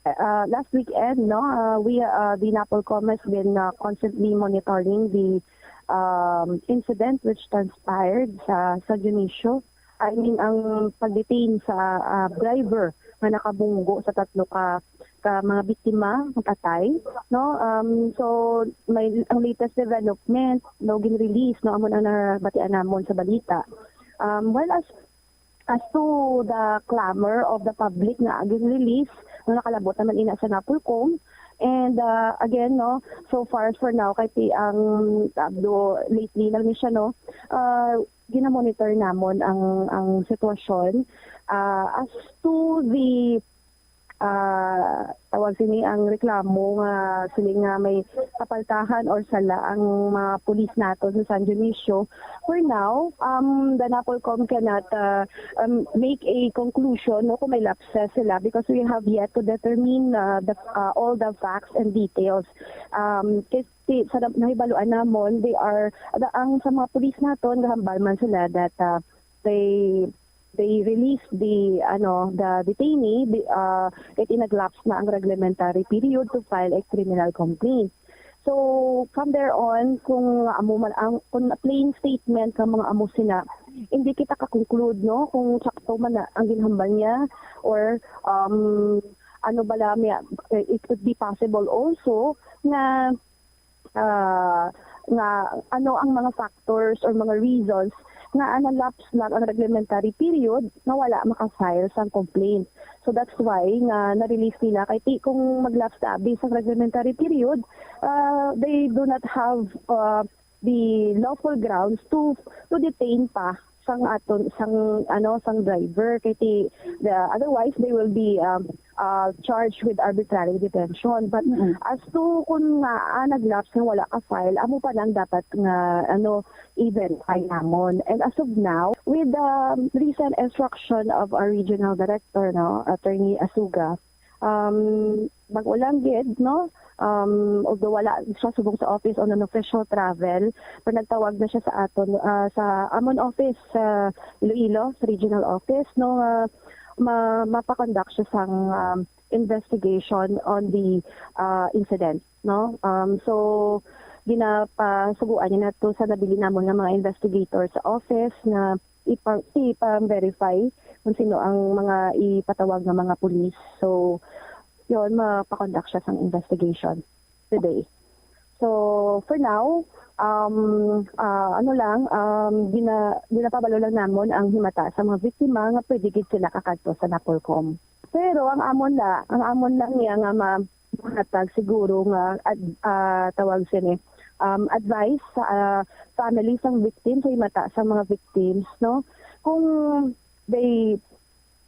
Uh, last weekend, no, uh, we, uh, the NAPOLCOM has been, uh, constantly monitoring the, um, incident which transpired sa San Dionisio. I mean, ang pag-detain sa, uh, driver nga nakabunggo sa tatlo ka, ka mga biktima, patay, no? Um, so, may, ang latest development, no, gin-release, no, amo ang nabatian namon sa balita. Um, well, as as to the clamor of the public nga gin-release, nga nakalabot naman ina sa NAPOLCOM. And, uh, again, no, so far as for now, kay ti ang, uh, do, lately lang ni siya, no, uh, ginamonitor namon ang, ang sitwasyon. Uh, as to the ah, tawag sini ang reklamo nga siling nga may kapaltahan or sala ang mga pulis nato sa San Dionisio. For now, um, the NAPOLCOM cannot, uh, um, make a conclusion, no, kung may lapses sila because we have yet to determine, uh, the, uh, all the facts and details. Um, kasi sa na-, nahibaluan namon, they are, the, ang sa mga pulis naton, gahambal man sila that, uh, they they released the, ano, the detainee, the, uh, kay nag-lapse na ang reglementary period to file a criminal complaint. So, from there on, kung amo man ang, kung plain statement nga mga amo sina, hindi kita ka-conclude, no, kung sakto man na ang ginhambal niya or, um, ano bala, may, it could be possible also na ah, nga ano ang mga factors or mga reasons nga na-lapse lang ang reglementary period nga wala maka-file sang complaint. So that's why nga na-release nila kay ti kung mag-lapse na abi sang reglementary period, ah, they do not have, ah, the lawful grounds to to detain pa sang aton sang ano sang driver kay ti the, otherwise they will be, um, uh, charged with arbitrary detention. But Mm-mm. as to kung nga, ah, nag-lapse nga wala ka-file, amo pa lang dapat nga, ano, i-verify namon. And as of now, with the recent instruction of our regional director, no, Attorney Asuga, um, bag-o lang gid, no? Um, although wala siya subong sa office on an official travel, pero nagtawag na siya sa aton, ah, sa amon office sa Iloilo, sa regional office, no, nga ma-, mapa-conduct siya sang, um, investigation on the, uh, incident, no? Um, so, ginapasuguan niya na to sa nabilin namon nga mga investigator sa office nga ipa-, ipa-verify kung sino ang mga ipatawag nga mga pulis. So, yun, mapa-conduct siya sang investigation today. So, for now, um, ah, ano lang, um, gina-, ginapabalo lang namon ang himata sa mga biktima nga pwede gid sila kakadto sa NAPOLCOM. Pero ang amon la, ang amon lang niya nga ma-, mahatag siguro nga ad-, ah, tawag sini, um, advice sa, ah, family sang victim, sa himata sa mga victims, no? Kung they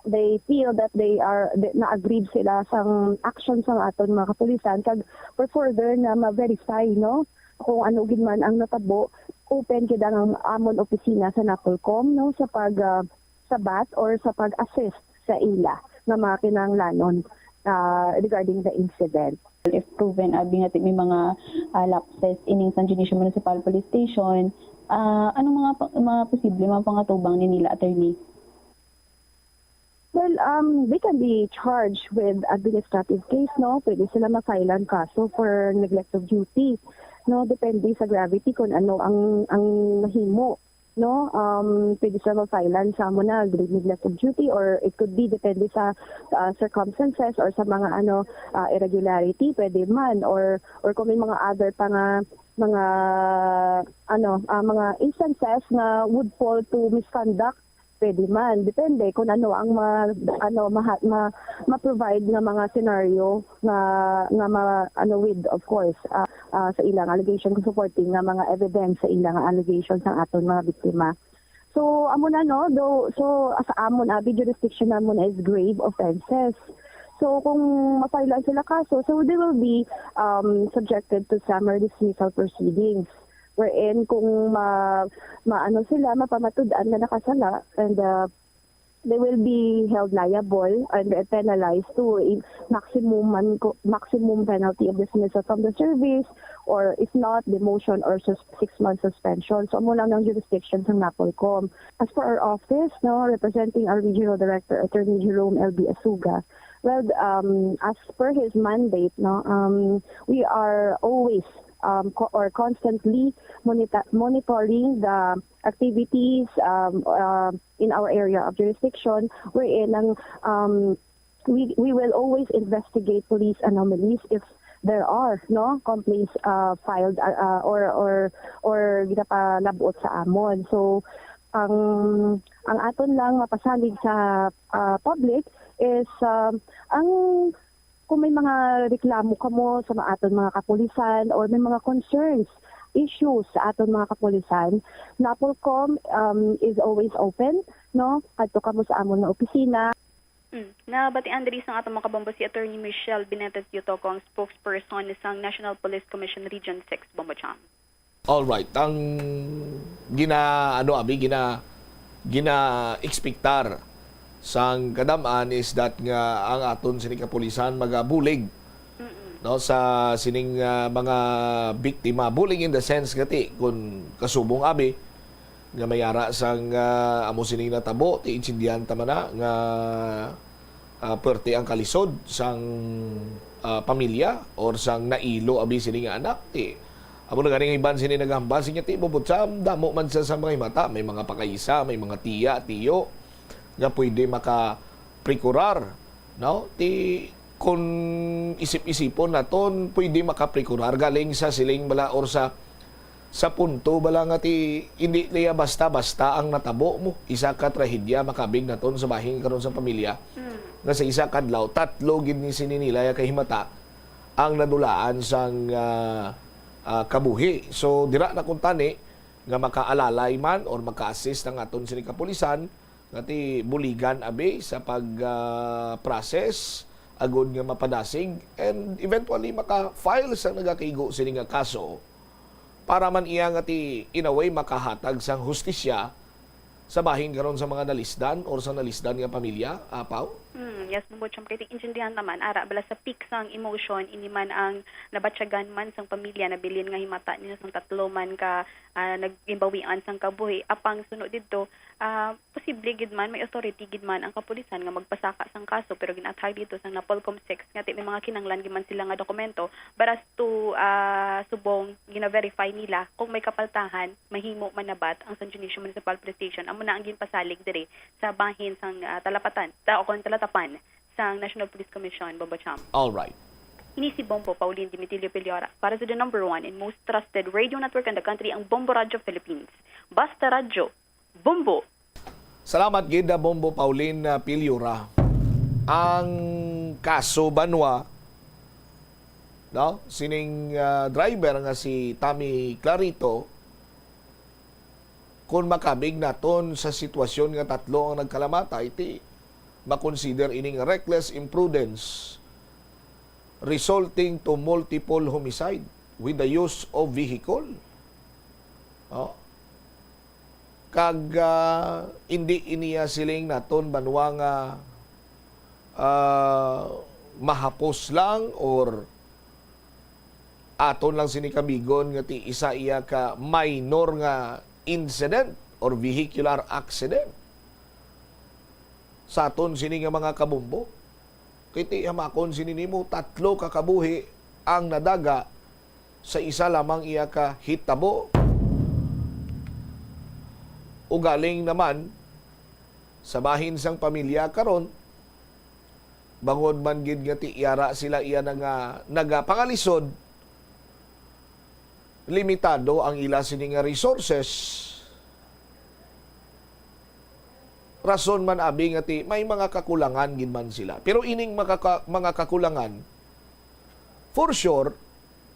they feel that they are, they, na-aggrieved sila sang action sang aton mga kapulisan, kag for further na ma-verify, no, kung ano gid man ang natabo, open gid ang amon opisina sa NAPOLCOM, no, sa pag, ah, sabat or sa pag-assist sa ila nga mga kinahanglanon, ah, regarding the incident. If proven, abi nga ti-, may mga, ah, lapses ining San Dionisio Municipal Police Station, ah, anong mga pa-, mga posible mga pangatubang ni nila, attorney? Well, um, they can be charged with administrative case, no? Pwede sila ma-file ang kaso for neglect of duty, no? Depende sa gravity kung ano ang, ang nahimo, no? Um, pwede sila ma-file sa amo na grave neglect of duty, or it could be depende sa, uh, circumstances or sa mga, ano, uh, irregularity, pwede man, or, or kung may mga other pa nga mga, ano, ah, mga instances nga would fall to misconduct, pwede man. Depende kung ano ang ma-, ano, maha-, ma-, ma-provide nga mga scenario nga, nga ma-, ano, with, of course, ah, ah, sa ilang allegation kung supporting nga mga evidence sa ilang allegations ang aton mga biktima. So, amo na, no? Do, so, sa amon, abi, jurisdiction namon is grave offenses. So, kung ma-file lang sila kaso, so they will be, um, subjected to summary dismissal proceedings. Wherein, kung ma-, maano sila, mapamatud-an na nakasala, and, uh, they will be held liable and penalized to a maximum man-, maximum penalty of dismissal from the service, or if not, demotion or sus-, six months suspension. So, amo lang ang jurisdiction sa NAPOLCOM. As for our office, no, representing our regional director, Attorney Jerome L B Asuga, well, um, as per his mandate, no, um, we are always, um, co-, or constantly monita-, monitoring the activities, um, uh, in our area of jurisdiction, wherein ang, um, we, we will always investigate police anomalies if there are, no, complaints, uh, filed, uh, uh, or, or, or ginapalabot sa amon. So, ang, ang aton lang mapasalig sa, uh, public is, um, ang, kung may mga reklamo kamo sa mga aton mga kapulisan or may mga concerns, issues sa aton mga kapulisan, NAPOLCOM, um, is always open, no? Kadto kamo sa amon nga opisina. Mm. Nabatian diri sang atong mga kabombo si Attorney Michelle Benitez Yotoko, ang spokesperson sang National Police Commission Region six, Bombo Cham. All right. Ang gina-, ano, abi, gina-, gina-expectar sang kadam-an is that nga ang aton sini kapulisan magabulig, Mm-mm. no, sa sining, ah, mga biktima. Bulig in the sense nga ti, kung kasubong, abi, nga may ara sang, ah, amo sining natabo, ti intindihan ta man na nga, ah, perte ang kalisod sang, ah, pamilya or sang nailo abi sini nga anak. Ti, amo na ganing iban sini naghambal, sini ti bubot sa damo man sa, sa mga himata, may mga pakaisa, may mga tiya, tiyo nga pwede makaprekurar, no? Ti, kun isip-isipon naton, pwede makaprekurar galing sa siling bala or sa, sa punto bala nga ti, hindi liya basta-basta ang natabo mo. Isa ka trahedya makabig naton sa bahin karon sa pamilya. Mm. Nga sa isa ka adlaw, tatlo gid ni sini nila ya kahimata ang nadulaan sang, ah, ah, kabuhi. So, dira na kuntani nga makaalalay man or maka-assist ang aton sini kapulisan nga ti buligan abi sa pag, ah, process agud nga mapadasig and eventually maka-file sa nagakaigo sini nga kaso para man iya nga ti in a way makahatag sang hustisya sa bahin karon sa mga nalisdan or sa nalisdan nga pamilya, Apaw? Mm, yes, Bombo Cham, kay intindihan naman, ara, bala sa peak sang emotion, ini man ang nabatyagan man sang pamilya, nabilin nga himata nila sang tatlo man ka, ah, nagimbawian sang kabuhi. Apang sunod didto, ah, posible gid man, may authority gid man ang kapulisan nga magpasaka sang kaso, pero gin-attach dito sang NAPOLCOM six nga ti may mga kinanglan gid man sila nga dokumento, but as to, ah, subong gina-verify nila kung may kapaltahan, mahimo manabat ang San Dionisio Municipal Police Station. Amo na ang ginpasalig diri sa bahin sang, ah, talapatan, ta-, o kon talatapan sang National Police Commission, Bombo Cham. All right. Ini si Bombo Pauline Dimitilio Piliora para sa the number one and most trusted radio network in the country, ang Bombo Radio Philippines. Basta Radyo, Bombo! Salamat gid, ah, Bombo Pauline, ah, Piliora. Ang kaso, banwa, no? Sining, ah, driver nga si Tommy Clarito, kung makabig naton sa sitwasyon nga tatlo ang nagkalamatay, ti makonsider ini nga reckless imprudence resulting to multiple homicide with the use of vehicle. Oh. Kag, ah, indi iniya siling naton banwa nga, ah, mahapos lang or aton lang sini kabigon nga ti isa iya ka minor nga incident or vehicular accident. Sa aton sini nga mga kabombo, kay ti hamakon sini nimo, tatlo ka kabuhi ang nadaga sa isa lamang iya ka hitabo. Ugaling naman, sa bahin sang pamilya karon, bangod man gid nga ti yara sila iya na nga nagapangalisod, limitado ang ila sini nga resources. Rason man abi nga ti may mga kakulangan gid man sila. Pero ining mga ka-, mga kakulangan, for sure,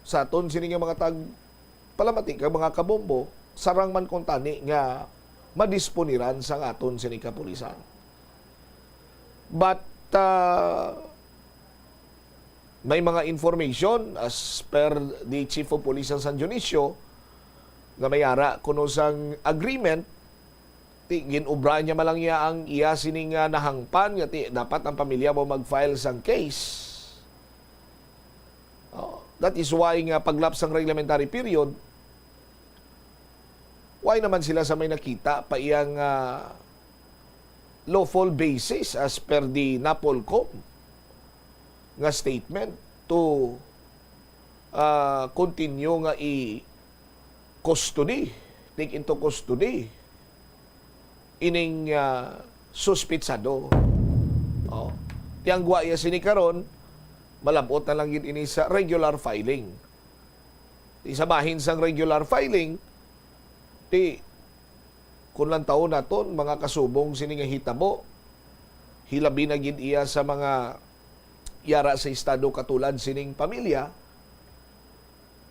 sa aton sini nga mga tag-, palamati kag mga kabombo, sarang man kuntani nga madisponiran sang aton sini kapulisan. But, ah, may mga information as per the Chief of Police sang San Dionisio nga may ara kuno sang agreement, ti gin-obra niya man lang niya ang iya sini nga nahangpan nga ti dapat ang pamilya mo mag-file sang case. Oh, that is why nga paglapsang reglementary period, why naman sila sa may nakita pa iyang, ah, lawful basis as per the NAPOLCOM nga statement to, ah, continue nga i-custody, take into custody ining, ah, suspitsado. Oh. Ti ang gwa iya sini karon, malab-ot na lang gid ini sa regular filing. Ti sa bahin sang regular filing, ti kun lang taon naton, mga kasubong sini nga hitabo, hilabi na gid iya sa mga yara sa estado katulad sining pamilya,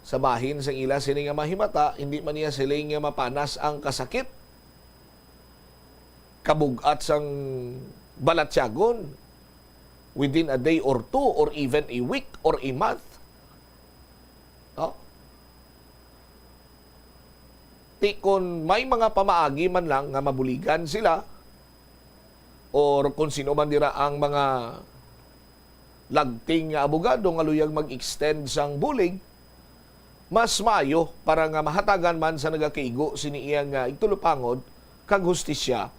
sa bahin sang ila sini nga mahimata, hindi man niya siling nga mapanas ang kasakit, kabug-at sang balatyagon within a day or two or even a week or a month. No? Ti kon may mga pamaagi man lang nga mabuligan sila, or kung sino man dira ang mga lagting nga abogado nga luyag mag-extend sang bulig, mas maayo para nga mahatagan man sa nagakaigo sini iya nga igtulupangod kag hustisya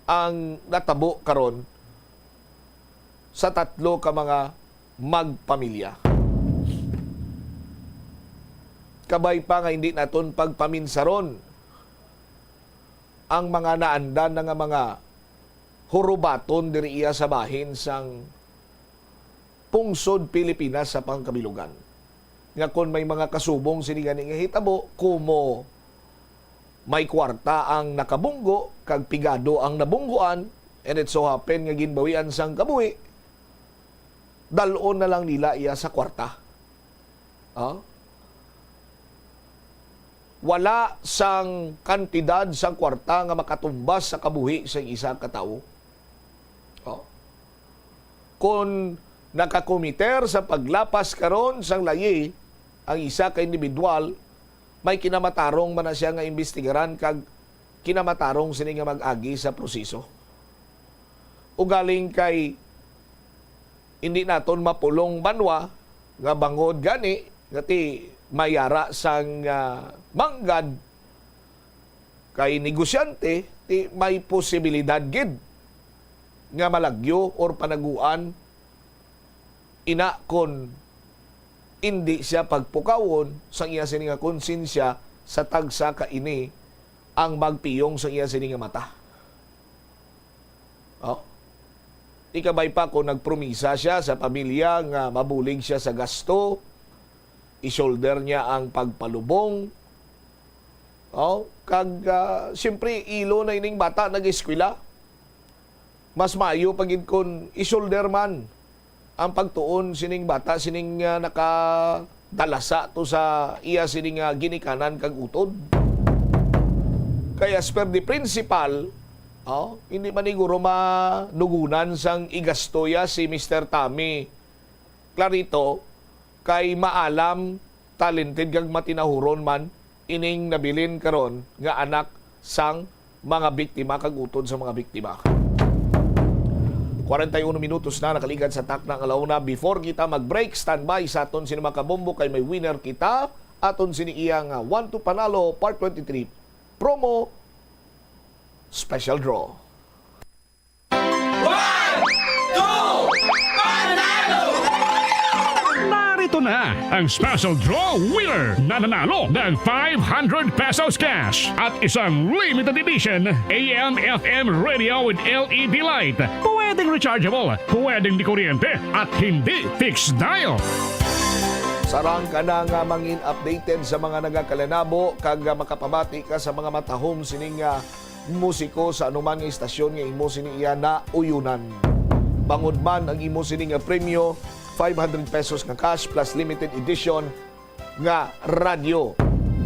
ang natabo karon sa tatlo ka mga magpamilya. Kabay pa nga hindi naton pagpaminsaron ang mga naandan na nga mga hurubaton diri iya sa bahin sang pungsod Pilipinas sa pangkabilugan, nga kon may mga kasubong sini gani nga hitabo, kumo may kwarta ang nakabunggo kag pigado ang nabungguan, and it so happen nga ginbawian sang kabuhi, dal-on na lang nila iya sa kwarta. Ah? Wala sang kantidad sang kwarta nga makatumbas sa kabuhi sang isa ka tawo. Oh. Kon nakakomiter sa paglapas karon sang layi ang isa ka individual, may kinamatarong man na siya nga imbestigaran kag kinamatarong sini nga mag-agi sa proseso. Ugaling kay hindi naton mapulong banwa nga bangod gani nga ti may ara sang, ah, manggad kay negosyante, ti may posibilidad gid nga malagyo or panaguan ina kon indi siya pagpukawon sang iya sini nga konsensya sa tagsa ka ini ang magpiyong sang iya sini nga mata. Oh. Ikabay pa kung nagpromisa siya sa pamilya nga mabulig siya sa gasto, i-shoulder niya ang pagpalubong. Oh, kag, ah, siyempre, ilo na ining bata nag-eskwela. Mas maayo pa gid kun i-shoulder man ang pagtuon sining bata, sining, ah, nakadalasa to sa iya sining, ah, ginikanan kag utod. Kay as per the principal, oh, hindi man siguro manugunan sang igasto ya si Mister Tommy Clarito, kay maalam, talented kag matinahuron man ining nabilin karon nga anak sang mga biktima kag utod sa mga biktima. Kwarenta y uno minutos na nakaligad sa takna nga launa. Before kita mag-break, standby sa aton sini mga kabombo kay may winner kita. Aton sini iya nga One to Panalo Part twenty-three promo special draw. One, two, Panalo! Narito na ang special draw winner na nanalo ng five hundred pesos cash at isang limited edition A M F M radio with L E D light. Pwedeng rechargeable, pwedeng di kuryente, at hindi fixed dial. Tarang ka na nga mangin updated sa mga nagakalanabo kag, ah, makapamati ka sa mga matahom sining, ah, musiko sa anuman nga istasyon nga imo sini iya nauyonan. Bangod man ang imo sini nga premyo, five hundred pesos nga cash plus limited edition nga radyo.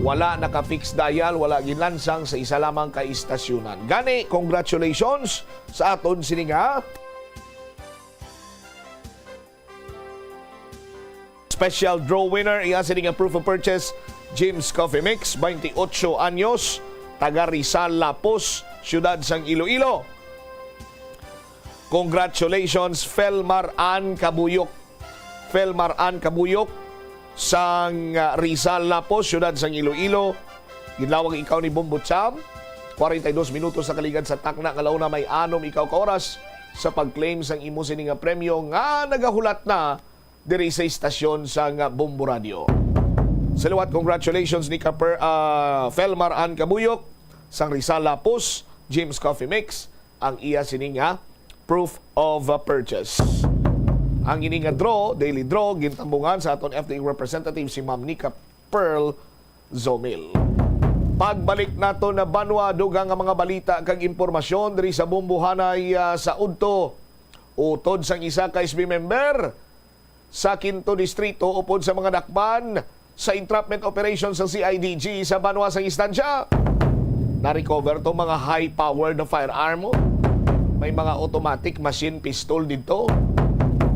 Wala naka-fix dial, wala ginlansang sa isa lamang ka istasyonan. Gani, congratulations sa aton sini nga special draw winner, iya sini nga proof of purchase, Jim's Coffee Mix, twenty-ocho anyos, taga Rizal Lapos, siyudad sang Iloilo. Congratulations, Felmar Ann Kabuyok. Felmar Ann Kabuyok, sang, ah, Rizal Lapos, siyudad sang Iloilo. Ginlawag ikaw ni Bombo Cham. Kwarenta y dos minutos sa kaligad sa takna nga launa, may anom ikaw ka oras sa pag-claim sang imo sini nga premyo nga nagahulat na diri sa istasyon sang Bombo Radio. Sa liwat, congratulations ni Kaper-, ah, Felmar Ann Kabuyok, sang Rizal Lapos, Jim's Coffee Mix, ang iya sini nga proof of, uh, purchase. Ang ini nga draw, daily draw, gintambungan sa aton F D A representative, si Ma'am Nika Pearl Zomil. Pagbalik nato na banwa, dugang nga mga balita kag impormasyon diri sa Bombo Hanay, ah, sa udto. Utod sang isa ka S B member sa Quinto Distrito upod sa mga dakpan sa entrapment operation sa C I D G sa banwa sang Estancia. Na-recover to mga high-powered na firearm. May mga automatic machine pistol didto.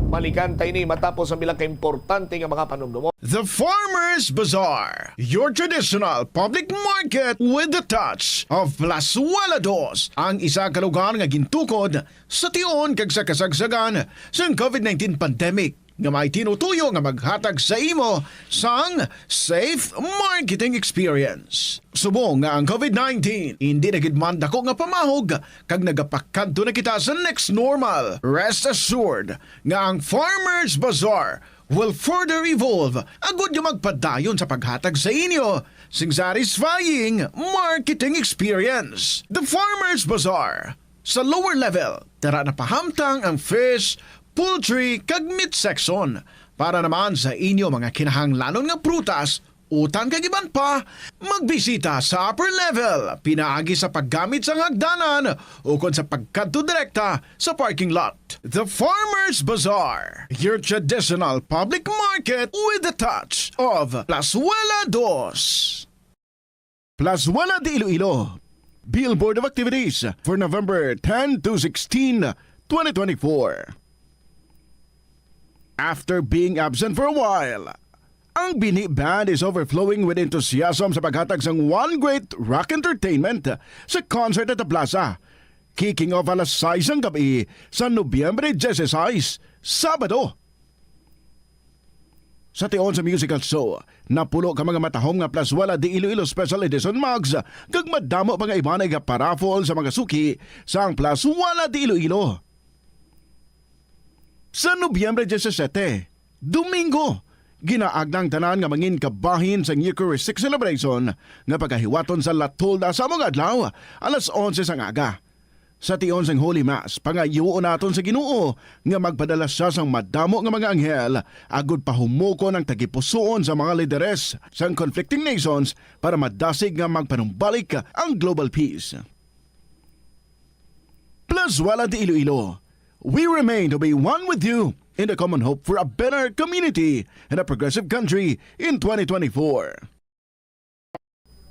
Balikan ta ini matapos ang pila ka importante nga mga panumdumon. The Farmers Bazaar, your traditional public market with the touch of Plazuela Dos, ang isa ka lugar nga gintukod sa tion kag sa kasagsagan sang COVID nineteen pandemic, nga may tinutuyo nga maghatag sa imo sang safe marketing experience. Subong nga ang COVID nineteen indi na gid man dako nga pamahog kag nagapakadto na kita sa next normal, rest assured nga ang Farmers Bazaar will further evolve agud nga magpadayon sa paghatag sa inyo sing satisfying marketing experience. The Farmers Bazaar, sa lower level, dara na pahamtang ang fish, poultry, kag meat section. Para naman sa inyo mga kinahanglanon nga prutas, utan kag iban pa, magbisita sa upper level pinaagi sa paggamit sang hagdanan ukon sa pagkadto direkta sa parking lot. The Farmers Bazaar, your traditional public market with the touch of Plazuela Dos. Plazuela de Iloilo. Billboard of activities for November ten to sixteen, twenty twenty-four. After being absent for a while, ang Bini Band is overflowing with enthusiasm sa paghatag sang One Great Rock Entertainment sa concert at the plaza, kicking off alas sais sang gab-i sa Nobyembre dieciséis, Sabado. Sa tion sa musical show, napulo ka mga matahom nga Plazuela de Iloilo Special Edition mugs kag madamo pa nga iban nga iga-paraffle sa mga suki sang Plazuela de Iloilo. Sa Nobyembre disisete, Domingo, ginaagda ang tanan nga mangin kabahin sang Eucharistic celebration nga pagahiwaton sa La Tolda sa amo nga adlaw, alas onse sang aga. Sa tion sang Holy Mass, pangayuon naton sa Ginoo nga magpadala sia sang madamo nga mga anghel agud pahumokon ang tagipusoon sa mga lideres sang conflicting nations para madasig nga magpanumbalik ang global peace. Plazuela de Iloilo, we remain to be one with you in the common hope for a better community and a progressive country in twenty twenty-four.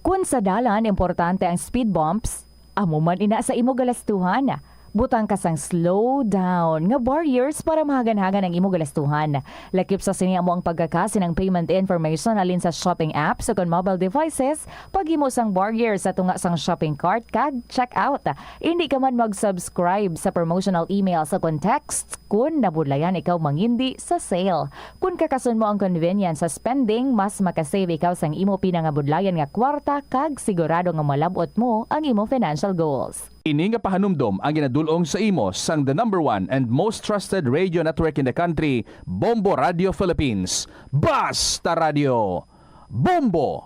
Kun sa dalan importante ang speed bumps, amo man ina sa imo galastuhan. Butang ka sang slow down nga barriers para mahaganhagan ang imo galastuhan. Lakip sa sini amo ang pagkaka sining payment information halin sa shopping apps o kon mobile devices, paghimo sang barrier sa tunga sang shopping cart kag checkout. Indi ka man mag-subscribe sa promotional emails o kon texts kun nabudlayan ikaw mangindi sa sale. Kun kakason mo ang convenience sa spending, mas makasave ikaw sang imo pinangabudlayan nga kwarta kag sigurado nga malab-ot mo ang imo financial goals. Ini nga pahanumdom ang ginadul-ong sa imo sang the number one and most trusted radio network in the country, Bombo Radio Philippines. Basta Radio! Bombo!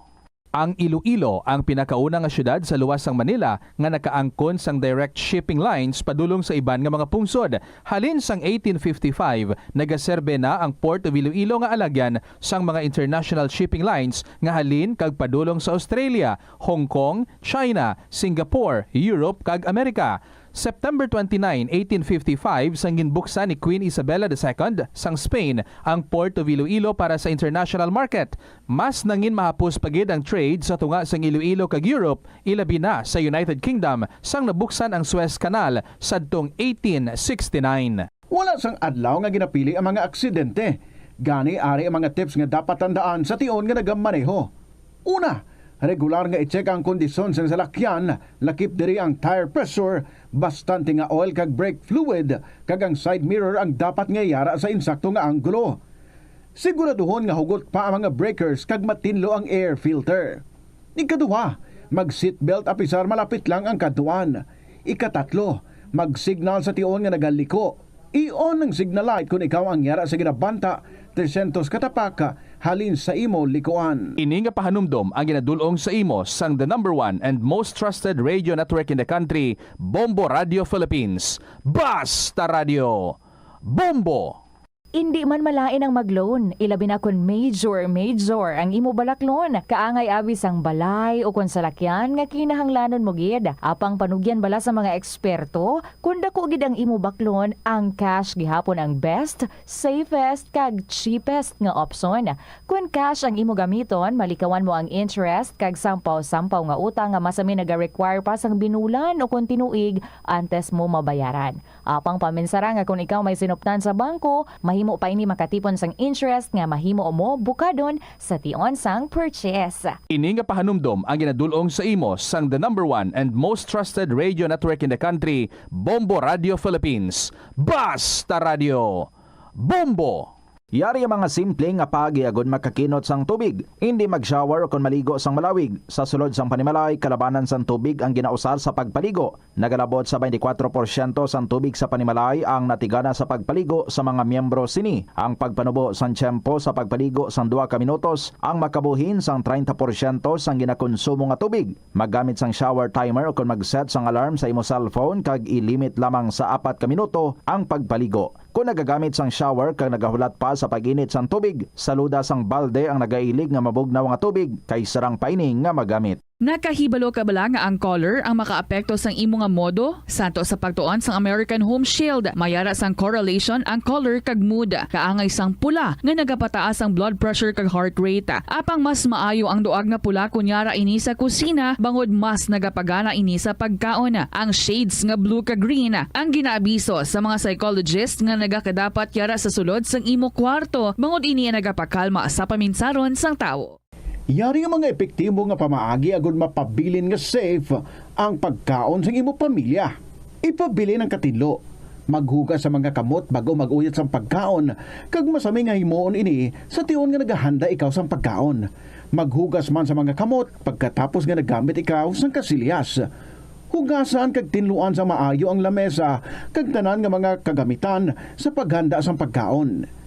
Ang Iloilo ang pinakauna nga siyudad sa luwas sang Manila nga nakaangkon sang direct shipping lines padulong sa iban nga mga pungsod. Halin sang eighteen fifty-five, nagaserbe na ang Port of Iloilo nga alagyan sang mga international shipping lines nga halin kag padulong sa Australia, Hong Kong, China, Singapore, Europe, kag Amerika. September twenty-nine, eighteen fifty-five, sang ginbuksan ni Queen Isabella the Second sang Spain ang Port of Iloilo para sa international market. Mas nangin mahapos pa gid ang trade sa tunga sang Iloilo kag Europe, ilabi na sa United Kingdom, sang nabuksan ang Suez Canal sadtong eighteen sixty-nine. Wala sang adlaw nga ginapili ang mga aksidente. Gani, ari ang mga tips nga dapat tandaan sa tion nga nagamaneho. Una, regular nga i-check ang kondisyon sang salakyan, lakip diri ang tire pressure, bastante nga oil kag brake fluid, kag ang side mirror ang dapat nga yara sa insakto nga anggulo. Siguraduhon nga hugot pa ang mga breakers kag matinlo ang air filter. Ikaduha, mag-seatbelt apisar malapit lang ang kadtuan. Ikatatlo, mag-signal sa tion nga nagaliko. I-on ang signal light kon ikaw ang yara sa ginabanta trescientos ka tapak halin sa imo likuan. Ini nga pahanumdom ang ginadul-ong sa imo sang the number one and most trusted radio network in the country, Bombo Radio Philippines. Basta Radio, Bombo! Indi man malain ang mag-loan, ilabi na kon major, major ang imo balaklon. Kaangay abi sang balay o kon salakyan nga kinahanglanon mo gid. Apang panugyan bala sa mga eksperto, kon dako gid ang imo baklon, ang cash gihapon ang best, safest, kag cheapest nga opsyon. Kon cash ang imo gamiton, malikawan mo ang interest kag sampaw-sampaw nga utang nga masami naga-require pa sang binulan o kon tinuig antes mo mabayaran. Apang paminsara nga kon ikaw may sinuptan sa bangko, mahimo pa ini makatipon sang interest nga mahimo mo bukadon sa tion sang purchase. Ini nga pahanumdom ang ginadul-ong sa imo sang the number one and most trusted radio network in the country, Bombo Radio Philippines. Basta Radio, Bombo! Yari ang mga simple nga paagi agud makakinot sang tubig. Indi mag-shower o kon maligo sang malawig. Sa sulod sang panimalay, kalabanan sang tubig ang ginausar sa pagpaligo. Nagalabot sa twenty-four porsyento sang tubig sa panimalay ang natigana sa pagpaligo sa mga miyembro sini. Ang pagpanubo sang tiyempo sa pagpaligo sang duha ka minutos ang makabuhin sang treinta porsyento sang ginakonsumo nga tubig. Maggamit sang shower timer ukon mag-set sang alarm sa imo cellphone kag i-limit lamang sa apat ka minuto ang pagpaligo. Kon nagagamit sang shower kag nagahulat pa sa pag-init sang tubig, saluda sang balde ang nagailig nga mabugnaw nga tubig kay sarang pa ini nga magamit. Nakahibalo ka bala nga ang color ang makaapekto sang imo nga modo? Santo sa pagtuon sang American Home Shield, may ara sang correlation ang color kag mood. Kaangay sang pula nga nagapataas ang blood pressure kag heart rate. Apang mas maayo ang duag nga pula kon yara ini sa kusina, bangod mas nagapagana ini sa pagkaon. Ang shades nga blue kag green ang ginaabiso sa mga psychologist nga nagakadapat yara sa sulod sang imo kwarto, bangod ini ang nagapakalma sa paminsaron sang tawo. Yari nga mga epektibo nga pamaagi agud mapabilin nga safe ang pagkaon sang imo pamilya. Ipabilin ang katinlo. Maghugas sa mga kamot bag-o mag-uyat sang pagkaon, kag masami nga himuon ini sa tion nga nagahanda ikaw sang pagkaon. Maghugas man sa mga kamot pagkatapos nga naggamit ikaw sang kasilyas. Hugasan kag tinluan sa maayo ang lamesa kag tanan nga mga kagamitan sa paghanda sang pagkaon.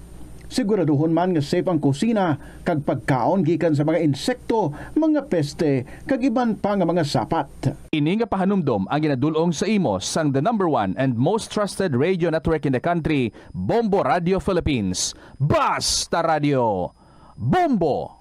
Siguraduhon man nga safe ang kusina kag pagkaon gikan sa mga insekto, mga peste, kag iban pa nga mga sapat. Ini nga pahanumdom ang ginadul-ong sa imo sang the number one and most trusted radio network in the country, Bombo Radio Philippines. Basta Radio, Bombo!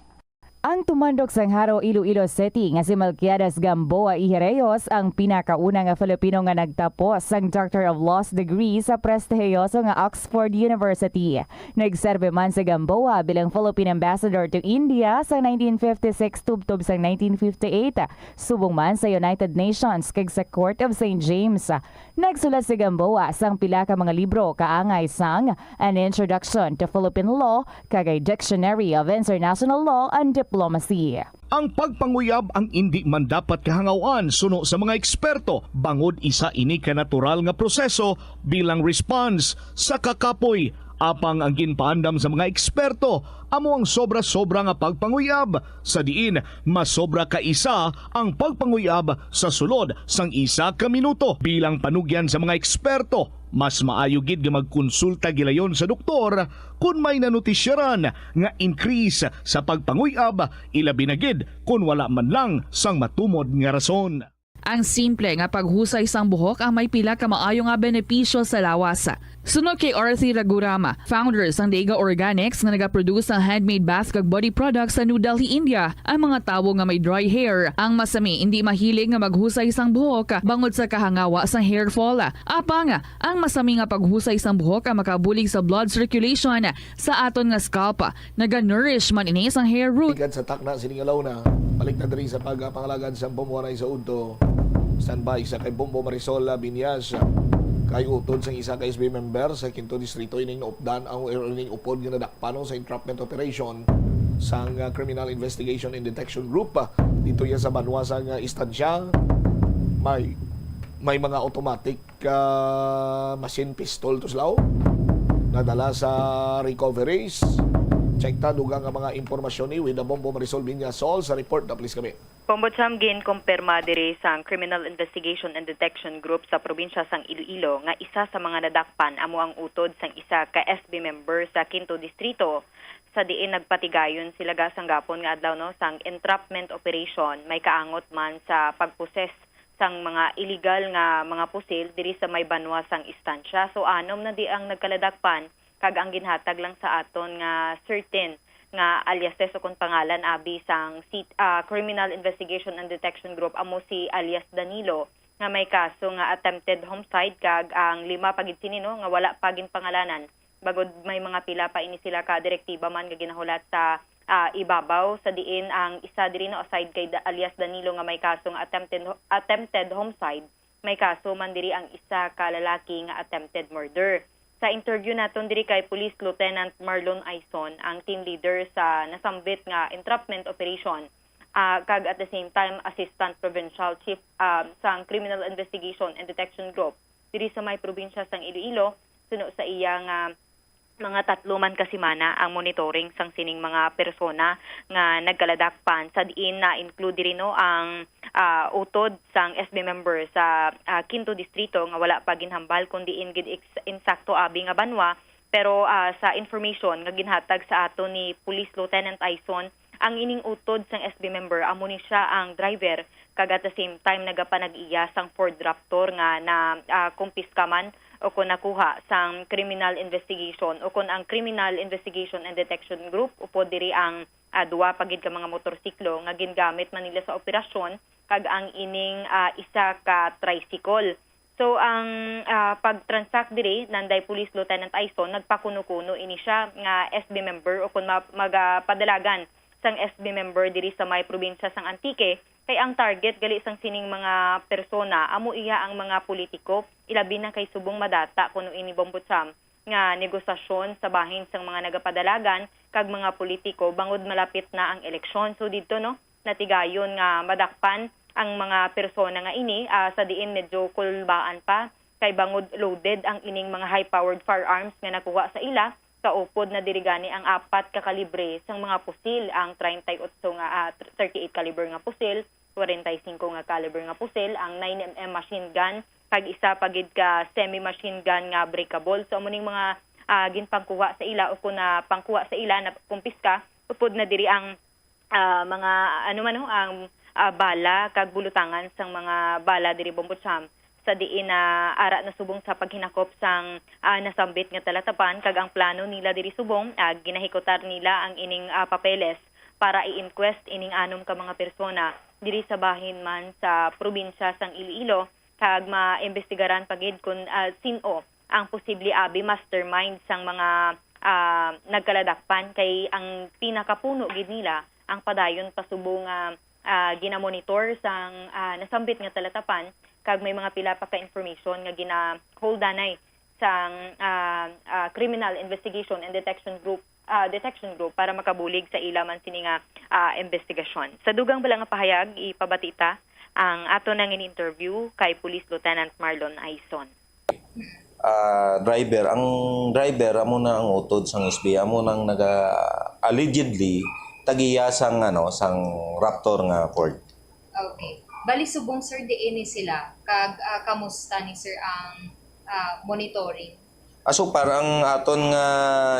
Ang tumandok sang Jaro, Iloilo City nga si Melquiades Gamboa y Reyes ang pinakauna nga Filipino nga nagtapos sang Doctor of Laws degree sa prestihiyoso nga Oxford University. Nagserbe man si Gamboa bilang Philippine Ambassador to India sa nineteen fifty-six tubtob sa nineteen fifty-eight, subong man sa United Nations kag sa Court of Saint James. Nagsulat si Gamboa sang pila ka mga libro kaangay sang An Introduction to Philippine Law kag A Dictionary of International Law and Diplomacy. Ang pagpanguyab ang indi man dapat kahangaw-an suno sa mga eksperto, bangod isa ini ka natural nga proseso bilang response sa kakapoy. Apang ang ginpaandam sa mga eksperto amo ang sobra-sobra nga pagpanguyab, sa diin masobra ka isa ang pagpanguyab sa sulod sang isa ka minuto. Bilang panugyan sa mga eksperto, Mas maayo gid nga magkonsulta gilayon sa doktor kon may nanutisyaran nga increase sa pagpanguy-ab, ilabi na gid kon wala man lang sang matumod nga rason. Ang simple nga paghusay sang buhok ang may pila ka maayo nga benepisyo sa lawas. Suno kay Arthur Ragurama, founder sang Dega Organics nga nagaproduce sang handmade bath kag body products sa New Delhi, India, ang mga tawo nga may dry hair ang masami indi mahilig nga maghusay sang buhok bangod sa kahangawa sang hair fall. Apang ang masami nga paghusay sang buhok ang makabulig sa blood circulation sa aton nga scalp. Naga-nourish man ini sang hair root. Gikan sa takna sining alawna, balik na diri sa pagpangalagad sang pamuhanay sa udto. Standby sa kay Bombo Marisol Binyas. Kay utod sang isa ka S B member sa Quinto Distrito ining naupdan ang ining upod nga nadakpan sa entrapment operation sang, ah, Criminal Investigation and Detection Group, ah, dito yan sa banwa sang, ah, Estancia. May, may mga automatic ka machine pistol to sila nadala sa recoveries. Check ta dugang nga mga impormasyon ni Wida Bombo Marisol Viñasol sa report na, please, kami. Bombo Cham, ginkumpirma diri sang Criminal Investigation and Detection Group sa probinsya sang Iloilo nga isa sa mga nadakpan amo ang utod sang isa ka S B member sa Quinto Distrito, sa diin nagpatigayon sila gasanggapon nga adlaw, no, sang entrapment operation, may kaangot man sa pagposes sang mga illegal nga mga pusil diri sa may banwa sang Estancia. So, anom na di ang nagkaladakpan, kag ang ginhatag lang sa aton nga certain nga aliases o kon pangalan abi sang sit-, ah, Criminal Investigation and Detection Group amo si alias Danilo, nga may kaso nga attempted homicide, kag ang lima pa gid sini, no, nga wala pa ginpangalanan, bangod may mga pila pa ini sila ka direktiba man nga ginahulat sa, ah, ibabaw, sa diin ang isa diri, no, aside kay Da-, alias Danilo, nga may kaso nga attempted, attempted homicide, may kaso man diri ang isa ka lalaki nga attempted murder. Sa interview naton diri kay Police Lieutenant Marlon Aison, ang team leader sa nasambit nga entrapment operation, ah, kag at the same time Assistant Provincial Chief, ah, sang Criminal Investigation and Detection Group diri sa may probinsya sang Iloilo, suno sa iya nga mga tatlo man ka semana ang monitoring sang sining mga persona nga nagkaladakpan, sa diin na-include diri, no, ang, ah, utod sang S B member sa, ah, Quinto Distrito nga wala pa ginhambal kon diin gid ex-, insakto abi nga banwa. Pero, ah, sa information nga ginhatag sa ato ni Police Lieutenant Aison, ang ining utod sang S B member amo ni siya ang driver, kag at the same time nagapanag-iya sang Ford Raptor nga na, ah, kumpiska man o kon nakuha sang criminal investigation o kon ang Criminal Investigation and Detection Group upod diri ang, ah, duwa pa gid ka mga motorsiklo nga gingamit man nila sa operasyon, kag ang ining, ah, isa ka tricycle. So, ang, ah, pag-transact diri, nanday Police Lieutenant Aison, nagpakuno-kuno ini siya nga S B member o kon ma-, magapadalagan sang S B member diri sa may probinsya sang Antique, kay ang target gali sang sining mga persona amo iya ang mga politiko, ilabi na kay subong madata kuno ini, Bombo Cham, nga negosasyon sa bahin sang mga nagapadalagan kag mga politiko bangod malapit na ang eleksyon. So, didto, no, natigayon nga madakpan ang mga persona nga ini, ah, sa diin medyo kulbaan pa, kay bangod loaded ang ining mga high-powered firearms nga nakuha sa ila, kaupod na diri gani ang apat ka kalibre sang mga pusil, ang treinta y ocho nga, ah, thirty-eight caliber nga pusil, kwarenta y singko nga caliber nga pusil, ang nine M M machine gun, kag isa pa gid ka semi-machine gun nga breakable. So, amo ning mga, ah, ginpangkuha sa ila o kon napangkuha sa ila, nakumpiska, upod na diri ang, ah, mga, ano man, no, ang, ah, bala kag bulutangan sang mga bala diri, Bombo Cham, sa diin na ara na subong sa paghinakop sang, ah, nasambit nga talatapan, kag ang plano nila diri subong, ah, ginahikutar nila ang ining, ah, papeles para i-inquest ining anom ka mga persona diri sa bahin man sa probinsya sang Iloilo, kag maimbestigaran pa gid kon, ah, sin-o ang posible abi mastermind sang mga, ah, nagkaladakpan, kay ang pinakapuno gid nila ang padayon pa subong nga, ah, ginamonitor sang, ah, nasambit nga talatapan, kag may mga pila pa ka information nga ginaholdanay sang, ah, ah, Criminal Investigation and Detection Group, ah, Detection Group para makabulig sa ila man sini nga, ah, investigasyon. Sa dugang bala nga pahayag, ipabati ta ang ato nang in-interview kay Police Lieutenant Marlon Aison. Ah, driver, ang driver amo na ang utod sang S B, amo nang naga, allegedly, tagiya sang, ano, sang Raptor nga Ford. Okay. Bali, subong, sir, diin ni sila? Kag, ah, kamusta ni, sir, ang ah, monitoring? Ah, so far, ang aton nga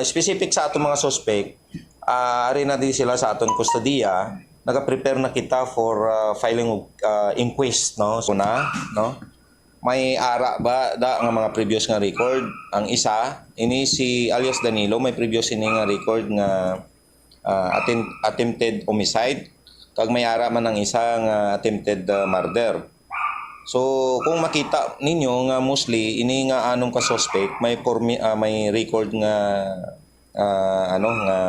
specific sa aton mga suspect, ah, ari na di sila sa aton kustodiya. Nagaprepare na kita for ah, filing of ah, inquest, no? So na, no? May ara ba da nga mga previous nga record? Ang isa, ini si alias Danilo, may previous ini nga record nga ah, attem- attempted homicide, kag may ara man ang isa nga attempted ah, murder. So, kung makita ninyo nga mostly ini nga anom ka suspect may formi- ah, may record nga ah, ano nga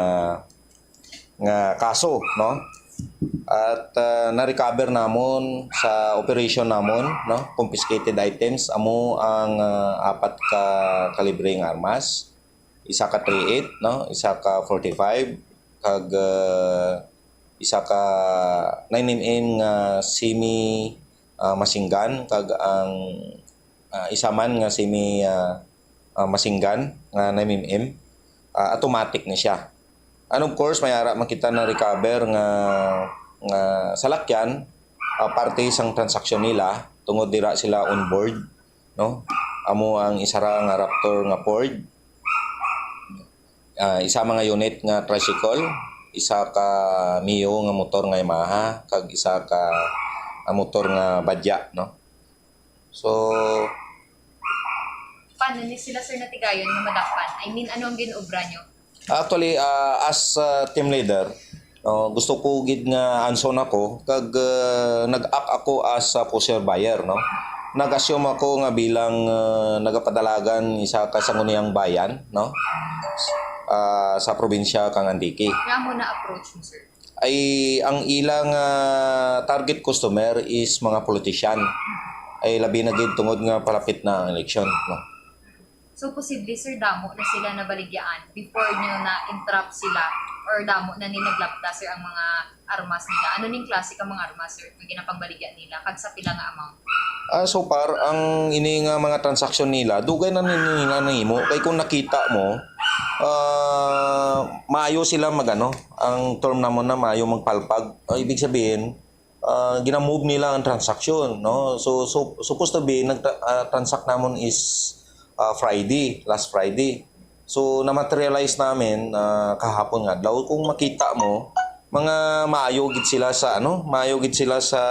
nga kaso, no? At ah, na-recover namon sa operation namon, no? Confiscated items amo ang ah, apat ka kalibre nga armas, isa ka three eight, no? Isa ka forty-five, kag ah, isa ka nine M M nga semi ah, machine gun, kag ang ah, isa man nga semi ah, ah, machine gun nga nine M M, ah, automatic na siya. And of course, may ara man kita na-recover nga nga salakyan, ah, parte sang transaksyon nila tungod dira sila on board, no? Amo ang isa ra nga Raptor nga Ford, ah, isa mga unit nga tricycle, isa ka Mio nga motor nga Yamaha, kag isa ka ah, motor nga Badya, no? So, Paano ni sila, sir, natigayon nga madakpan? I mean, ano ang gin-obra nyo? Actually, ah, as ah, team leader, no, gusto ko gid nga hands-on ako kag ah, nag-act ako as a pusher buyer, no. Nag-assume ako nga bilang ah, nagapadalagan isa ka sangguniang bayan, no, ah, sa probinsya kang Antique. Kaya mo na-approach mo, sir? Ay ang ilang ah, target customer is mga politician. Ay labi na gid tungod nga palapit na ang eleksyon, no. So, posible, sir, damo na sila nabaligyaan before nyo na-entrap sila or damo na ni naglapta, sir, ang mga armas nila. Ano ning klase ka mga armas, sir, nga ginapangbaligya nila? Kag sa pila nga amount? Ah, so far, ang ini nga mga transaksyon nila, dugay na nila nahimo. Kay kung nakita mo, ah, maayo sila magano, ang term namon na maayo magpalpag. Ah, ibig sabihin, ah, gina-move nila ang transaksyon, no? So, so supposed to be nag ah, transact namon is ah, Friday, last Friday. So na-materialize namin ah, kahapon nga adlaw, kung makita mo, mga maayo gid sila sa ano, maayo gid sila sa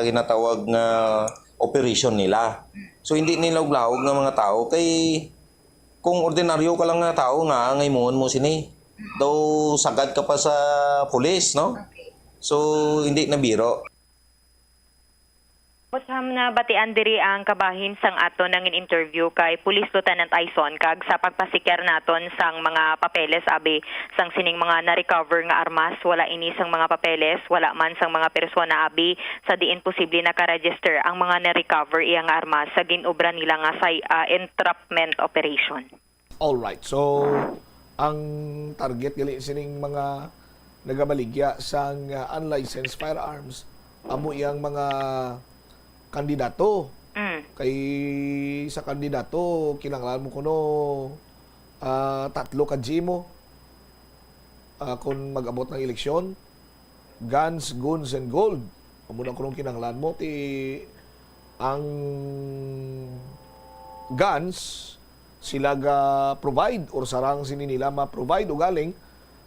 ginatawag nga operation nila. So hindi nila laog nga mga tao kay kung ordinaryo ka lang nga tao nga angay mo mo sini daw sagad ka pa sa pulis, no? Okay. So hindi na biro. Boss Ham, nabatian diri ang kabahin sang aton nangin interview kay Police Lieutenant Aison, kag sa pagpasikyar naton sang mga papeles abi sang sining mga na-recover nga armas, wala ini sang mga papeles, wala man sang mga persona abi sa diin posible naka-register ang mga na-recover iya nga armas sa gin-obra nila nga say, ah, entrapment operation. Alright. So, ang target gali sining mga nagabaligya sang uh, unlicensed firearms amo iyang mga kandidato. Mm. Kay sa kandidato, kinahanglan mo kuno ah, tatlo ka G mo ah, kung mag-abot ng eleksyon. Guns, goons, and gold. Amo na kuno kinahanglan mo ti ang guns sila ga provide or sarang sini nila ma-provide, ugaling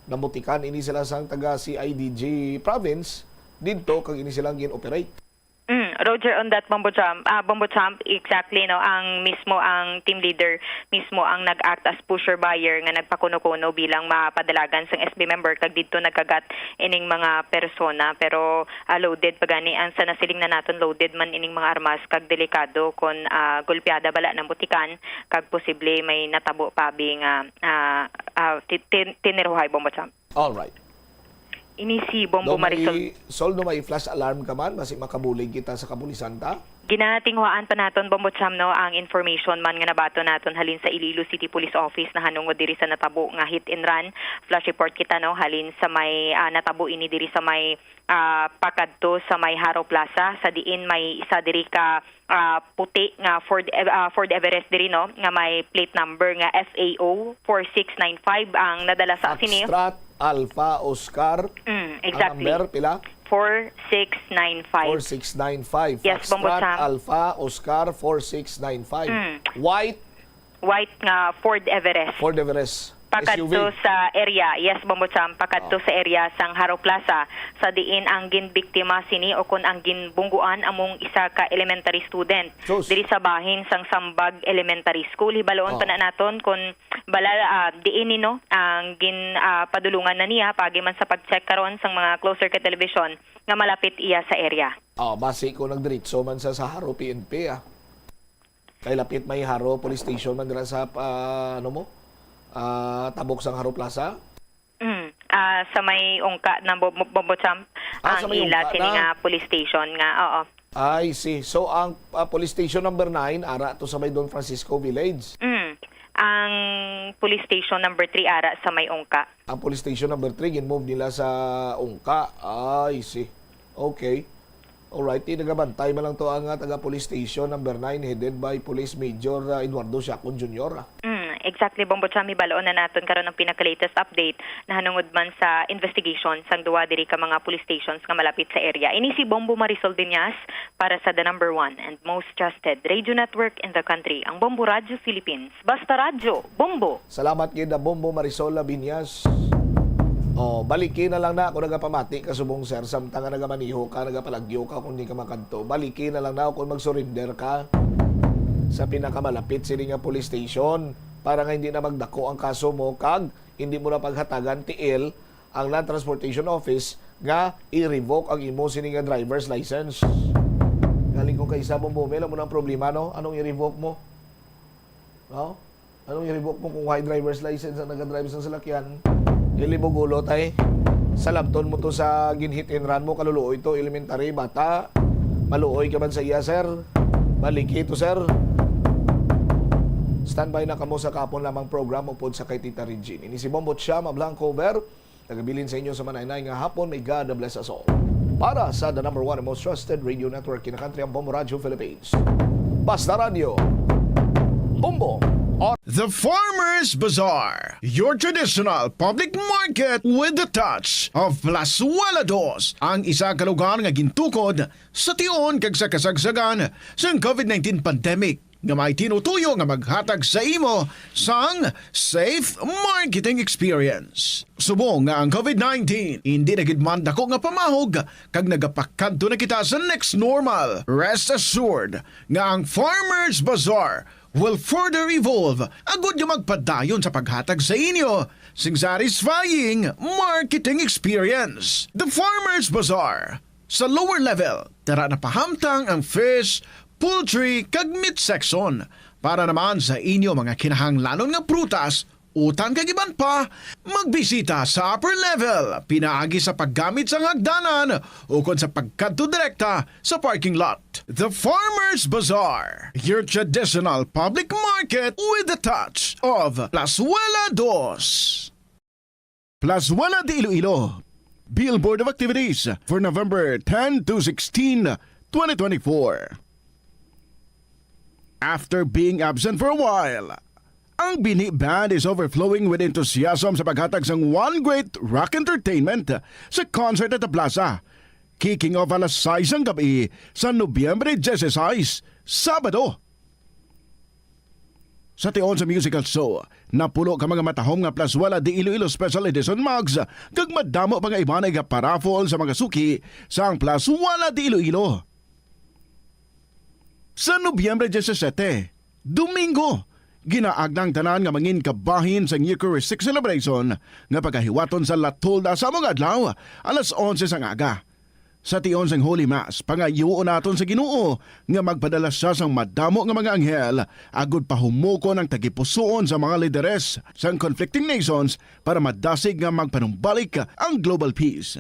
namutikan ini sila sang taga C I D G province didto kag ini silang gin-operate. Mm, Roger, on that, Bombo Champ, ah, Bombo Champ, exactly, no, ang mismo ang team leader mismo ang nag-act as pusher buyer nga nagpakuno-kuno bilang mapadalagan sang S B member kag didto nagkagat ining mga persona, pero ah, loaded pa gani ang sa nasiling na naton, loaded man ining mga armas kag delikado kon ah, golpeada bala nang butikan kag posible may natabo pa bi nga ah, ah, ti- tin- tiniruhay, Bombo Champ. Alright. Ini si Bombo Do may, Marisol. Sol, do may flash alarm ka man, basi makabulig kita sa kapulisan ta. Ginatinguhaan pa naton, Bombo Cham, no, ang information man nga nabaton naton halin sa Iloilo City Police Office nahanungod diri sa natabo nga hit and run. Flash report kita, no, halin sa may ah, natabo ini diri sa may ah, pakadto sa may Haro Plaza, sa diin may isa diri ka ah, puti nga Ford Ev- ah, Ford Everest diri, no, nga may plate number nga F A O four six nine five ang nadala sa sini. Foxtrot, Alpha, Oscar, Mm, ang exactly. number, pila? four six nine five. Four six nine five. Yes, Bombo Foxtrot Sam. Alpha Oscar four six nine five. Mm. White White nga Ford Everest. Ford Everest. Pakadto S U V. Sa area, yes, Bombo Cham, pakadto Ah. sa area sang Haro Plaza, sa diin ang ginbiktima sini o kon ang ginbungguan among isa ka elementary student Sus. Diri sa bahin sang Sambag Elementary School. Hibaloon pa Ah. na naton kon bala, ah, diin ni, no, ang gin, ah, padulungan na niya, pagi man sa pag-check karon sang mga closed circuit television nga malapit iya sa area. Ah, basi ko nagdiretso man sa, sa Haro P N P, ah. Kay lapit may Haro Police Station man dira sa, ah, ano mo? Ah, tabok sang Haro Plaza? Mm. Ah, sa may Ungka na Bo-, Bo-, Bombo Champ, Ah, sa ang may ila Ungka sini na? nga police station nga, oo. I see. So, ang, ah, police station number nine, ara to sa may Don Francisco Village? Mm. Ang police station number three, ara sa may Ungka. Ang police station number three, gin-move nila sa Ungka. I see. Okay. Alright, di nagabantay man lang to ang, ah, taga police station number nine, headed by Police Major, ah, Eduardo Siacon Junior, ah. Mm, exactly, Bombo Cham, hibaloon na naton karon ang pinaka-latest update nahanungod man sa investigation sang duwa diri ka mga police stations nga malapit sa area. Ini si Bombo Marisol Viñas para sa the number one and most trusted radio network in the country, ang Bombo Radyo Philippines. Basta Radyo, Bombo! Salamat gid, ah, Bombo Marisol Labiñas. Oh, baliki na lang na ako nagapamati ka subong, sir, samtang nga nagamaniho ka, nagapalagyo ka kung di ka makadto. Baliki na lang na kung mag-surrender ka sa pinakamalapit sini nga police station para nga hindi na magdako ang kaso mo kag hindi mo na paghatagan tiil ang Land Transportation Office nga i-revoke ang imo sini nga driver's license. Galing ko kay isa, Bombo, may alam mo na ang problema, no? Anong i-revoke mo? No? Anong i-revoke mo kung why driver's license ang nagadrive sa salakyan? Dili mo gulo, tay. Salabton mo to sa ginhit and run mo, kaluluoy to, elementary, bata. Maluoy ka man sa iya, sir. Baliki to, sir. Standby na kamo sa kapon lamang program upod sa kay Tita Regine. Ini si Bombo Chama Blanco Ver. Nagabilin sa inyo sa manaynay nga hapon. May God bless us all. Para sa the number one and most trusted radio network in the country, ang Bombo Radio Philippines. Basta Radio. Bombo. The Farmers Bazaar, your traditional public market with the touch of Plazuela Dos, ang isa ka lugar nga gintukod sa tion kag sa kasagsagan sang COVID nineteen pandemic. nga may tinutuyo nga maghatag sa imo sang safe marketing experience. Subong nga ang COVID nineteen indi na gid man dako nga pamahog kag nagapakadto na kita sa next normal, rest assured nga ang Farmers Bazaar will further evolve agud nga magpadayon sa paghatag sa inyo sing satisfying marketing experience. The Farmers Bazaar. Sa lower level, dara na pahamtang ang fish, poultry, kag meat section. Para naman sa inyo mga kinahanglanon nga prutas, utan kag iban pa, magbisita sa upper level, pinaagi sa paggamit sang hagdanan ukon sa pagkadto direkta sa parking lot. The Farmers Bazaar, your traditional public market with the touch of Plazuela Dos. Plazuela de Iloilo. Billboard of activities for November ten to sixteen, twenty twenty-four. After being absent for a while, ang Bini Band is overflowing with enthusiasm sa paghatag sang One Great Rock Entertainment sa concert at the plaza. Kicking off alas sais sang gabi sa Nobyembre dieciséis, Sabado. Sa tion sa musical show, napulo ka mga matahom nga Plazuela de Iloilo Special Edition mugs, kag madamo pa nga iban nga iga-paraffle sa mga suki sang Plazuela de Iloilo. Sa Nobyembre diyesisete, Domingo, ginaagda ang tanan nga mangin kabahin sang Eucharistic celebration nga pagahiwaton sa La Tolda sa amo nga adlaw, alas onse sang aga. Sa tion sang Holy Mass, pangayoon naton sa Ginoo nga magpadala sia sang madamo nga mga anghel agud pahumukon ang tagipusoon sa mga lideres sang conflicting nations para madasig nga magpanumbalik ang global peace.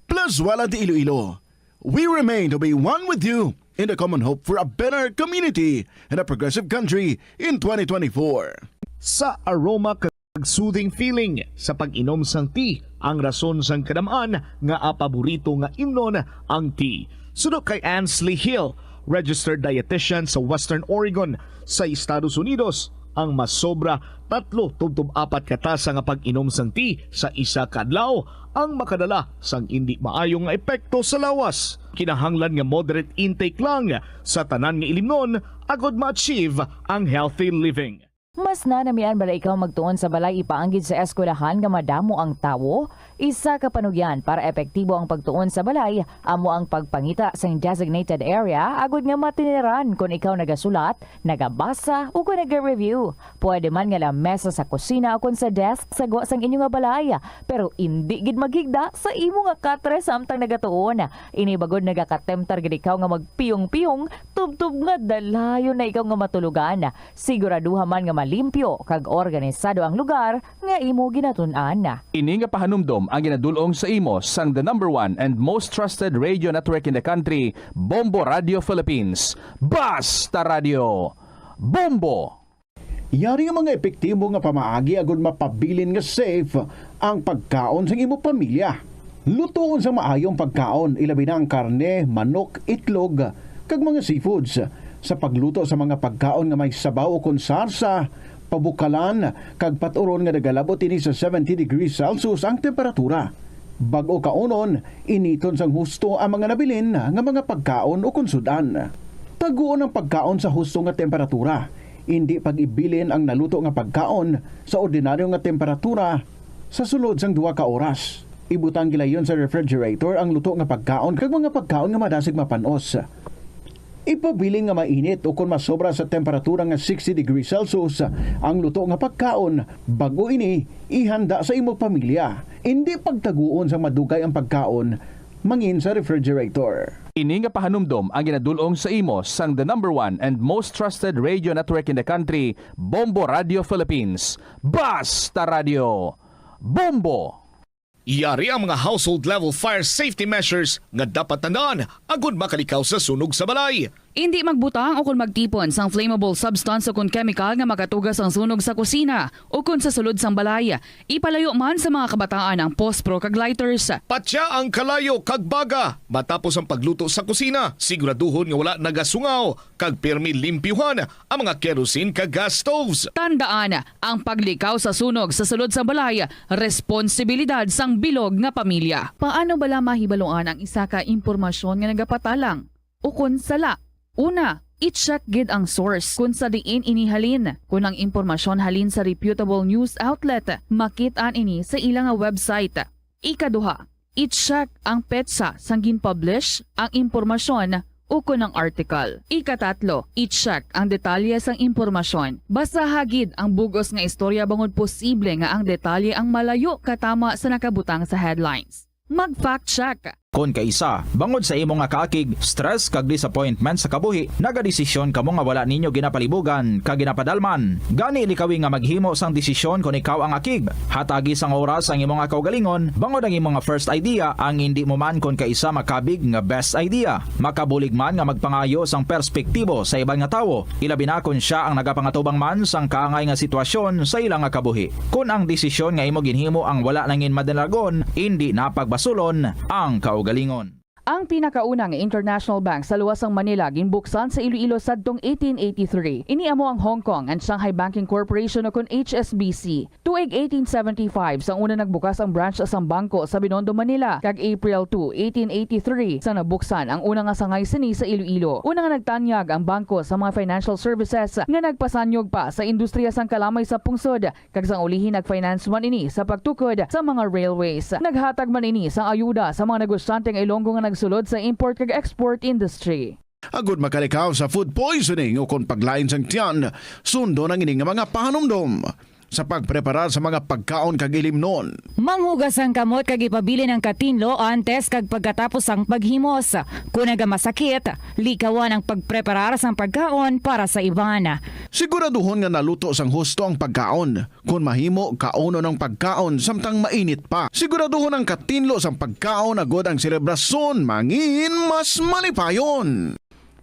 Plazuela de Iloilo, we remain to be one with you in the common hope for a better community and a progressive country in twenty twenty-four. Sa aroma kag soothing feeling sa pag-inom sang tea, ang rason sang kadam-an nga paborito nga imnon ang tea. Suno kay Ansley Hill, registered dietitian sa Western Oregon sa Estados Unidos, Ang masobra tatlo tubtob apat ka tasa nga pag-inom sang tea sa isa ka adlaw ang makadala sang indi maayo nga epekto sa lawas. Kinahanglan nga moderate intake lang sa tanan nga ilimnon agod ma-achieve ang healthy living. Mas nanamian bala ikaw magtuon sa balay ipaanggid sa eskwelahan nga madamo ang tawo? Isa ka panugyan para epektibo ang pagtuon sa balay amo ang pagpangita sang designated area agud nga matiniran kon ikaw nagasulat, nagabasa, o kon naga-review. Pwede man nga lamesa sa kusina o kon sa desk sa gwa sang inyo nga balay, pero indi gid maghigda sa imo nga katre samtang nagatuon. Ini bagod nagakatemptar gid ikaw nga magpiyong-piyong tubtob nga dalayon na ikaw nga matulogan. Siguraduha man nga malimpyo kag organisado ang lugar nga imo ginatun-an. Ini nga pahanumdom ang ginadul-ong sa imo sang the number one and most trusted radio network in the country, Bombo Radio Philippines. Basta Radio, Bombo! Yari ang mga epektibo nga pamaagi agud mapabilin nga safe ang pagkaon sang imo pamilya. Lutoon sang maayo ang pagkaon, ilabi na ang karne, manok, itlog, kag mga seafoods. Sa pagluto sa mga pagkaon nga may sabaw ukon sarsa, pabukalan, kag pat-uron nga nagalabot ini sa seventy degrees Celsius ang temperatura. Bag-o kaunon, initon sang husto ang mga nabilin nga mga pagkaon ukon sud-an. Taguon ang pagkaon sa husto nga temperatura. Indi pag-ibilin ang naluto nga pagkaon sa ordinaryo nga temperatura sa sulod sang duha ka oras. Ibutang gilayon sa refrigerator ang luto nga pagkaon kag mga pagkaon nga madasig mapan-os. Ipabilin nga mainit ukon masobra sa temperatura nga sixty degrees Celsius ang luto nga pagkaon bag-o ini ihanda sa imo pamilya. Indi pagtaguon sang madugay ang pagkaon mangin sa refrigerator. Ini nga pahanumdom ang ginadul-ong sa imo sang the number one and most trusted radio network in the country, Bombo Radio Philippines. Basta Radio, Bombo! Yari ang mga household level fire safety measures nga dapat tandaan agud makalikaw sa sunog sa balay. Indi magbutang o kon magtipon sang flammable substance o kon kemikal nga makatuga sang sunog sa kusina o kon sa sulod sang balay. Ipalayo man sa mga kabataan ang pospro kag lighters. Patya ang kalayo kag baga matapos ang pagluto sa kusina. Siguraduhon nga wala nagasungaw kag pirmi limpyuhan ang mga kerosene kag gas stoves. Tandaan, ang paglikaw sa sunog sa sulod sang balay, responsibilidad sang bilog nga pamilya. Paano bala mahibaluan ang isa ka impormasyon nga nagapatalang ukon sala? Una, i-check gid ang source kon sa diin ini halin. Kon ang impormasyon halin sa reputable news outlet, makit-an ini sa ila nga website. Ikaduha, i-check ang petsa sang gin-publish ang impormasyon ukon ang article. Ikatatlo, i-check ang detalye sang impormasyon. Basaha gid ang bug-os nga istorya bangod posible nga ang detalye ang malayo katama sa nakabutang sa headlines. Mag-fact check. Kon kaisa, bangod sa imo nga kaakig, stress kag disappointment sa kabuhi, nagadesisyon kamo nga wala ninyo ginapalibugan kag ginapadalman. Gani, likawi nga maghimo sang desisyon kon ikaw ang akig. Hatagi sang oras ang imo nga kaugalingon, bangod ang imo nga first idea ang indi mo man kon kaisa makabig nga best idea. Makabulig man nga magpangayo sang perspektibo sa iban nga tawo, ilabi na kon sia ang nagapangatubang man sang kaangay nga sitwasyon sa ila nga kabuhi. Kon ang desisyon nga imo ginhimo ang wala nangin madalagon, indi na pagbasulon ang kaugalingon. Ang pinakauna nga international bank sa luwas sang Manila ginbuksan sa Iloilo sadtong eighteen eighty-three. Ini amo ang Hong Kong and Shanghai Banking Corporation, o kon H S B C. Tuig eighteen seventy-five, sang una nagbukas ang branch sang bangko sa Binondo, Manila, kag April two, eighteen eighty-three, sang nabuksan ang una nga sangay sini sa Iloilo. Una nga nagtanyag ang bangko sa mga financial services nga nagpasanyog pa sa industriya sang kalamay sa pungsod, kag sang ulihi nag-finance man ini sa pagtukod sa mga railways. Naghatag man ini sang ayuda sa mga negosyante nga Ilonggo nga nagsulod sa import kag export industry. Agud makalikaw sa food poisoning ukon paglain sang tiyan, sundon ang ini nga mga pahanumdom sa pagpreparar sa mga pagkaon kag ilimnon. Manghugas ang kamot kag ipabilin ang katinlo antes kag pagkatapos sang paghimos. Kon nagamasakit, likawan ang pagpreparar sang pagkaon para sa iban. Siguraduhon nga naluto sang husto ang pagkaon. Kon mahimo, kaunon ang pagkaon samtang mainit pa. Siguraduhon ang katinlo sang pagkaon agud ang selebrasyon mangin mas malipayon.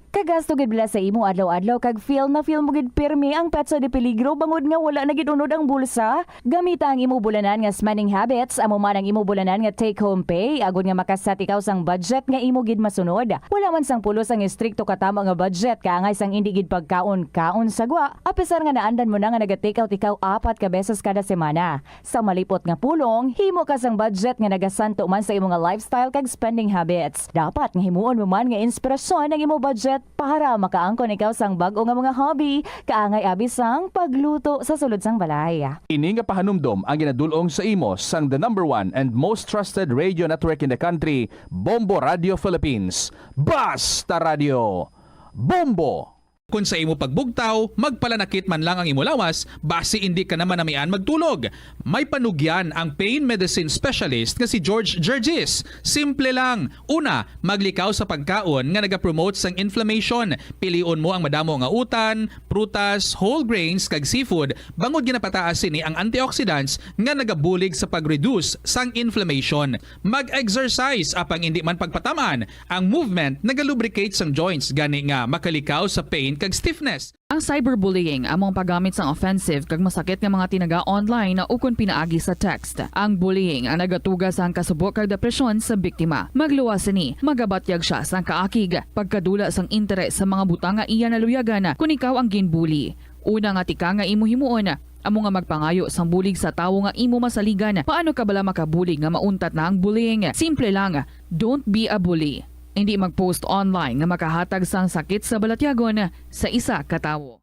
Kagasto gid bala sa imo adlaw-adlaw kag feel na feel mo gid pirmi ang petsa de peligro bangod nga wala na gid unod ang bulsa? Gamita ang imo bulanan nga spending habits, amo man ang imo bulanan nga take-home pay, agod nga makaset ikaw sang budget nga imo gid masunod. Wala man sang pulos ang estrikto katamo nga budget, kaangay sang indi gid pagkaon-kaon sa gwa, apisar nga naandan mo na nga naga-take out ikaw apat ka beses kada semana. Sa malipot nga pulong, himo ka sang budget nga nagasanto man sa imo nga lifestyle kag spending habits. Dapat nga himuon mo man nga inspirasyon ang imo budget para makaangkon ikaw sang bag-o nga mga hobby, kaangay abi sang pagluto sa sulod sang balay. Ini nga pahanumdom ang ginadul-ong sa imo sang the number one and most trusted radio network in the country, Bombo Radio Philippines. Basta Radio! Bombo! Kon sa imo pagbugtaw, magpalanakit man lang ang imo lawas, basi indi ka na manamian magtulog. May panugyan ang pain medicine specialist nga si George Gergis. Simple lang. Una, maglikaw sa pagkaon nga nagapromote sang inflammation. Pilion mo ang madamo nga utan, prutas, whole grains, kag seafood, bangod ginapataas sini ang antioxidants nga nagabulig sa pag-reduce sang inflammation. Mag-exercise, apang indi man pagpataman. Ang movement nagalubricate sang joints, gani nga makalikaw sa pain kag stiffness. Ang cyberbullying amo ang paggamit sang offensive kag masakit nga mga tinaga online ukon pinaagi sa text. Ang bullying ang nagatuga sang kasubo kag depresyon sa biktima. Magluwas sini, magabatyag sia sang kaakig, pagkadula sang interes sa mga butang nga iya naluyagan kon ikaw ang ginbully. Una nga tika nga imo himuon, amo nga magpangayo sang bulig sa tawo nga imo masaligan. Paano ka bala makabulig nga mauntat na ang bullying? Simple lang, don't be a bully. Indi mag-post online nga makahatag sang sakit sa balatyagon sa isa ka tawo.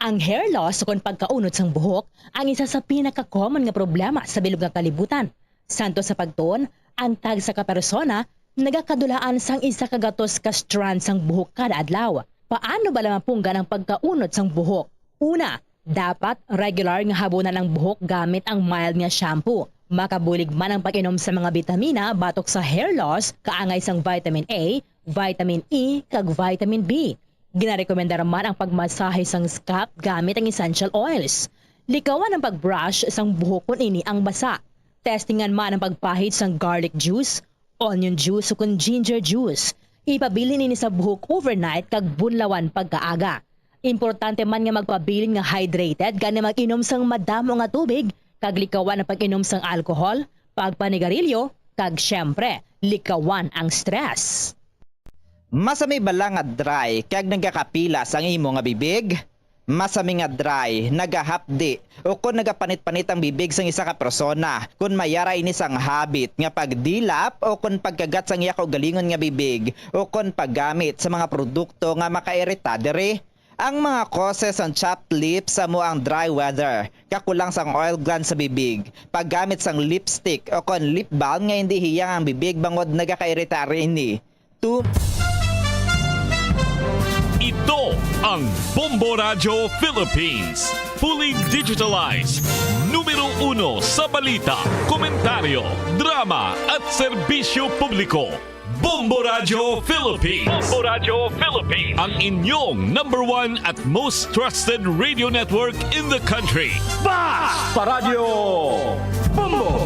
Ang hair loss ukon pagkaunod sang buhok ang isa sa pinaka-common nga problema sa bilog nga kalibutan. Santo sa pagtuon, ang tagsa ka persona nagakadulaan sang isa ka gatos ka strand sang buhok kada adlaw. Paano bala mapunggan ang pagkaunod sang buhok? Una, dapat regular nga habunan ang buhok gamit ang mild nga shampoo. Makabulig man ang pag-inom sa mga bitamina batok sa hair loss, kaangay sang vitamin A, vitamin E, kag vitamin B. Ginarekomendar man ang pagmasahe sang scalp gamit ang essential oils. Likawan ang pag-brush sang buhok kon ini ang basa. Testingan man ang pagpahid sang garlic juice, onion juice, o kon ginger juice. Ipabilin ini sa buhok overnight kag bunlawan pagkaaga. Importante man nga magpabilin nga hydrated, gani mag-inom sang madamo nga tubig, kag likawan ang pag-inom sang alcohol, pagpanigarilyo, kag, siyempre, likawan ang stress. Masami bala nga dry kag nagakapilas ang imo nga bibig? Masami nga dry, nagahapdi, o kon nagapanit-panit ang bibig sang isa ka persona, kon may ara ini sang habit nga pagdilap o kon pagkagat sang iya kaugalingon nga bibig, o kon paggamit sa mga produkto nga makairita diri. Ang mga causes sang chapped lips amo ang dry weather, kakulang sang oil glands sa bibig, paggamit sang lipstick o kon lip balm nga indi hiyang ang bibig bangod nagakairita ini. Two. Ito ang Bombo Radyo Philippines. Fully digitalized. Numero uno sa balita, komentaryo, drama at serbisyo publiko. Bombo Radyo Philippines. Bombo Radyo Philippines. Ang inyong number one at most trusted radio network in the country. Basta Radyo Bombo!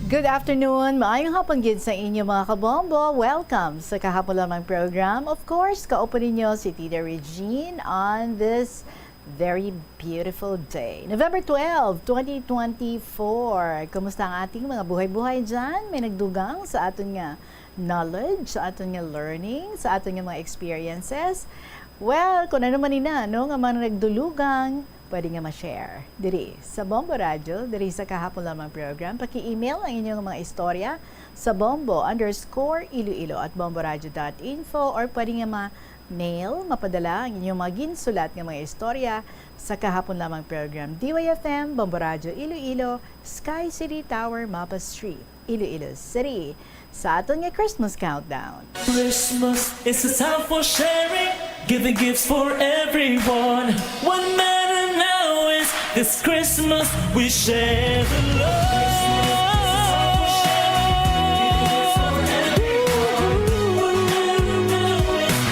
Good afternoon. Maayong hapon gid sa inyo, mga kabombo. Welcome sa Kahapon Lamang program. Of course, kaupo ninyo si Tita Regine on this very beautiful day. November twelve, twenty twenty-four. Kumusta ang ating mga buhay-buhay dyan? May nagdugang sa aton nga knowledge, sa aton nga learning, sa aton nga mga experiences? Well, kung ano man ina, no, nga mga nagdulugang, pwede nga ma-share diri sa Bombo Radyo, diri sa Kahapon Lamang program. Paki-email ang inyong mga istorya sa bombo underscore iloilo at bomboradyo dot info, or pwede nga ma-mail, mapadala ang inyong mga ginsulat nga mga istorya sa Kahapon Lamang program, D Y F M, Bombo Radyo Iloilo, Sky City Tower, Mapa Street, Iloilo City. Sa aton nga Christmas countdown. Christmas is a time for sharing, giving gifts for everyone. What matter now is this Christmas we share the love.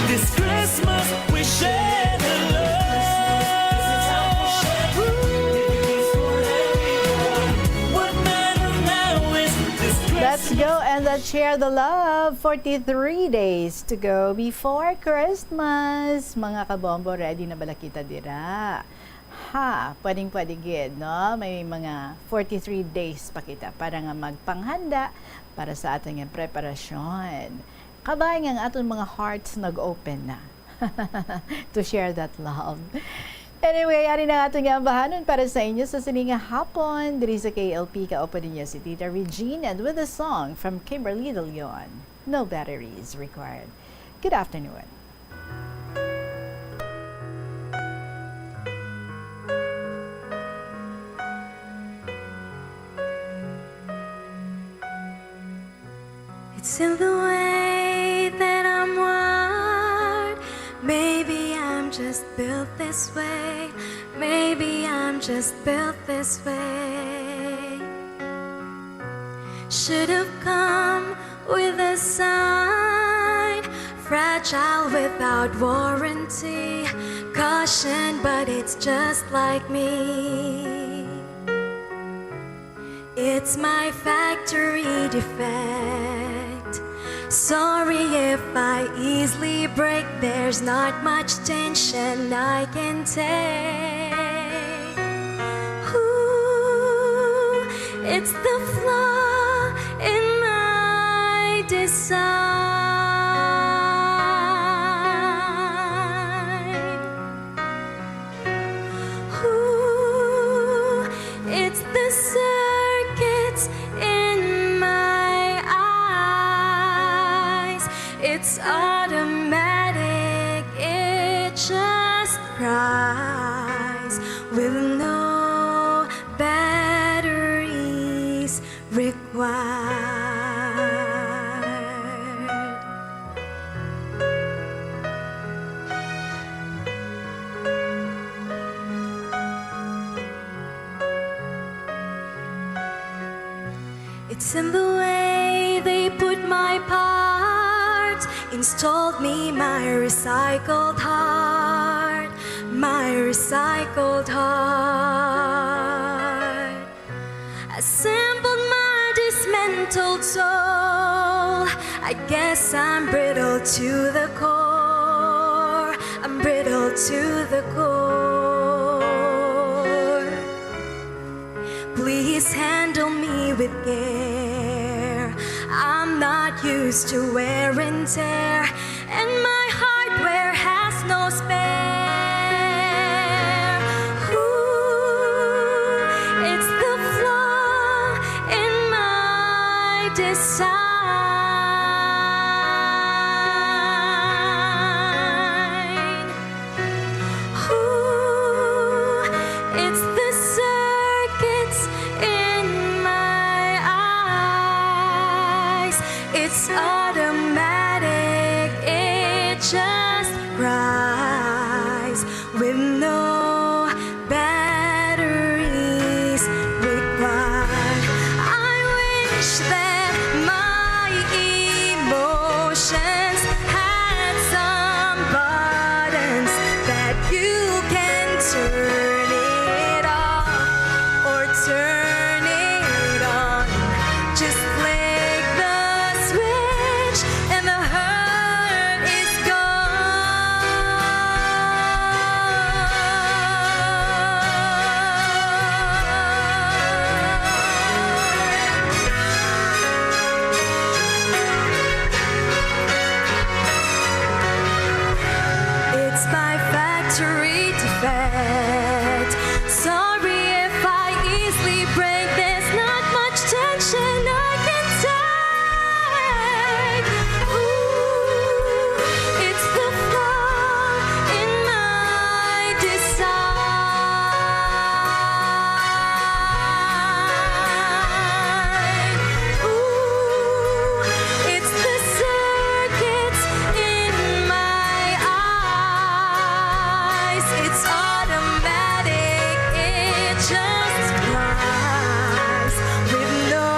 This Christmas we share the love. What matter now is this Christmas. That's Go and let's share the love. Forty-three days to go before Christmas. Mga kabombo, ready na bala kita dira? Ha, pwedeng-pwede gid, no? May mga forty-three days pa kita para nga magpanghanda para sa aton nga preparasyon. Kabay nga ang aton mga hearts nag-open na to share that love. Anyway, ari na aton nga ambahanon para sa inyo sa sini nga hapon. Diri sa K L P, kaupo ninyo si Tita Regine, and with a song from Kimberly De Leon, No Batteries Required. Good afternoon. It's in the way that I'm wired. Maybe I'm just built this way. Maybe I'm just built this way. Should have come with a sign. Fragile without warranty. Caution, but it's just like me. It's my factory defect. Sorry if I easily break. There's not much tension I can take. Ooh, it's the flaw in my design. Ooh, it's the circuits in my eyes. It's automatic, it just cries with no batteries required. It's in the way they put my parts, installed me my recycled heart, my recycled heart. Assembled my dismantled soul. I guess I'm brittle to the core. I'm brittle to the core. Please handle me with care. I'm not used to wear and tear, and my hardware has no spare. Ooh, it's the flaw in my design. Ooh, it's the circuits in my eyes. It's automatic, it just cries with no batteries required. I wish that my emotions had some buttons that you can turn it off or turn it on. Just flick the switch and the hurt is gone. It's my factory defect. Sorry if I easily break. There's not much tension I can take. Ooh, it's the flaw in my design. Ooh, it's the circuits in my eyes. It's automatic, it just flies with no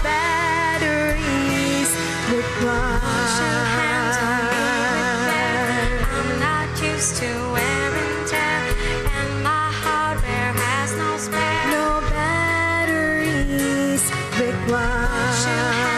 batteries required. Should handle me with care. I'm not used to wear and tear, and my hardware has no spare. No batteries required. Should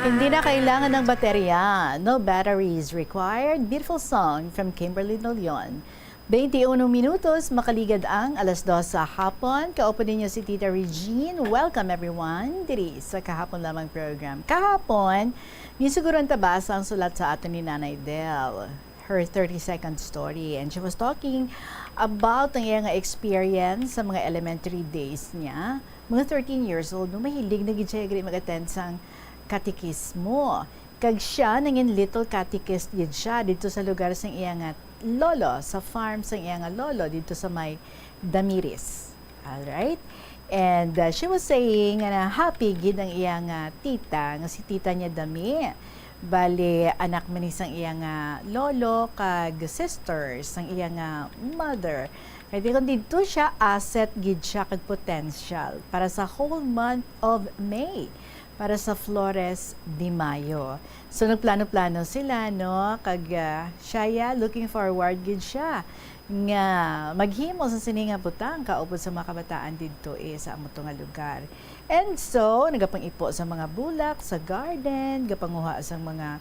Hindi na kailangan ng baterya. No batteries required. Beautiful song from Kimberly Nolion. Twenty-one minutos, makaligad ang alas dos sa hapon. Kaupo ninyo si Tita Regine. Welcome, everyone, diri sa Kahapon Lamang program. Kahapon, ginsuguran ta basa ang sulat sa aton ni Nanay Del, her thirty-second story. And she was talking about ang iyang experience sa mga elementary days niya. Mga thirteen years old, no, mahilig na gid siya diri mag-attend sang katekismo. Kag siya nangin little catechist gid siya didto sa lugar sang iya nga lolo, sa farm sang iya nga lolo didto sa may Damiris. Alright? And, uh, she was saying nga happy gid ang iya nga tita, nga si Tita niya Dami. Bali, anak man ni sang iya nga lolo kag sister sang iya nga mother. Kay di kon didto siya, asset gid siya kag potential para sa whole month of May, para sa Flores de Mayo. So, nagplano-plano sila, no? Kag, ah, siya, ya, looking forward gid siya nga maghimo sa sini nga butang kaupod sa mga kabataan didto, eh, sa amo to nga lugar. And so, nagapang-ipo sa mga bulak sa garden, gapanguha sa mga,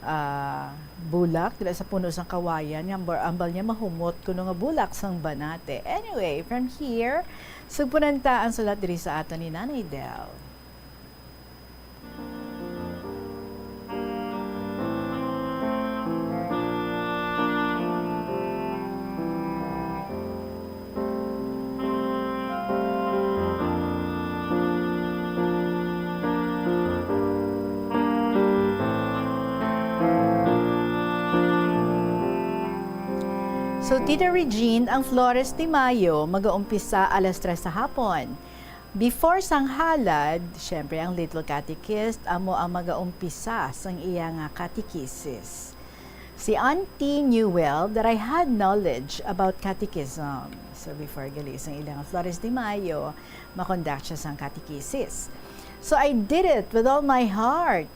ah, bulak dira sa puno sang kawayan nga ambal, ambal niya mahumot kuno nga bulak sang banate. Anyway, from here, sugpunan ta ang sulat diri sa aton ni Nanay Del. So, Tita Regine, ang Flores de Mayo magaumpisa alas tres sa hapon. Before sang halad, syempre ang little catechist amo ang magaumpisa sang iya nga catechesis. Si Auntie knew well that I had knowledge about catechism. So before gali sang ilang Flores de Mayo, makondak siya sang catechesis. So I did it with all my heart.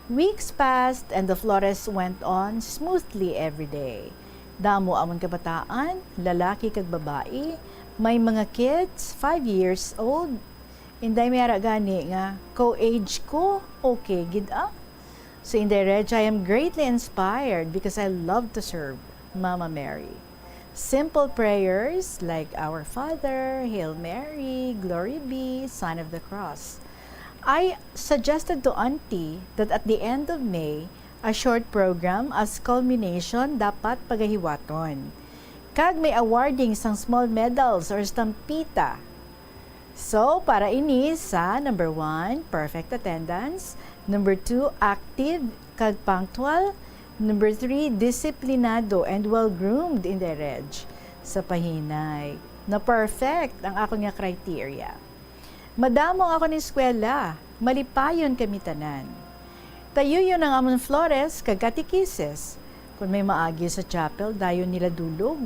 Weeks passed and the Flores went on smoothly every day. Damo amon kabataan, lalaki kag babayi, may mga kids, five years old. Inday may ara gani nga, co-age ko, okay gid, ah. So, Inday Reg, I am greatly inspired because I love to serve Mama Mary. Simple prayers like Our Father, Hail Mary, Glory be, Sign of the Cross. I suggested to Auntie that at the end of May, a short program as culmination dapat pagahiwaton. Kag may awarding sang small medals or stampita. So, para ini sa number one, perfect attendance. Number two, active kag punctual. Number three, disiplinado and well-groomed, Inday Reg. Sa pahinay, na perfect ang akon nga criteria. Madamo ang akon eskwela, malipayon kami tanan. Tayuyon ang amon Flores kag catechesis. Kon may maagi sa chapel, dayon nila dulog,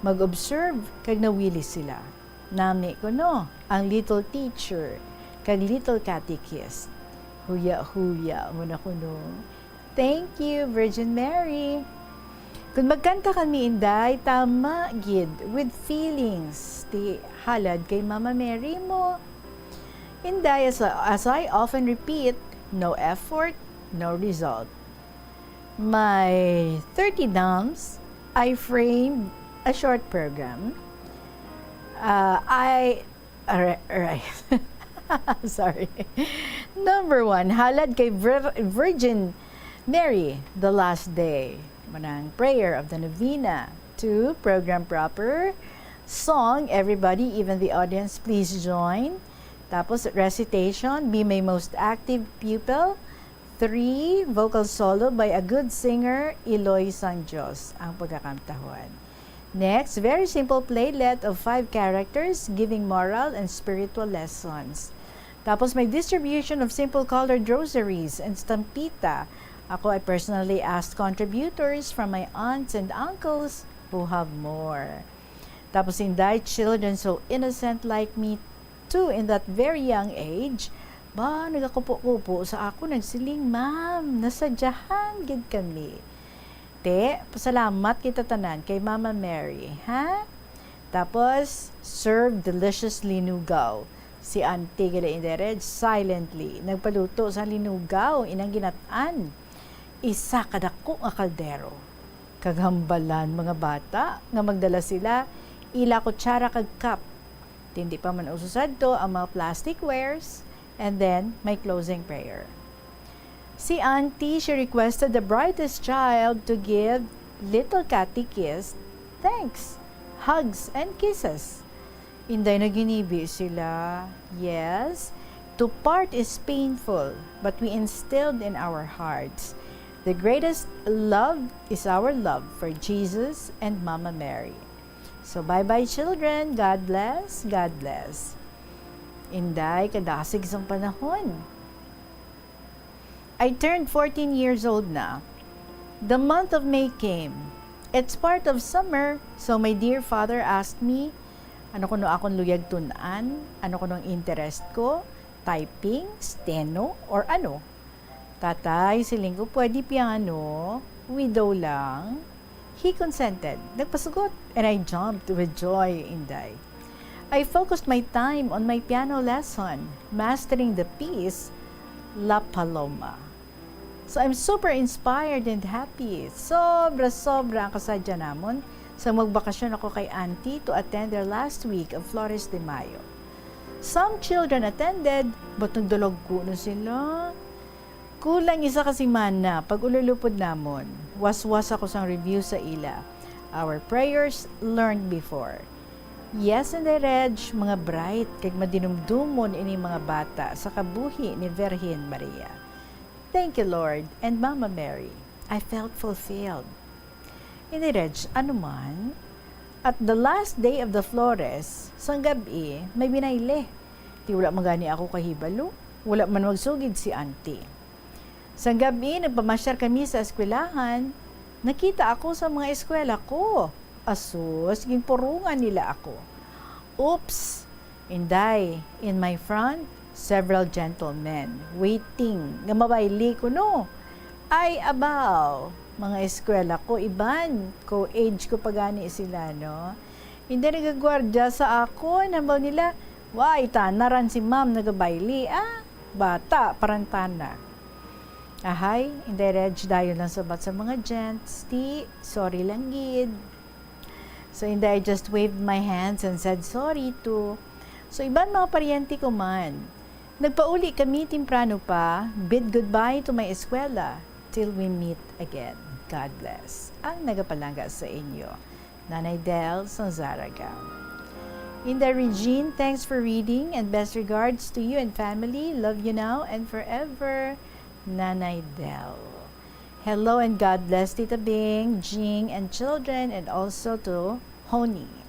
mag-observe, kag nawili sila. Nami kuno ang little teacher kag little catechist. Huya-huya mo na kuno. Thank you, Virgin Mary. Kung magkanta kami, Inday, tama gid, with feelings, ti halad kay Mama Mary mo. Inday, as, as I often repeat, no effort, no result. My thirty dams, I framed a short program. Uh, I, alright, alright. Sorry. Number one, halad kay Vir-, Virgin Mary, the last day. Manang prayer of the novena. Two, program proper. Song, everybody, even the audience, please join. Tapos, recitation, be my most active pupil. Three, vocal solo by a good singer, Iloy sang Dios ang pagkakantahon. Next, very simple playlet of five characters giving moral and spiritual lessons. Tapos may distribution of simple colored rosaries and stampita. Ako, I personally asked contributors from my aunts and uncles who have more. Tapos, Inday, children so innocent like me too in that very young age, ba, nagakupo-kupo sa ako, nagsiling, "Ma'am, nasadyahan gid kami." Te, pasalamat kita tanan kay Mama Mary, ha? Tapos, serve delicious linugaw. Si Auntie gali, Inday Reg, silently nagpaluto sa linugaw inang ginat-an. Isa ka dako nga kaldero. Kag hambalan, mga bata, nga magdala sila ila kutsara kag cup. Tindi pa man uso sadto ang mga plastic wares, and then may closing prayer. Si Auntie, she requested the brightest child to give little Catechist thanks, hugs, and kisses. Inday, naginibi sila. Yes, to part is painful, but we instilled in our hearts, the greatest love is our love for Jesus and Mama Mary. So, bye-bye, children. God bless. God bless. Inday, kadasig sang panahon. I turned fourteen years old na. The month of May came. It's part of summer, so my dear father asked me, ano kuno akon luyag tun-an, ano kuno ang interest ko, typing, steno, or ano. Tatay, siling ko, pwede piano, widow lang. He consented. Nagpasugot, and I jumped with joy, Inday. I focused my time on my piano lesson, mastering the piece La Paloma. So I'm super inspired and happy. Sobra-sobra ang kasadya namon sa magbakasyon ako kay Auntie to attend their last week of Flores de Mayo. Some children attended, but nagdalagko na sila. Kulang isa ka semana, pag-ululupod namon, waswas ako sang review sa ila. Our prayers learned before. Yes, Inday Reg, mga bright kag madinumdomon ini mga bata sa kabuhi ni Virgin Maria. Thank you, Lord, and Mama Mary. I felt fulfilled. Inday Reg, ano man? At the last day of the Flores, sang gab-i, may binayle. Di wala man gani ako kahibalo, wala man magsugid si Auntie. Sang gab-i, nagpamasyar kami sa eskwelahan. Nakita ako sa mga eskwela ko. Asus, ginpurungan nila ako. Oops! Inday, in my front, several gentlemen waiting nga mabayli kuno. Ay, abaw! Mga eskwela ko, iban, co-age ko pa gani sila, no? Inday, nagagwardya sa akon, hambal nila, "Way, tana ran si ma'am nagabayli, ah. Bata pa ran tana." Ahay, Inday Reg, dayon lang sabat sa mga gents, ti, sorry lang gid. So, Inday, I just waved my hands and said sorry to. So, iban mga paryente ko man. Nagpauli kami temprano pa, bid goodbye to my eskwela, till we meet again. God bless. Ang nagapalangga sa inyo, Nanay Del sang Zarraga. Inday Regine, thanks for reading and best regards to you and family. Love you now and forever, Nanay Del. Hello and God bless Tita Bing, Jing, and children, and also to Honey.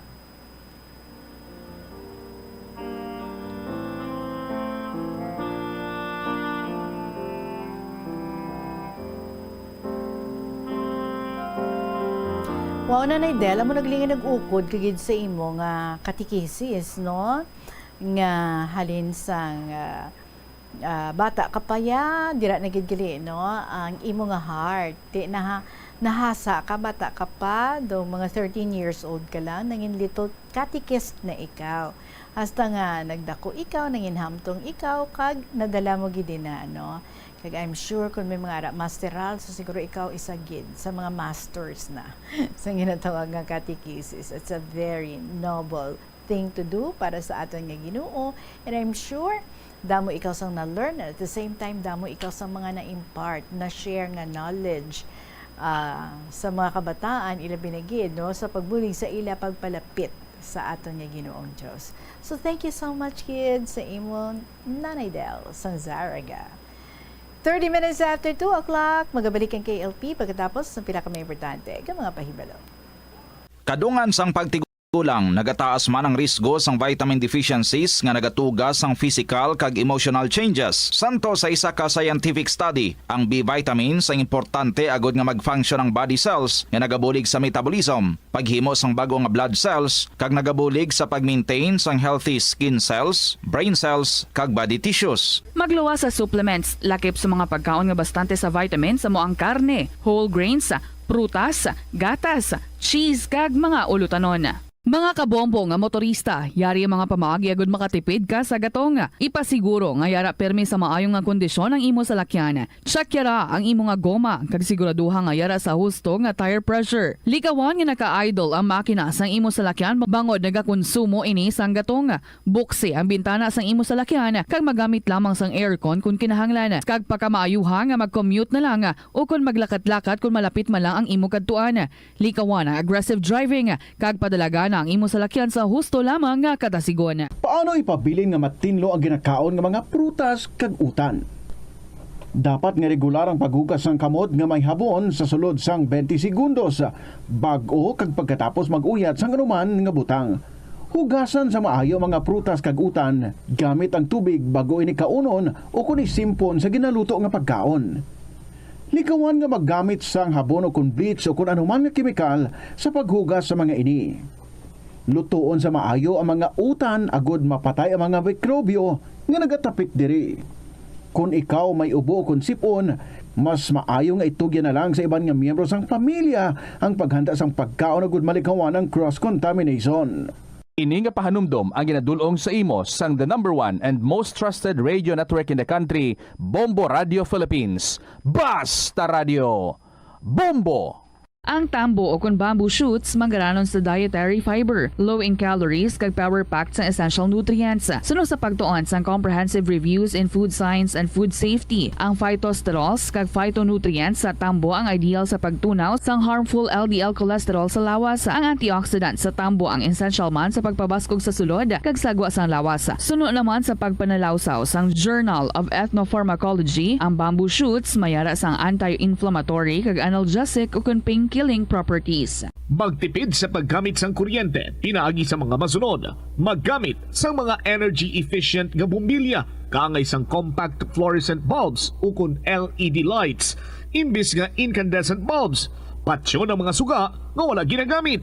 Wow, Nanay Del, amo na gali nga nag-ukod ka gid sa imo nga katekisis, no? Nga halin sang, ah, ah, bata ka pa ya, dira na gid gali, no, ang imo nga heart. Ti naha-, nahasa ka, bata ka pa, do mga thirteen years old ka lang, nangin little catechist na ikaw. Hasta nga nagdako ikaw, nangin hamtong ikaw, kag nadala mo gid ina, no? Kag I'm sure kung may mga ara masteral, so siguro ikaw isa gid sa mga masters na sa ginatawag nga catechesis. It's a very noble thing to do para sa aton nga Ginoo. And I'm sure, damo ikaw sang na-learn, and at the same time, damo ikaw sang mga na-impart, na-share nga knowledge, ah, sa mga kabataan, ilabi na gid, no, sa pagbulig sa ila pagpalapit sa aton nga Ginoong Dios. So, thank you so much, kids, sa imong Nanay Del sang Zarraga. Thirty minutes after two o'clock, magabalik ang K L P pagkatapos ng pila ka mga importante nga mga pahibalo. Kadungan sang pagtigulang, nagataas man ang risgo sang vitamin deficiencies nga nagatuga sang physical kag emotional changes. Santo sa isa ka scientific study, ang B vitamins ang importante agod nga mag-function ang body cells nga nagabulig sa metabolism, paghimo sang bag-o nga blood cells, kag nagabulig sa pag-maintain sang healthy skin cells, brain cells, kag body tissues. Magluwas sa supplements, lakip sa mga pagkaon nga bastante sa vitamins, amo ang karne, whole grains, prutas, gatas, cheese, kag mga ulutanon. Mga kabombo nga motorista, yari ang mga pamaagi agud makatipid ka sa gatong. Ipasiguro nga yara permi sa maayo nga kondisyon ang imo salakyan. Check yara ang imo nga goma kag siguraduha nga yara sa husto nga tire pressure. Likawan nga naka-idle ang makina sang imo salakyan bangod nagakonsumo ini sang gatong. Buksi ang bintana sang imo salakyan kag magamit lamang sang aircon kon kinahanglan. Kag pakamaayuha nga mag-commute na lang o kon maglakat-lakat kon malapit man lang ang imo kadtuan. Likawan ang aggressive driving kag padalagana ang imo salakyan sa husto lamang nga kadasigon. Paano ipabilin nga matinlo ang ginakaon nga mga prutas kag utan? Dapat nga regular ang paghugas sang kamot nga may habon sa sulod sang twenty segundos bag-o kag pagkatapos mag-uyat sang anuman nga butang. Hugasan sa maayo ang mga prutas kag utan gamit ang tubig bag-o ini kaunon o kon isimpon sa ginaluto nga pagkaon. Likawan nga maggamit sang habon o kon bleach o kon anuman nga kemikal sa paghugas sa mga ini. Lutoon sa maayo ang mga utan agod mapatay ang mga mikrobyo nga nagatapik diri. Kon ikaw may ubo o kon sip-on, mas maayo nga itugyan na lang sa iban nga miyembro sang pamilya ang paghanda sang pagkaon agud malikawan ang cross-contamination. Ini nga pahanumdom ang ginadul-ong sa imo sang the number one and most trusted radio network in the country, Bombo Radio Philippines. Basta Radio! Bombo! Ang tambo o kon bamboo shoots manggaranon sa dietary fiber, low in calories, kag power-packed sa essential nutrients. Suno sa pagtuon sang Comprehensive Reviews in Food Science and Food Safety, ang phytosterols kag phytonutrients sa tambo ang ideal sa pagtunaw sang harmful L D L cholesterol sa lawas. Ang antioxidant sa tambo ang essential man sa pagpabaskog sa sulod kag sagwa sang lawas. Suno naman sa pagpanalawsaw sang Journal of Ethnopharmacology, ang bamboo shoots may ara sang anti-inflammatory kag analgesic ukon pain-killing properties. Magtipid sa paggamit sang kuryente pinaagi sa mga masunod. Maggamit sang mga energy-efficient nga bombilya kaangay sang compact fluorescent bulbs ukon L E D lights imbis nga incandescent bulbs. Patyon ang mga suga nga wala ginagamit.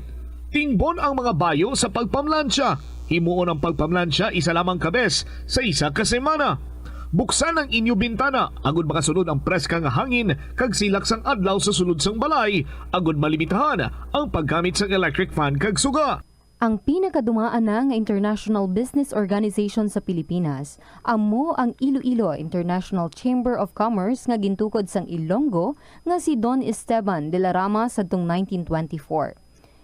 Tingbon ang mga bayo sa pagpamlansya. Himuon ang pagpamlansya isa lamang ka bes sa isa ka semana. Buksan ang inyo bintana agud makasulod ang preska nga hangin kag silak sang adlaw sa sulod sang balay, agud malimitahan ang paggamit sang electric fan kag suga. Ang pinakadumaan na nga international business organization sa Pilipinas amo ang Iloilo International Chamber of Commerce nga gintukod sang Ilonggo nga si Don Esteban de la Rama sadtong nineteen twenty-four.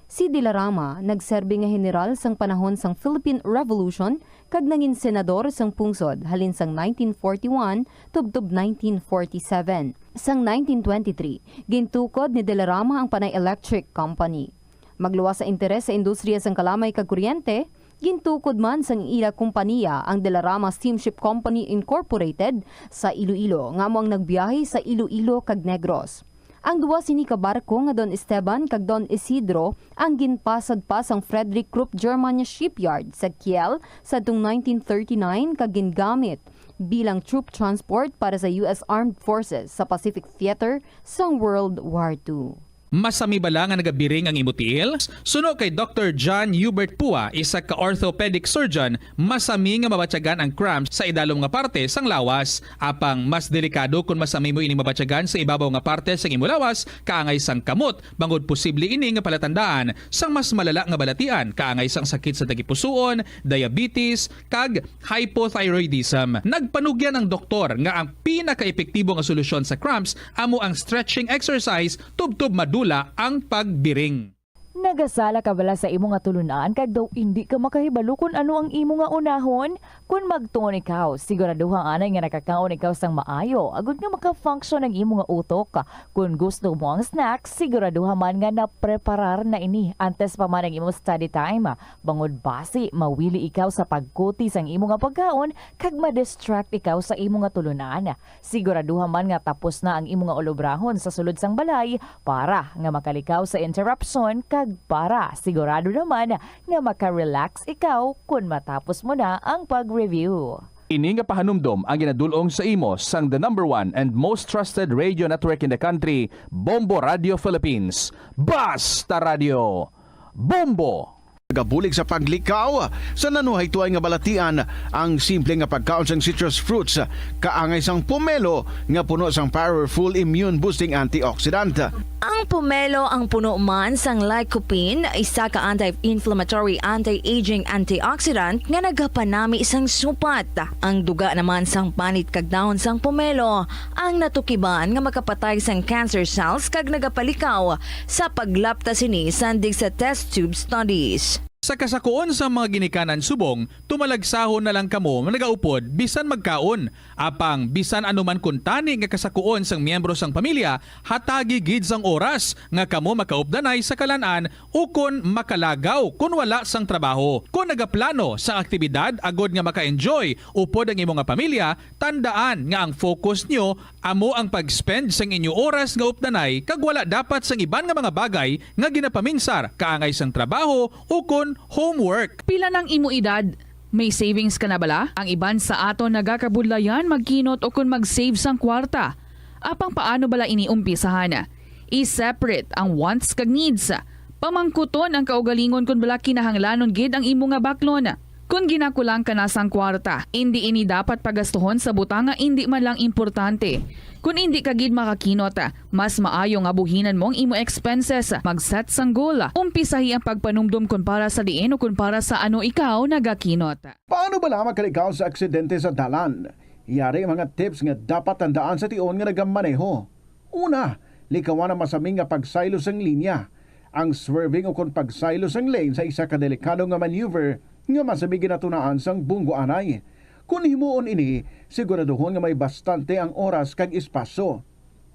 Si De la Rama nagserbi nga heneral sang panahon sang Philippine Revolution kag nangin senador sang pungsod halin sang nineteen forty-one tubtob nineteen forty-seven. Sang nineteen twenty-three, gintukod ni De la Rama ang Panay Electric Company. Magluwas sa interes sa industriya sang kalamay kag kuryente, gintukod man sang ila kompaniya ang De la Rama Steamship Company Incorporated sa Iloilo, nga amo ang nagbiyahe sa Iloilo kag Negros. Ang duwa sini ka barko nga Don Esteban kag Don Isidro ang ginpasad pa sang Frederick Krupp German Shipyard sa Kiel sadtong nineteen thirty-nine kag gingamit bilang troop transport para sa U S Armed Forces sa Pacific Theater sang World War Two. Masami bala nga nagabiring ang imo tiil? Suno kay Doktor John Hubert Pua, isa ka orthopedic surgeon, masami nga mabatyagan ang cramps sa idalom nga parte sang lawas. Apang mas delikado kon masami mo ining mabatyagan sa ibabaw nga parte sang imo lawas, kaangay sang kamot, bangod posible ini nga palatandaan sang mas malala nga balatian, kaangay sang sakit sa tagipusoon, diabetes, kag hypothyroidism. Nagpanugyan ang doktor nga ang pinakaepektibo nga solusyon sa cramps amo ang stretching exercise tubtob madula ang pagbiring. Nagasala ka bala sa imo nga tulunan kag daw indi ka makahibalo kon ano ang imo nga unahon? Kon magtuon ikaw, siguraduha anay nga nakakaon ikaw sang maayo agod nga maka-function ang imo nga utok. Kon gusto mo ang snack, siguraduha man nga napreparar na ini antes pa man ang imo study time. Bangod basi mawili ikaw sa pagkuti sang imo nga pagkaon kag ma-distract ikaw sa imo nga tulunan. Siguraduha man nga tapos na ang imo nga ulobrahon sa sulod sang balay para nga makalikaw sa interruption kag para sigurado naman nga maka-relax ikaw kon matapos mo na ang pag-review. Ini nga pahanumdom ang ginadul-ong sa imo sang the number one and most trusted radio network in the country, Bombo Radio Philippines. Basta Radio! Bombo! Nagabulig sa paglikaw sa nanuhaytoy nga balatian ang simple nga pagkaon sang citrus fruits, kaangay sang pomelo nga puno sang powerful immune boosting antioxidant. Ang pomelo ang puno man sang lycopene, isa ka anti-inflammatory, anti-aging antioxidant nga nagapanami sang supat. Ang duga naman sang panit kag dahon sang pomelo ang natukiban nga makapatay sang cancer cells kag nagapalikaw sa paglapta sini sandig sa test tube studies. Sa kasakuon sang mga ginikanan subong, tumalagsahon na lang kamo nagaupod bisan magkaon. Apang bisan ano man kuntani nga kasakuon sang miyembro sang pamilya, hatagi gid sang oras nga kamo makaupdanay sa kalan-an ukon makalagaw kon wala sang trabaho. Kon nagaplano sang aktibidad agod nga maka-enjoy upod ang imo nga pamilya, tandaan nga ang focus nyo amo ang pag-spend sang inyo oras nga updanay kag wala dapat sang iban nga mga bagay nga ginapaminsar kaangay sang trabaho ukon homework. Pila nang imo edad? May savings ka na bala? Ang iban sa aton nagakabudlayan magkinot ukon mag-save sang kwarta. Apang paano bala ini umpisahan? I-separate ang wants kag needs. Pamangkuton ang kaugalingon kon bala kinahanglanon gid ang imo nga baklon. Kon ginakulang ka na sang kwarta, indi ini dapat pagastuhon sa butang nga indi man lang importante. Kon indi ka gid makakinot, mas maayo nga buhinan mo ang imo expenses. Mag-set sang goal. Umpisahi ang pagpanumdom kon para sa diin o kon para sa ano ikaw nagakinot. Paano bala makalikaw sa aksidente sa dalan? Yari ang mga tips nga dapat tandaan sa tion nga nagamaneho. Una, likawan ang masami nga pagsaylo sang linya. Ang swerving ukon pagsaylo sang lane sa isa ka delikado nga maneuver nga masami ginatunaan sang bunggoanay. Kon himuon ini, siguraduhon nga may bastante ang oras kag espasyo.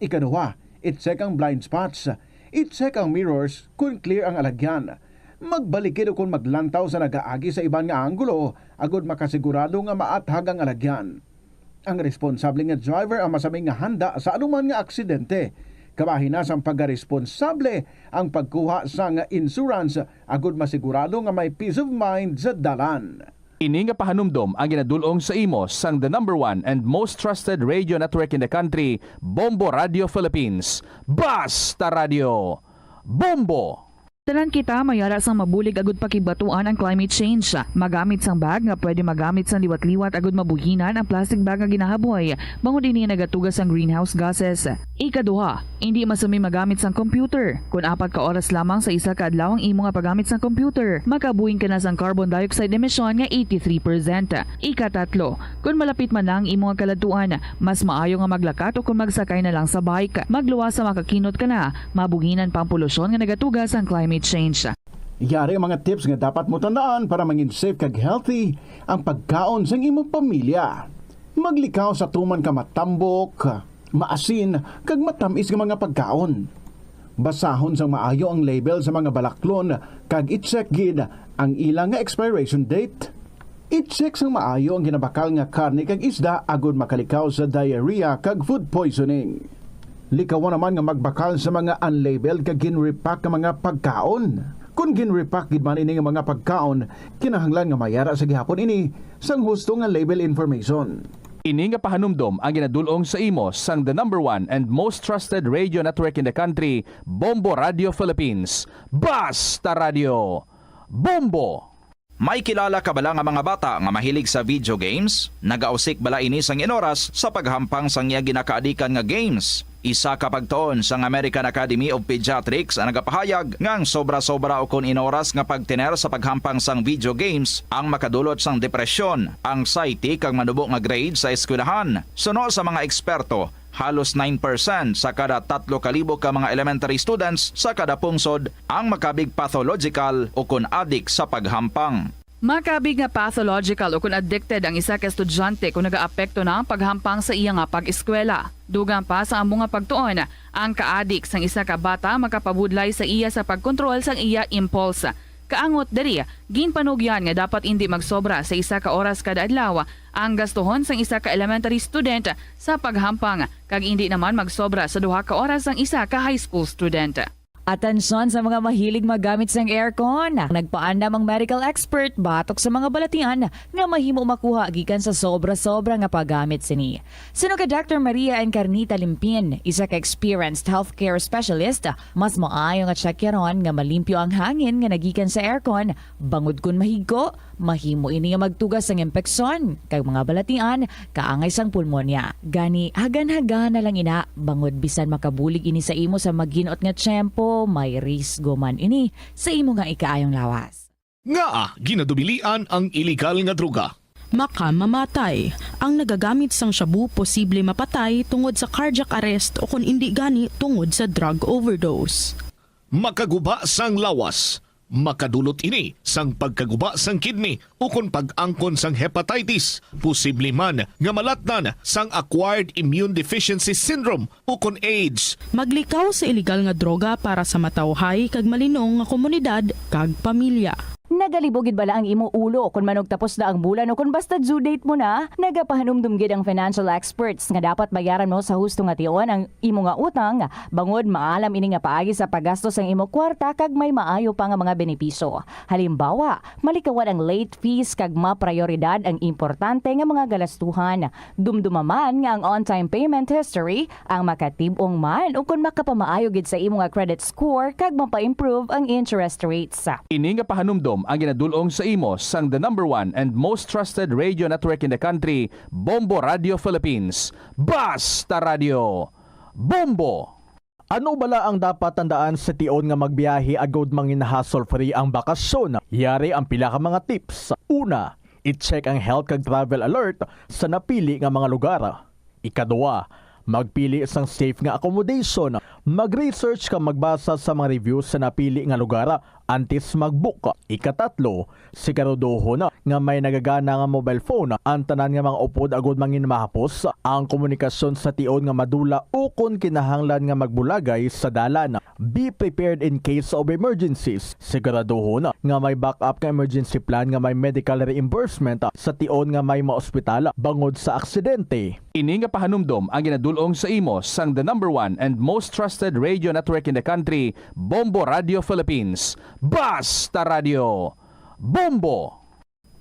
Ikaduha, i-check ang blind spots. I-check ang mirrors kon clear ang alagyan. Magbalikid ukon maglantaw sa nagaagi sa iban nga anggulo agod makasigurado nga maathag ang alagyan. Ang responsable nga driver ang masami nga handa sa anuman nga aksidente. Kabahin na sang pagkaresponsable ang pagkuha sang insurance agod masigurado nga may peace of mind sa dalan. Ini nga pahanumdom ang ginadul-ong sa imo sang the number one and most trusted radio network in the country, Bombo Radio Philippines. Basta Radio! Bombo! Tanan kita mayara sang mabulig agud pakibatuan ang climate change. Magamit sang bag nga pwede magamit sang liwat-liwat agud mabuhinan ang plastic bag nga ginahaboy, bangod ini nagatuga sang greenhouse gases. Ikaduha, indi masumi magamit sang computer. Kon apat ka oras lamang sa isa ka adlaw ang imo nga paggamit sang computer, makabuhin ka na sang carbon dioxide emission nga eighty-three percent. Ikatatlo, kon malapit man na ang imo nga kaladtuan, mas maayo nga maglakat o kon magsakay na lang sa bike. Magluwas sa makakinot ka na, mabuhinan pa ang polusyon nga nagatuga sang climate change. Yari ang mga tips nga dapat mo tandaan para mangin safe kag healthy ang pagkaon sang imong pamilya. Maglikaw sa tuman ka matambok, maasin, kag matamis nga mga pagkaon. Basahon sang maayo ang label sa mga balaklon kag i-check gid ang ila nga expiration date. I-check sang maayo ang ginabakal nga karne kag isda agud makalikaw sa diarrhea kag food poisoning. Likawan naman nga magbakal sa mga unlabeled kag gin-repack nga mga pagkaon. Kon gin-repack gid man ini nga mga pagkaon, kinahanglan nga mayara sa gihapon ini sang husto nga label information. Ini nga pahanumdom ang ginadul-ong sa imo sang the number one and most trusted radio network in the country, Bombo Radio Philippines. Basta Radio! Bombo! May kilala ka bala nga mga bata nga mahilig sa video games? Nagausik bala ini sang inoras sa paghampang sang iya ginakaadikan nga games? Isa ka pagtuon sang American Academy of Pediatrics ang nagapahayag nga ang sobra-sobra ukon inoras nga pagtener sa paghampang sang video games ang makadulot sang depresyon, anxiety, kag manubo nga grade sa eskwelahan. Suno sa mga eksperto, halos nine percent sa kada tatlo ka libo ka mga elementary students sa kada pungsod ang makabig pathological ukon adik sa paghampang. Makabig nga pathological ukon addicted ang isa ka estudyante kon nagaapekto na ang paghampang sa iya nga pag-eskwela. Dugang pa sa amo nga pagtuon, ang kaadik sang isa ka bata makapabudlay sa iya sa pagkontrol sang iya impulse. Kaangot diri, ginpanugyan nga dapat indi magsobra sa isa ka oras kada adlaw ang gastuhon sang isa ka elementary student sa paghampang, kag indi naman magsobra sa duha ka oras ang isa ka high school student. Atensyon sa mga mahilig maggamit sang aircon. Nagpaandam ang medical expert batok sa mga balatian nga mahimo makuha gikan sa sobra-sobra nga paggamit sini. Suno kay Doctor Maria Encarnita Limpin, isa ka experienced healthcare specialist, mas maayo nga tsakyaron nga malimpyo ang hangin nga nagikan sa aircon, bangod kon mahigko, mahimo ini nga magtuga sang impeksyon kag mga balatian kaangay sang pulmonya. Gani, hagan-hagana lang ina, bangod bisan makabulig ini sa imo sa maghinot nga tiyempo, may risgo man ini sa imo nga ikaayong lawas. Ngaa ginadubilian ang iligal nga droga? Makamamatay. Ang nagagamit sang shabu posible mapatay tungod sa cardiac arrest o kon indi gani tungod sa drug overdose. Makaguba sang lawas. Makadulot ini sang pagkaguba sang kidney ukon pag-angkon sang hepatitis, posible man nga malatnan sang acquired immune deficiency syndrome ukon AIDS. Maglikaw sa iligal nga droga para sa matawhay kag malinong nga komunidad kag pamilya. Nagalibog gid bala ang imo ulo kon manugtapos na ang bulan o kon basta due date mo na? Nagapahanumdom gid ang financial experts nga dapat bayaran mo sa husto nga tion ang imo nga utang, bangod maalam ini nga paagi sa paggasto sang imo kwarta kag may maayo pa nga mga benepisyo. Halimbawa, malikawan ang late fees kag maprayoridad ang importante nga mga galastuhan. Dumduma man nga ang on-time payment history ang makatib-ong man ukon makapamaayo gid sa imo nga credit score kag mapa-improve ang interest rates. Ini nga pahanumdom ang ginadul-ong sa imo sang the number one and most trusted radio network in the country, Bombo Radio Philippines. Basta Radio! Bombo! Ano bala ang dapat tandaan sa tion nga magbiyahe agod mangin hassle-free ang bakasyon? Yari ang pila ka mga tips. Una, i-check ang health kag travel alert sa napili nga mga lugar. Ikaduha, magpili sang safe nga accommodation. Mag-research kag magbasa sa mga reviews sa napili nga lugar antes mag-book. Ikatatlo, siguraduhon nga may nagagana nga mobile phone ang tanan nga mga upod agud mangin mahapos ang komunikasyon sa tion nga madula ukon kinahanglan nga magbulagay sa dalan. Be prepared in case of emergencies. Siguraduhon nga may backup nga emergency plan nga may medical reimbursement sa tion nga may maospital bangod sa aksidente. Ini nga pahanumdom ang ginadul-ong sa imo sang the number one and most trusted radio network in the country, Bombo Radio Philippines. Basta Radio! Bombo!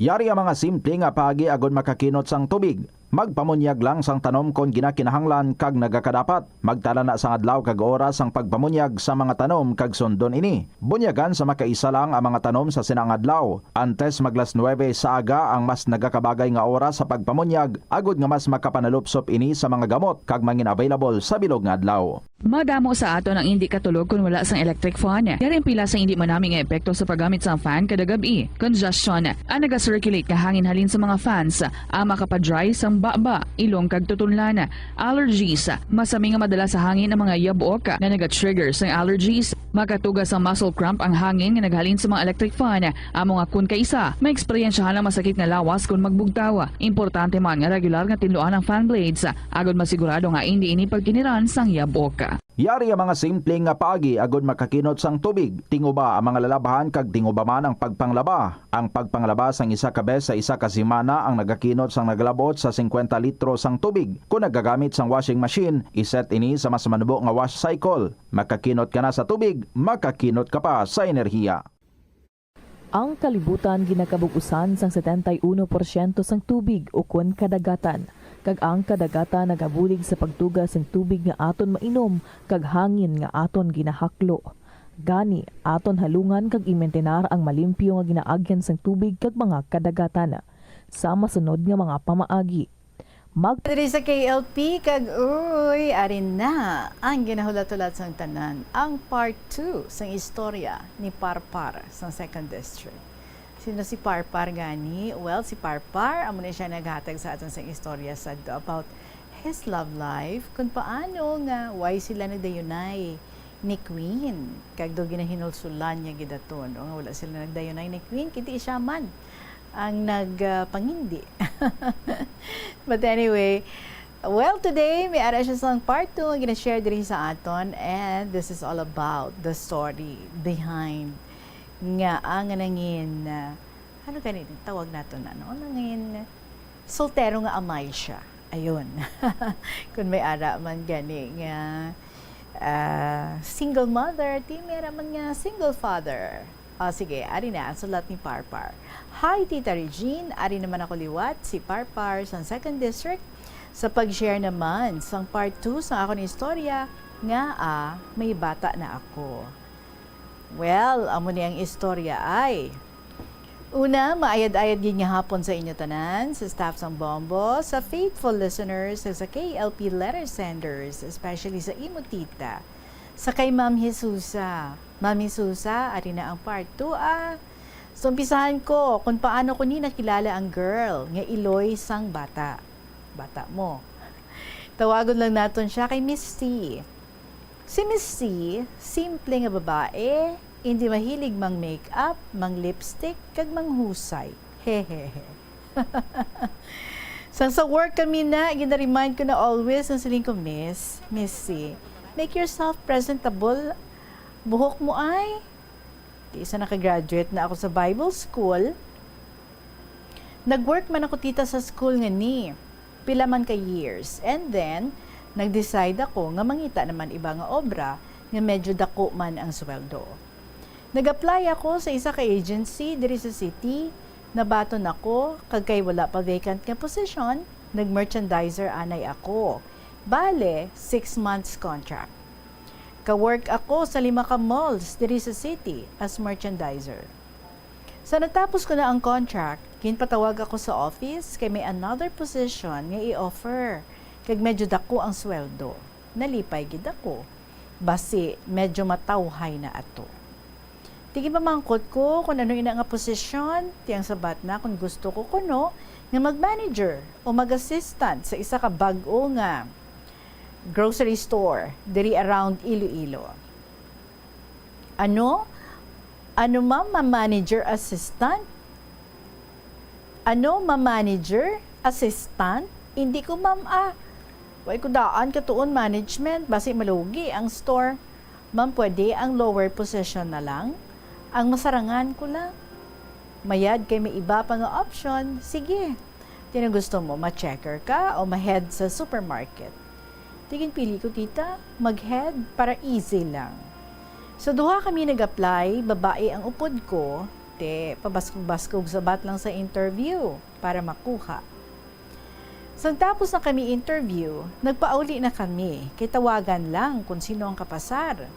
Yari ang mga simple nga paagi agod makakinot sang tubig. Magpamunyag lang sang tanom kon ginakinahanglan kag nagakadapat. Magtala na sang adlaw kag oras sang pagpamunyag sa mga tanom kag sundon ini. Bunyagan sa makaisa lang ang mga tanom sa sina nga adlaw. Antes mag las nuebe sa aga ang mas nagakabagay nga oras sa pagpamunyag, agod nga mas makapanalupsop ini sa mga gamot kag mangin-available sa bilog nga adlaw. Madamo sa aton ang indi katulog kon wala sang electric fan. Yari ang pila sa indi manami nga epekto sa paggamit sang fan kada gab-i. Congestion, ang naga-circulate nga hangin halin sa mga fans, ang makapa-dry sang baba, ilong kag tutunlan. Allergies, masami nga madala sa hangin ang mga yabok nga naga-trigger sang allergies. Makatuga sang muscle cramp ang hangin nga naghalin sa mga electric fan. Amo nga kon kaisa, maeksperiensyahan ang masakit nga lawas kon magbugtaw. Importante man nga regular nga tinluan ang fan blades, agod masigurado nga indi ini pagkiniran sang yabok. Yari ang mga simple nga paagi agod makakinot sang tubig. Tinguba ang mga lalabhan kag tinguba man ang pagpanglaba. Ang pagpanglaba sang isa ka bes sa isa ka semana ang nagakinot sang nagalabot sa singkwenta litro sang tubig. Kon nagagamit sang washing machine, iset ini sa mas manubo nga wash cycle. Makakinot ka na sa tubig, makakinot ka pa sa enerhiya. Ang kalibutan ginakabug-usan sang setenta y uno porsyento sang tubig ukon kadagatan, kag ang kadagatan nagabulig sa pagtuga sang tubig nga aton mainom kag hangin nga aton ginahaklo. Gani, aton halungan kag imintinar ang malimpyo nga ginaagyan sang tubig kag mga kadagatan. Sa masunod nga mga pamaagi, Mag- Diri sa K L P kag uy, ari na ang ginahulat-hulat sang tanan, ang part two sang istorya ni Parpar sang Second District. Sino si Parpar gani? Well, si Parpar, amo ni siya naghatag sa aton sang istorya sadto about his love life, kung paano nga why sila nagdayunay ni Queen, kag do ginahinulsulan niya gidaton, o nga wala sila nagdayunay ni Queen, kundi siya man ang nagpangindi. But anyway, well, today, may ara siya sang part two nga gina-share diri sa aton, and this is all about the story behind nga ang nangin, uh, ano gani tawag nato na, no? Nangin soltero nga amay siya. Ayun. Kung may ara man gani nga Ah, single mother, ti may ra man nga single father. O sige, ari na ang sulat ni Parpar. "Hi, Tita Regine. Ari naman ako liwat, si Parpar, sa second district. Sa pag-share naman sang part two sa akon istorya nga, ah, may bata na ako." Well, amo ni ang istorya ay. Una, maayad-ayad gid nga hapon sa inyo tanan, sa staff sang Bombo, sa faithful listeners, sa K L P letter senders, especially sa imo tita. Sa kay Ma'am Jesusa. Ma'am Jesusa, ari na ang part two, ah. So, umpisahan ko kung paano ko ni nakilala ang girl nga iloy sang bata. Bata mo. Tawagon lang naton siya kay Miss C. Si Miss C, simple nga babae, hindi mahilig mang-makeup, mang-lipstick, kag manghusay. Hehehe. Sang sa work kami na, gina-remind ko na always ang siling ko, "Miss, Miss C, make yourself presentable. Buhok mo ay." Di sa nakagraduate na ako sa Bible school, nag-work man ako, tita, sa school nga ni pila man ka years. And then, nag-decide ako nga mangita naman iba nga obra nga medyo dako man ang sweldo. Nag-apply ako sa isa ka agency diri sa city, nabaton ako, kag kay wala pa vacant nga position, nag-merchandiser anay ako. Bale, six months contract. Ka-work ako sa lima ka malls diri sa city as merchandiser. Sa natapos ko na ang contract, ginpatawag ako sa office kay may another position nga i-offer, kag medyo dako ang sweldo. Nalipay gid ako. Basi medyo matawhay na ato. Ti ginpamangkot ko kung ano ina nga posisyon, ti ang sabat na kung gusto ko kuno nga mag-manager o mag-assistant sa isa ka bag-o nga grocery store diri around Iloilo. Ano? Ano, ma'am, ma-manager assistant? Ano, ma-manager assistant? Hindi ko, ma'am, ah. Way ko daan katuon management, basi malugi ang store. Ma'am, pwede ang lower position na lang? Ang masarangan ko lang. Mayad kay may iba pa nga option, sige. Ti ano gusto mo, ma-checker ka o ma-head sa supermarket? Ti ginpili ko, tita, mag-head para easy lang. So, duha kami nag-apply, babae ang upod ko, ti pabaskog-baskog sabat lang sa interview para makuha. Sang tapos na kami interview, nagpauli na kami, kay tawagan lang kung sino ang kapasar.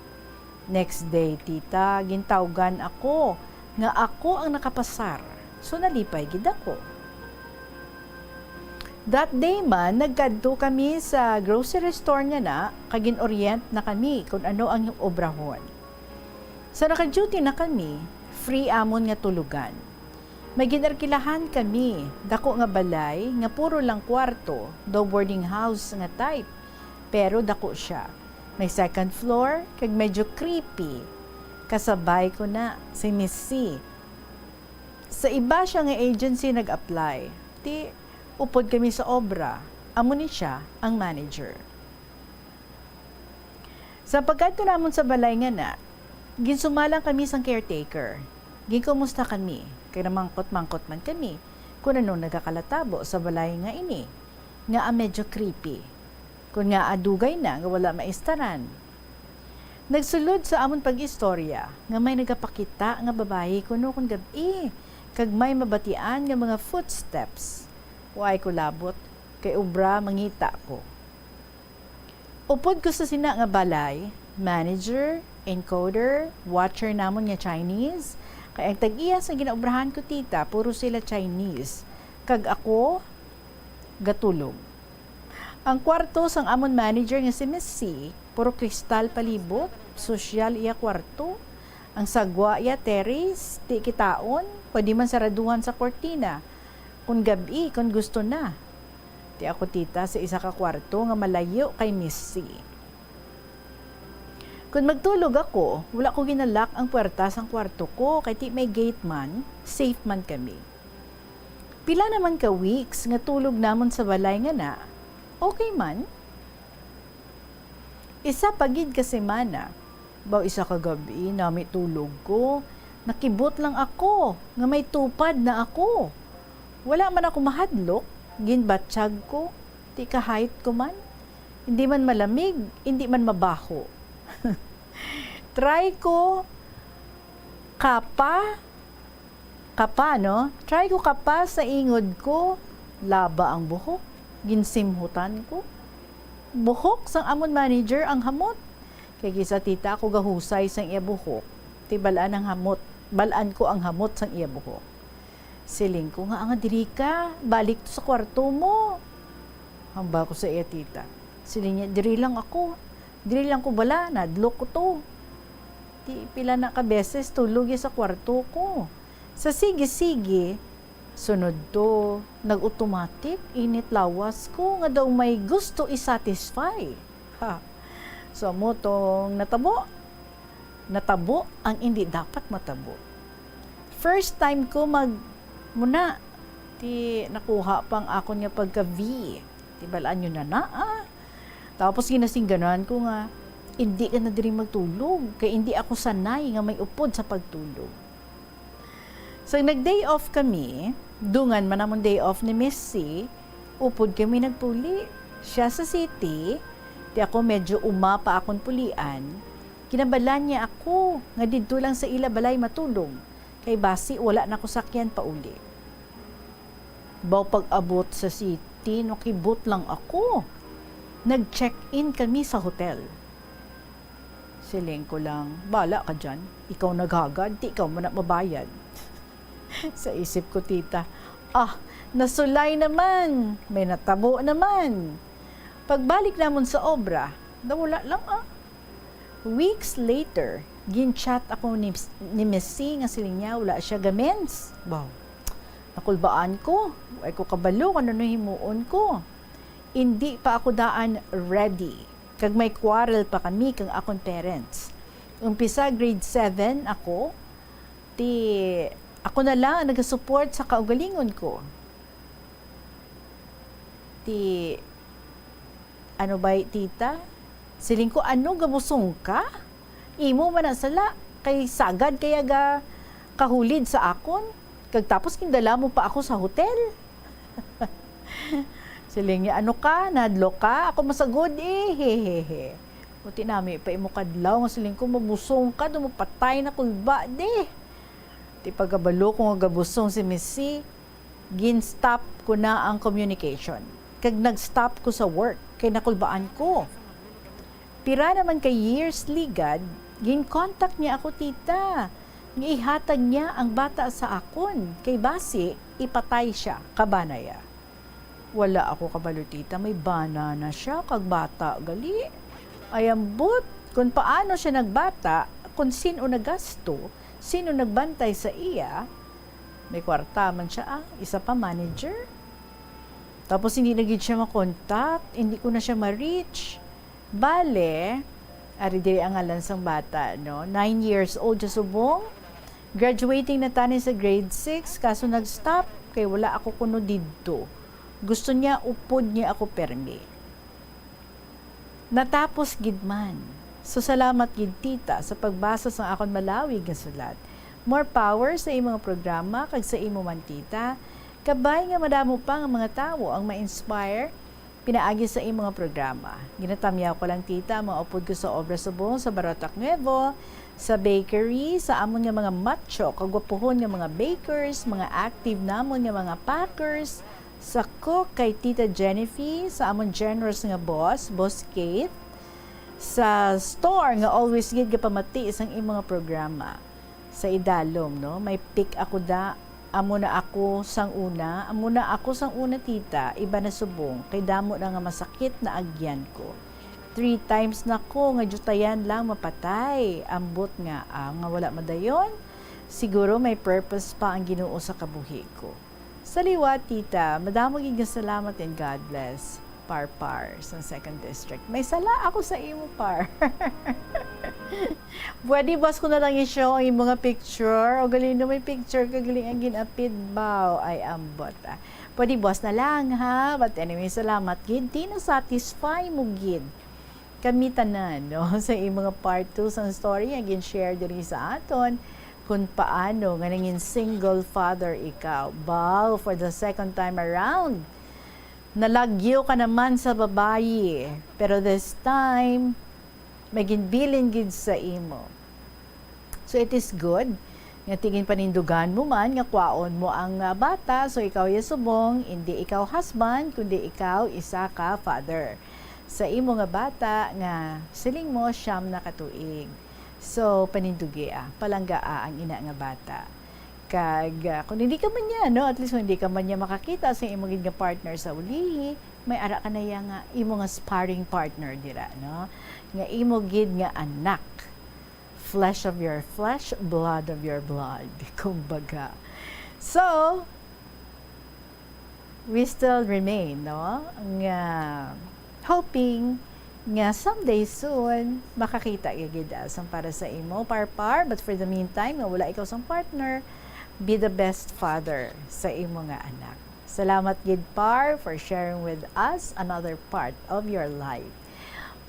Next day, tita, gintawgan ako nga ako ang nakapasar. So, nalipay gid ako. That day man, nagkadto kami sa grocery store nga na, kag gin-orient na kami kung ano ang obrahon. Sa naka-duty na kami, free amon nga tulugan. May gin-arkilahan kami, dako nga balay nga puro lang kwarto, daw boarding house nga type, pero dako sia. May second floor, kag medyo creepy. Kasabay ko na si Miss C. Sa iba sia nga agency nag-apply. Ti, upod kami sa obra. Amo ni sia ang manager. Sa pagkadto namon sa balay nga na, ginsumalang kami sang caretaker. Ginkumusta kami, kay namangkot-mangkot man kami kung anong nagakalatabo sa balay nga ini, nga medyo creepy. Kun ngaa dugay na nga wala maistaran. Nagsulod sa amon pag-istorya nga may nagapakita nga babayi kuno kon gab-i, kag may mabatian nga mga footsteps. Waay ko labot, kay obra mangita ko. Upod ko sa sina nga balay, manager, encoder, watcher namon nga Chinese, kay ang tag-iya sa ginaobrahan ko, tita, puro sila Chinese. Kag ako, gatulog. Ang kwarto sang amon manager nga si Miss C, puro kristal palibot, sosyal iya kwarto. Ang sagwa iya terrace, ti kitaon, pwede man saraduhan sa kortina, kun gab-i, kun gusto na. Ti ako, tita, sa isa ka kwarto nga malayo kay Miss C. Kun magtulog ako, wala ko ginalak ang puwerta sang kwarto ko, kay ti may gate man, safe man kami. Pila naman ka weeks nga tulog namon sa balay nga na, okay man. Isa pa gid ka semana, baw isa ka gab-i, nami tulog ko, nakibot lang ako nga may tupad na ako. Wala man ako mahadlok, ginbatyag ko, ti ka-height ko man. Hindi man malamig, hindi man mabaho. Try ko kapa, kapa, no? Try ko kapa sa ingod ko, laba ang buhok, ginsimhutan ko. Buhok sang amon manager ang hamot. Kay kisa tita ako gahusay sang iya buhok, ti bal-an ang hamot, bal-an ko ang hamot sang iya buhok. Siling ko nga, "Anga diri ka, balik to sa kwarto mo." Hambal ko sa iya tita. Siling niya, "Diri lang ako. Diri lang ko bala, nadlok ko to." Ti pila na ka beses tulog iya sa kwarto ko. Sa sige-sige, sunod to, nag-automatic init lawas ko nga daw may gusto i-satisfy. Ha. So, amo tong natabo. Natabo ang indi dapat matabo. First time ko mag, muna, ti nakuha pa ang akon nga pagka-V. Ti bal-an nyo na na, ah. Tapos ginasingganan ko nga, "Indi ka na diri magtulog, kay indi ako sanay nga may upod sa pagtulog." So, nag-day off kami, dungan man amon day off ni Miss C, upod kami nagpuli. Siya sa city, ti ako medyo uma pa akon pulian, ginabalan niya ako nga didto lang sa ila balay matulog, kay basi wala na ko sakyan pauli. Baw pag-abot sa city, nakibot lang ako. Nag-check-in kami sa hotel. Siling ko lang, "Bala ka dyan. Ikaw naghagad, ti ikaw man na mabayad." Sa isip ko, tita, "Ah, nasulay naman. May natabo naman." Pagbalik namon sa obra, nawala lang, ah. Weeks later, gin-chat ako ni, ni Miss C nga siling niya wala siya gamens. Wow. Nakulbaan ko. Ay ko kabalo kung ano himuon ko. Indi pa ako daan ready. Kag may quarrel pa kami kang akon parents. Umpisa grade seven ako, ti ako na lang ang nagasupport sa kaugalingon ko. Ti, "Ano bay, tita?" Siling ko, "Ano, gabusong ka? Imo man ang sala, kay sagad kaya ga kahulid sa akon, kag tapos gindala mo pa ako sa hotel." Siling niya, "Ano ka? Nadlok ka? Ako masagod eh, hehehe." Buti nami pa imo kadlaw, nga siling ko, "Mabusong ka, daw mapatay na kulba di." Ti pagkabalo ko nga gabusong si Miss C, gin-stop ko na ang communication. Kag nag-stop ko sa work, kay nakulbaan ko. Pira naman ka years ligad, gin-contact niya ako, tita, nga ihatag niya ang bata sa akon, kay basi ipatay siya, kabana ya. Wala ako kabalo, tita, may bana na siya, kag bata gali. Ay, ambot, kung paano siya nagbata, kung sino nagasto, sino nagbantay sa iya, may kwarta man siya, ah, isa pa manager. Tapos hindi na gid siya makontak, hindi ko na siya ma-reach. Bale, ari diri ang ngalan sang bata, no? Nine years old siya subong. Graduating na tani sa grade six, kaso nag-stop kay wala ako kuno didto. Gusto niya upod niya ako permi. Natapos gid man. So, salamat gid, tita, sa pagbasa sang akon malawig nga sulat. More power sa imong programa kag sa imo man, tita. Kabay nga madamo pa nga mga tawo ang ma-inspire pinaagi sa imo nga programa. Ginatamyaw ko lang, tita, ang mga upod ko sa obra subong sa Barotac Nuevo, sa bakery, sa amon nga mga macho, kagwapuhon nga mga bakers, mga active namon nga mga packers, sa cook kay Tita Jennifer, sa amon generous nga boss, Boss Keith, sa store nga always gid gapamati sang imo nga programa. Sa idalom, no, may pick ako da, amo na ako sang una, amo na ako sang una, tita, iba na subong, kay damo na nga masakit na agyan ko. Three times na ko nga diyutayan lang mapatay. Ambot nga, ah, nga wala madayon. Siguro may purpose pa ang Ginoo sa kabuhi ko. Sa liwat, tita, madamo gid nga salamat and God bless. Par, par, sa second district. May sala ako sa imo, par. Pwede, boss, ko na lang i-show ang imo nga picture? O galing na may picture ka, galing ang ginapid, baw. Ay, ambot, ah. Pwede, boss, na lang, ha? But anyway, salamat gid. Di na-satisfy mo gid kami tanan, no? Sa imo nga part two sang story nga gin-share diri sa aton, kung paano nga nangin single father ikaw. Baw, for the second time around, nalagyo ka naman sa babayi. Pero this time, May ginbilin gid sa imo. So it is good nga tingin panindugan mo man nga kwaon mo ang, ah, bata. So ikaw ya subong, indi ikaw husband, kundi ikaw isa ka father sa imo nga bata nga siling mo siyam na ka tuig. So panindugi, ah, palanggaa ang ina nga bata. Kag, ah, kung hindi ka man niya, no, at least kung hindi ka man niya makakita sa imo gid nga partner sa ulihi, may ara ka na iya nga imo nga sparring partner dira, no, nga imo gid nga anak, flesh of your flesh, blood of your blood, kumbaga. So we still remain, no, nga hoping nga someday soon makakita ka gid, ah, sang para sa imo, Parpar. But for the meantime, nga wala ikaw sang partner, be the best father sa imo nga anak. Salamat gid, Par, for sharing with us another part of your life.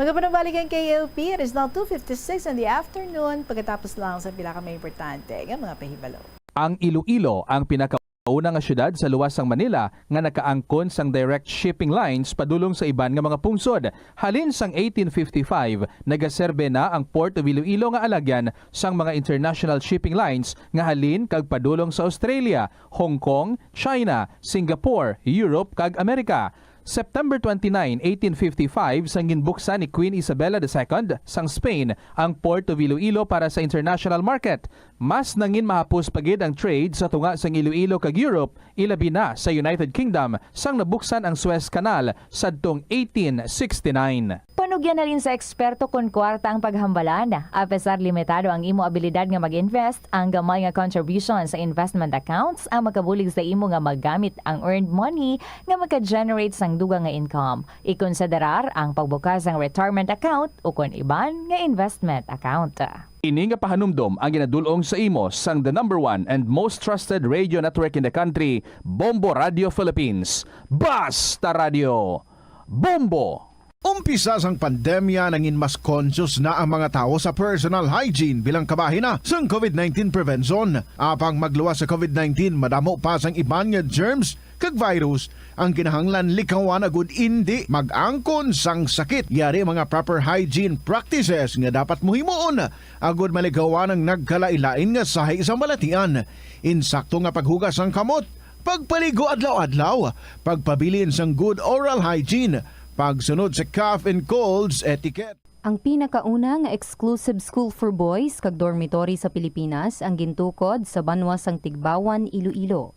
Magapanumbalig ang K L P. It is now two fifty-six in the afternoon. Pagkatapos lang sa pila ka mga importante nga mga pahibalo. Ang Iloilo ang pinakauna nga syudad sa luwas sang Manila nga nakaangkon sang direct shipping lines padulong sa iban nga mga pungsod. Halin sang eighteen fifty-five, nagaserbe na ang Port of Iloilo nga alagyan sang mga international shipping lines nga halin kag padulong sa Australia, Hong Kong, China, Singapore, Europe, kag Amerika. September twenty-nine, eighteen fifty-five, sang ginbuksan ni Queen Isabella the Second sang Spain ang Port of Iloilo para sa international market. Mas nangin mahapos pa gid ang trade sa tunga sang Iloilo kag Europe, ilabi na sa United Kingdom, sang nabuksan ang Suez Canal sadtong eighteen sixty-nine. Panugyan halin sa eksperto kon kwarta ang paghambalan. Apesar limitado ang imo abilidad nga mag-invest, ang gamay nga contribution sa investment accounts ang makabulig sa imo nga magamit ang earned money nga maka-generate sang dugang nga income. Ikonsiderar ang pagbukas sang retirement account ukon iban nga investment account. Ini nga pahanumdom ang ginadul-ong sa imo sang the number one and most trusted radio network in the country, Bombo Radio Philippines. Basta Radio! Bombo! Umpisa sang pandemya, nangin mas conscious na ang mga tawo sa personal hygiene bilang kabahin na sang COVID nineteen prevention. Apang magluwas sa COVID nineteen, madamo pa sang iban nga germs kag virus ang kinahanglan likawan agud indi mag-angkon sang sakit. Yari mga proper hygiene practices nga dapat mo himuon agud malikawan ang nagkalain-lain nga sahi sa balatian. Insakto nga paghugas sang kamot, pagpaligo adlaw-adlaw, pagpabilin sang good oral hygiene, pagsunod sa cough and colds etiquette. Ang pinakauna nga exclusive school for boys kag dormitory sa Pilipinas ang gintukod sa banwa sang Tigbawan, Iloilo.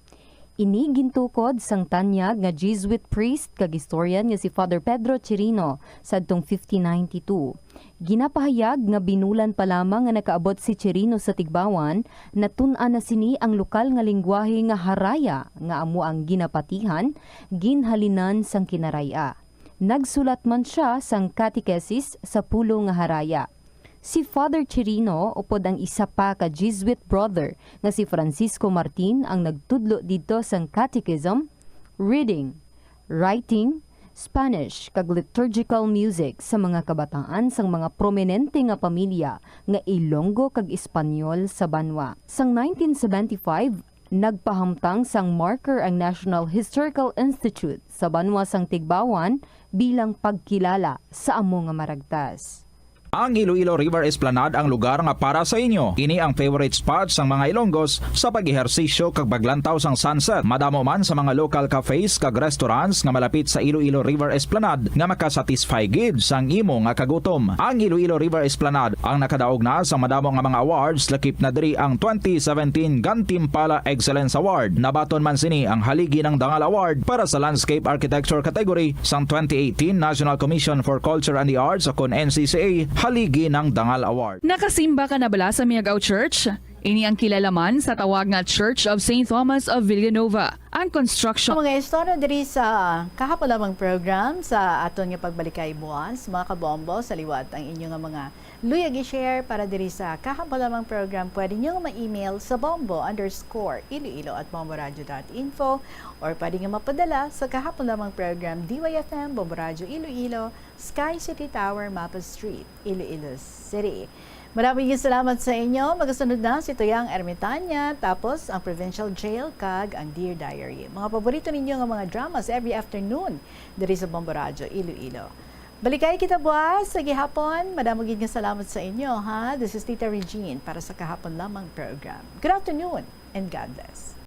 Ini gintukod sang tanyag nga Jesuit priest kag historian nga si Father Pedro Chirino sadtong fifteen ninety-two. Ginapahayag nga binulan pa lamang nga nakaabot si Chirino sa Tigbawan, natun-an na sini ang lokal nga linggwahe nga Haraya, nga amo ang ginapatihan, ginhalinan sang Kinaray-a. Nagsulat man sia sang catechesis sa pulo nga Haraya. Si Father Chirino upod ang isa pa ka Jesuit brother nga si Francisco Martin ang nagtudlo didto sang catechism, reading, writing, Spanish, kag liturgical music sa mga kabataan sang mga prominente nga pamilya nga Ilonggo kag Espanyol sa banwa. Sang nineteen seventy-five, nagpahamtang sang marker ang National Historical Institute sa banwa sang Tigbawan bilang pagkilala sa amo nga maragtas. Ang Iloilo River Esplanade ang lugar nga para sa inyo. Ini ang favorite spot sang mga Ilonggos sa pag-ehersisyo kag paglantaw sang sunset. Madamo man sa mga local cafes kag restaurants nga malapit sa Iloilo River Esplanade nga makasatisfy gid sang imo nga kagutom. Ang Iloilo River Esplanade ang nakadaog na sa madamo nga mga awards, lakip na diri ang twenty seventeen Gantimpala Excellence Award. Nabaton man sini ang Haligi ng Dangal Award para sa Landscape Architecture category sang twenty eighteen National Commission for Culture and the Arts, o kon N C C A, Haligi ng Dangal Award. Nakasimba ka na bala sa Miagao Church? Ini ang kilala man sa tawag nga Church of Saint Thomas of Villanova. Ang construction. Ang mga istorya diri sa kahapon lamang program sa aton nga pagbalikay buwas, mga kabombo, sa liwat ang inyo nga mga luyag i-share para diri sa kahapon lamang program, pwede nyo nga ma-email sa bombo underscore iloilo at bomboradio dot info or pwede nga mapadala sa kahapon lamang program, D Y F M, Bombo Radyo Iloilo, Sky City Tower, Mapa Street, Iloilo City. Maraming salamat sa inyo. Magasunod na si Tuyang Ermitanya, tapos ang Provincial Jail, kag ang Dear Diary. Mga paborito ninyo nga mga dramas every afternoon diri sa Bombo Radyo Iloilo. Balikay kita buwas sa gihapon. Madamo gid nga salamat sa inyo, ha? This is Tita Regine para sa Kahapon Lamang program. Good afternoon and God bless.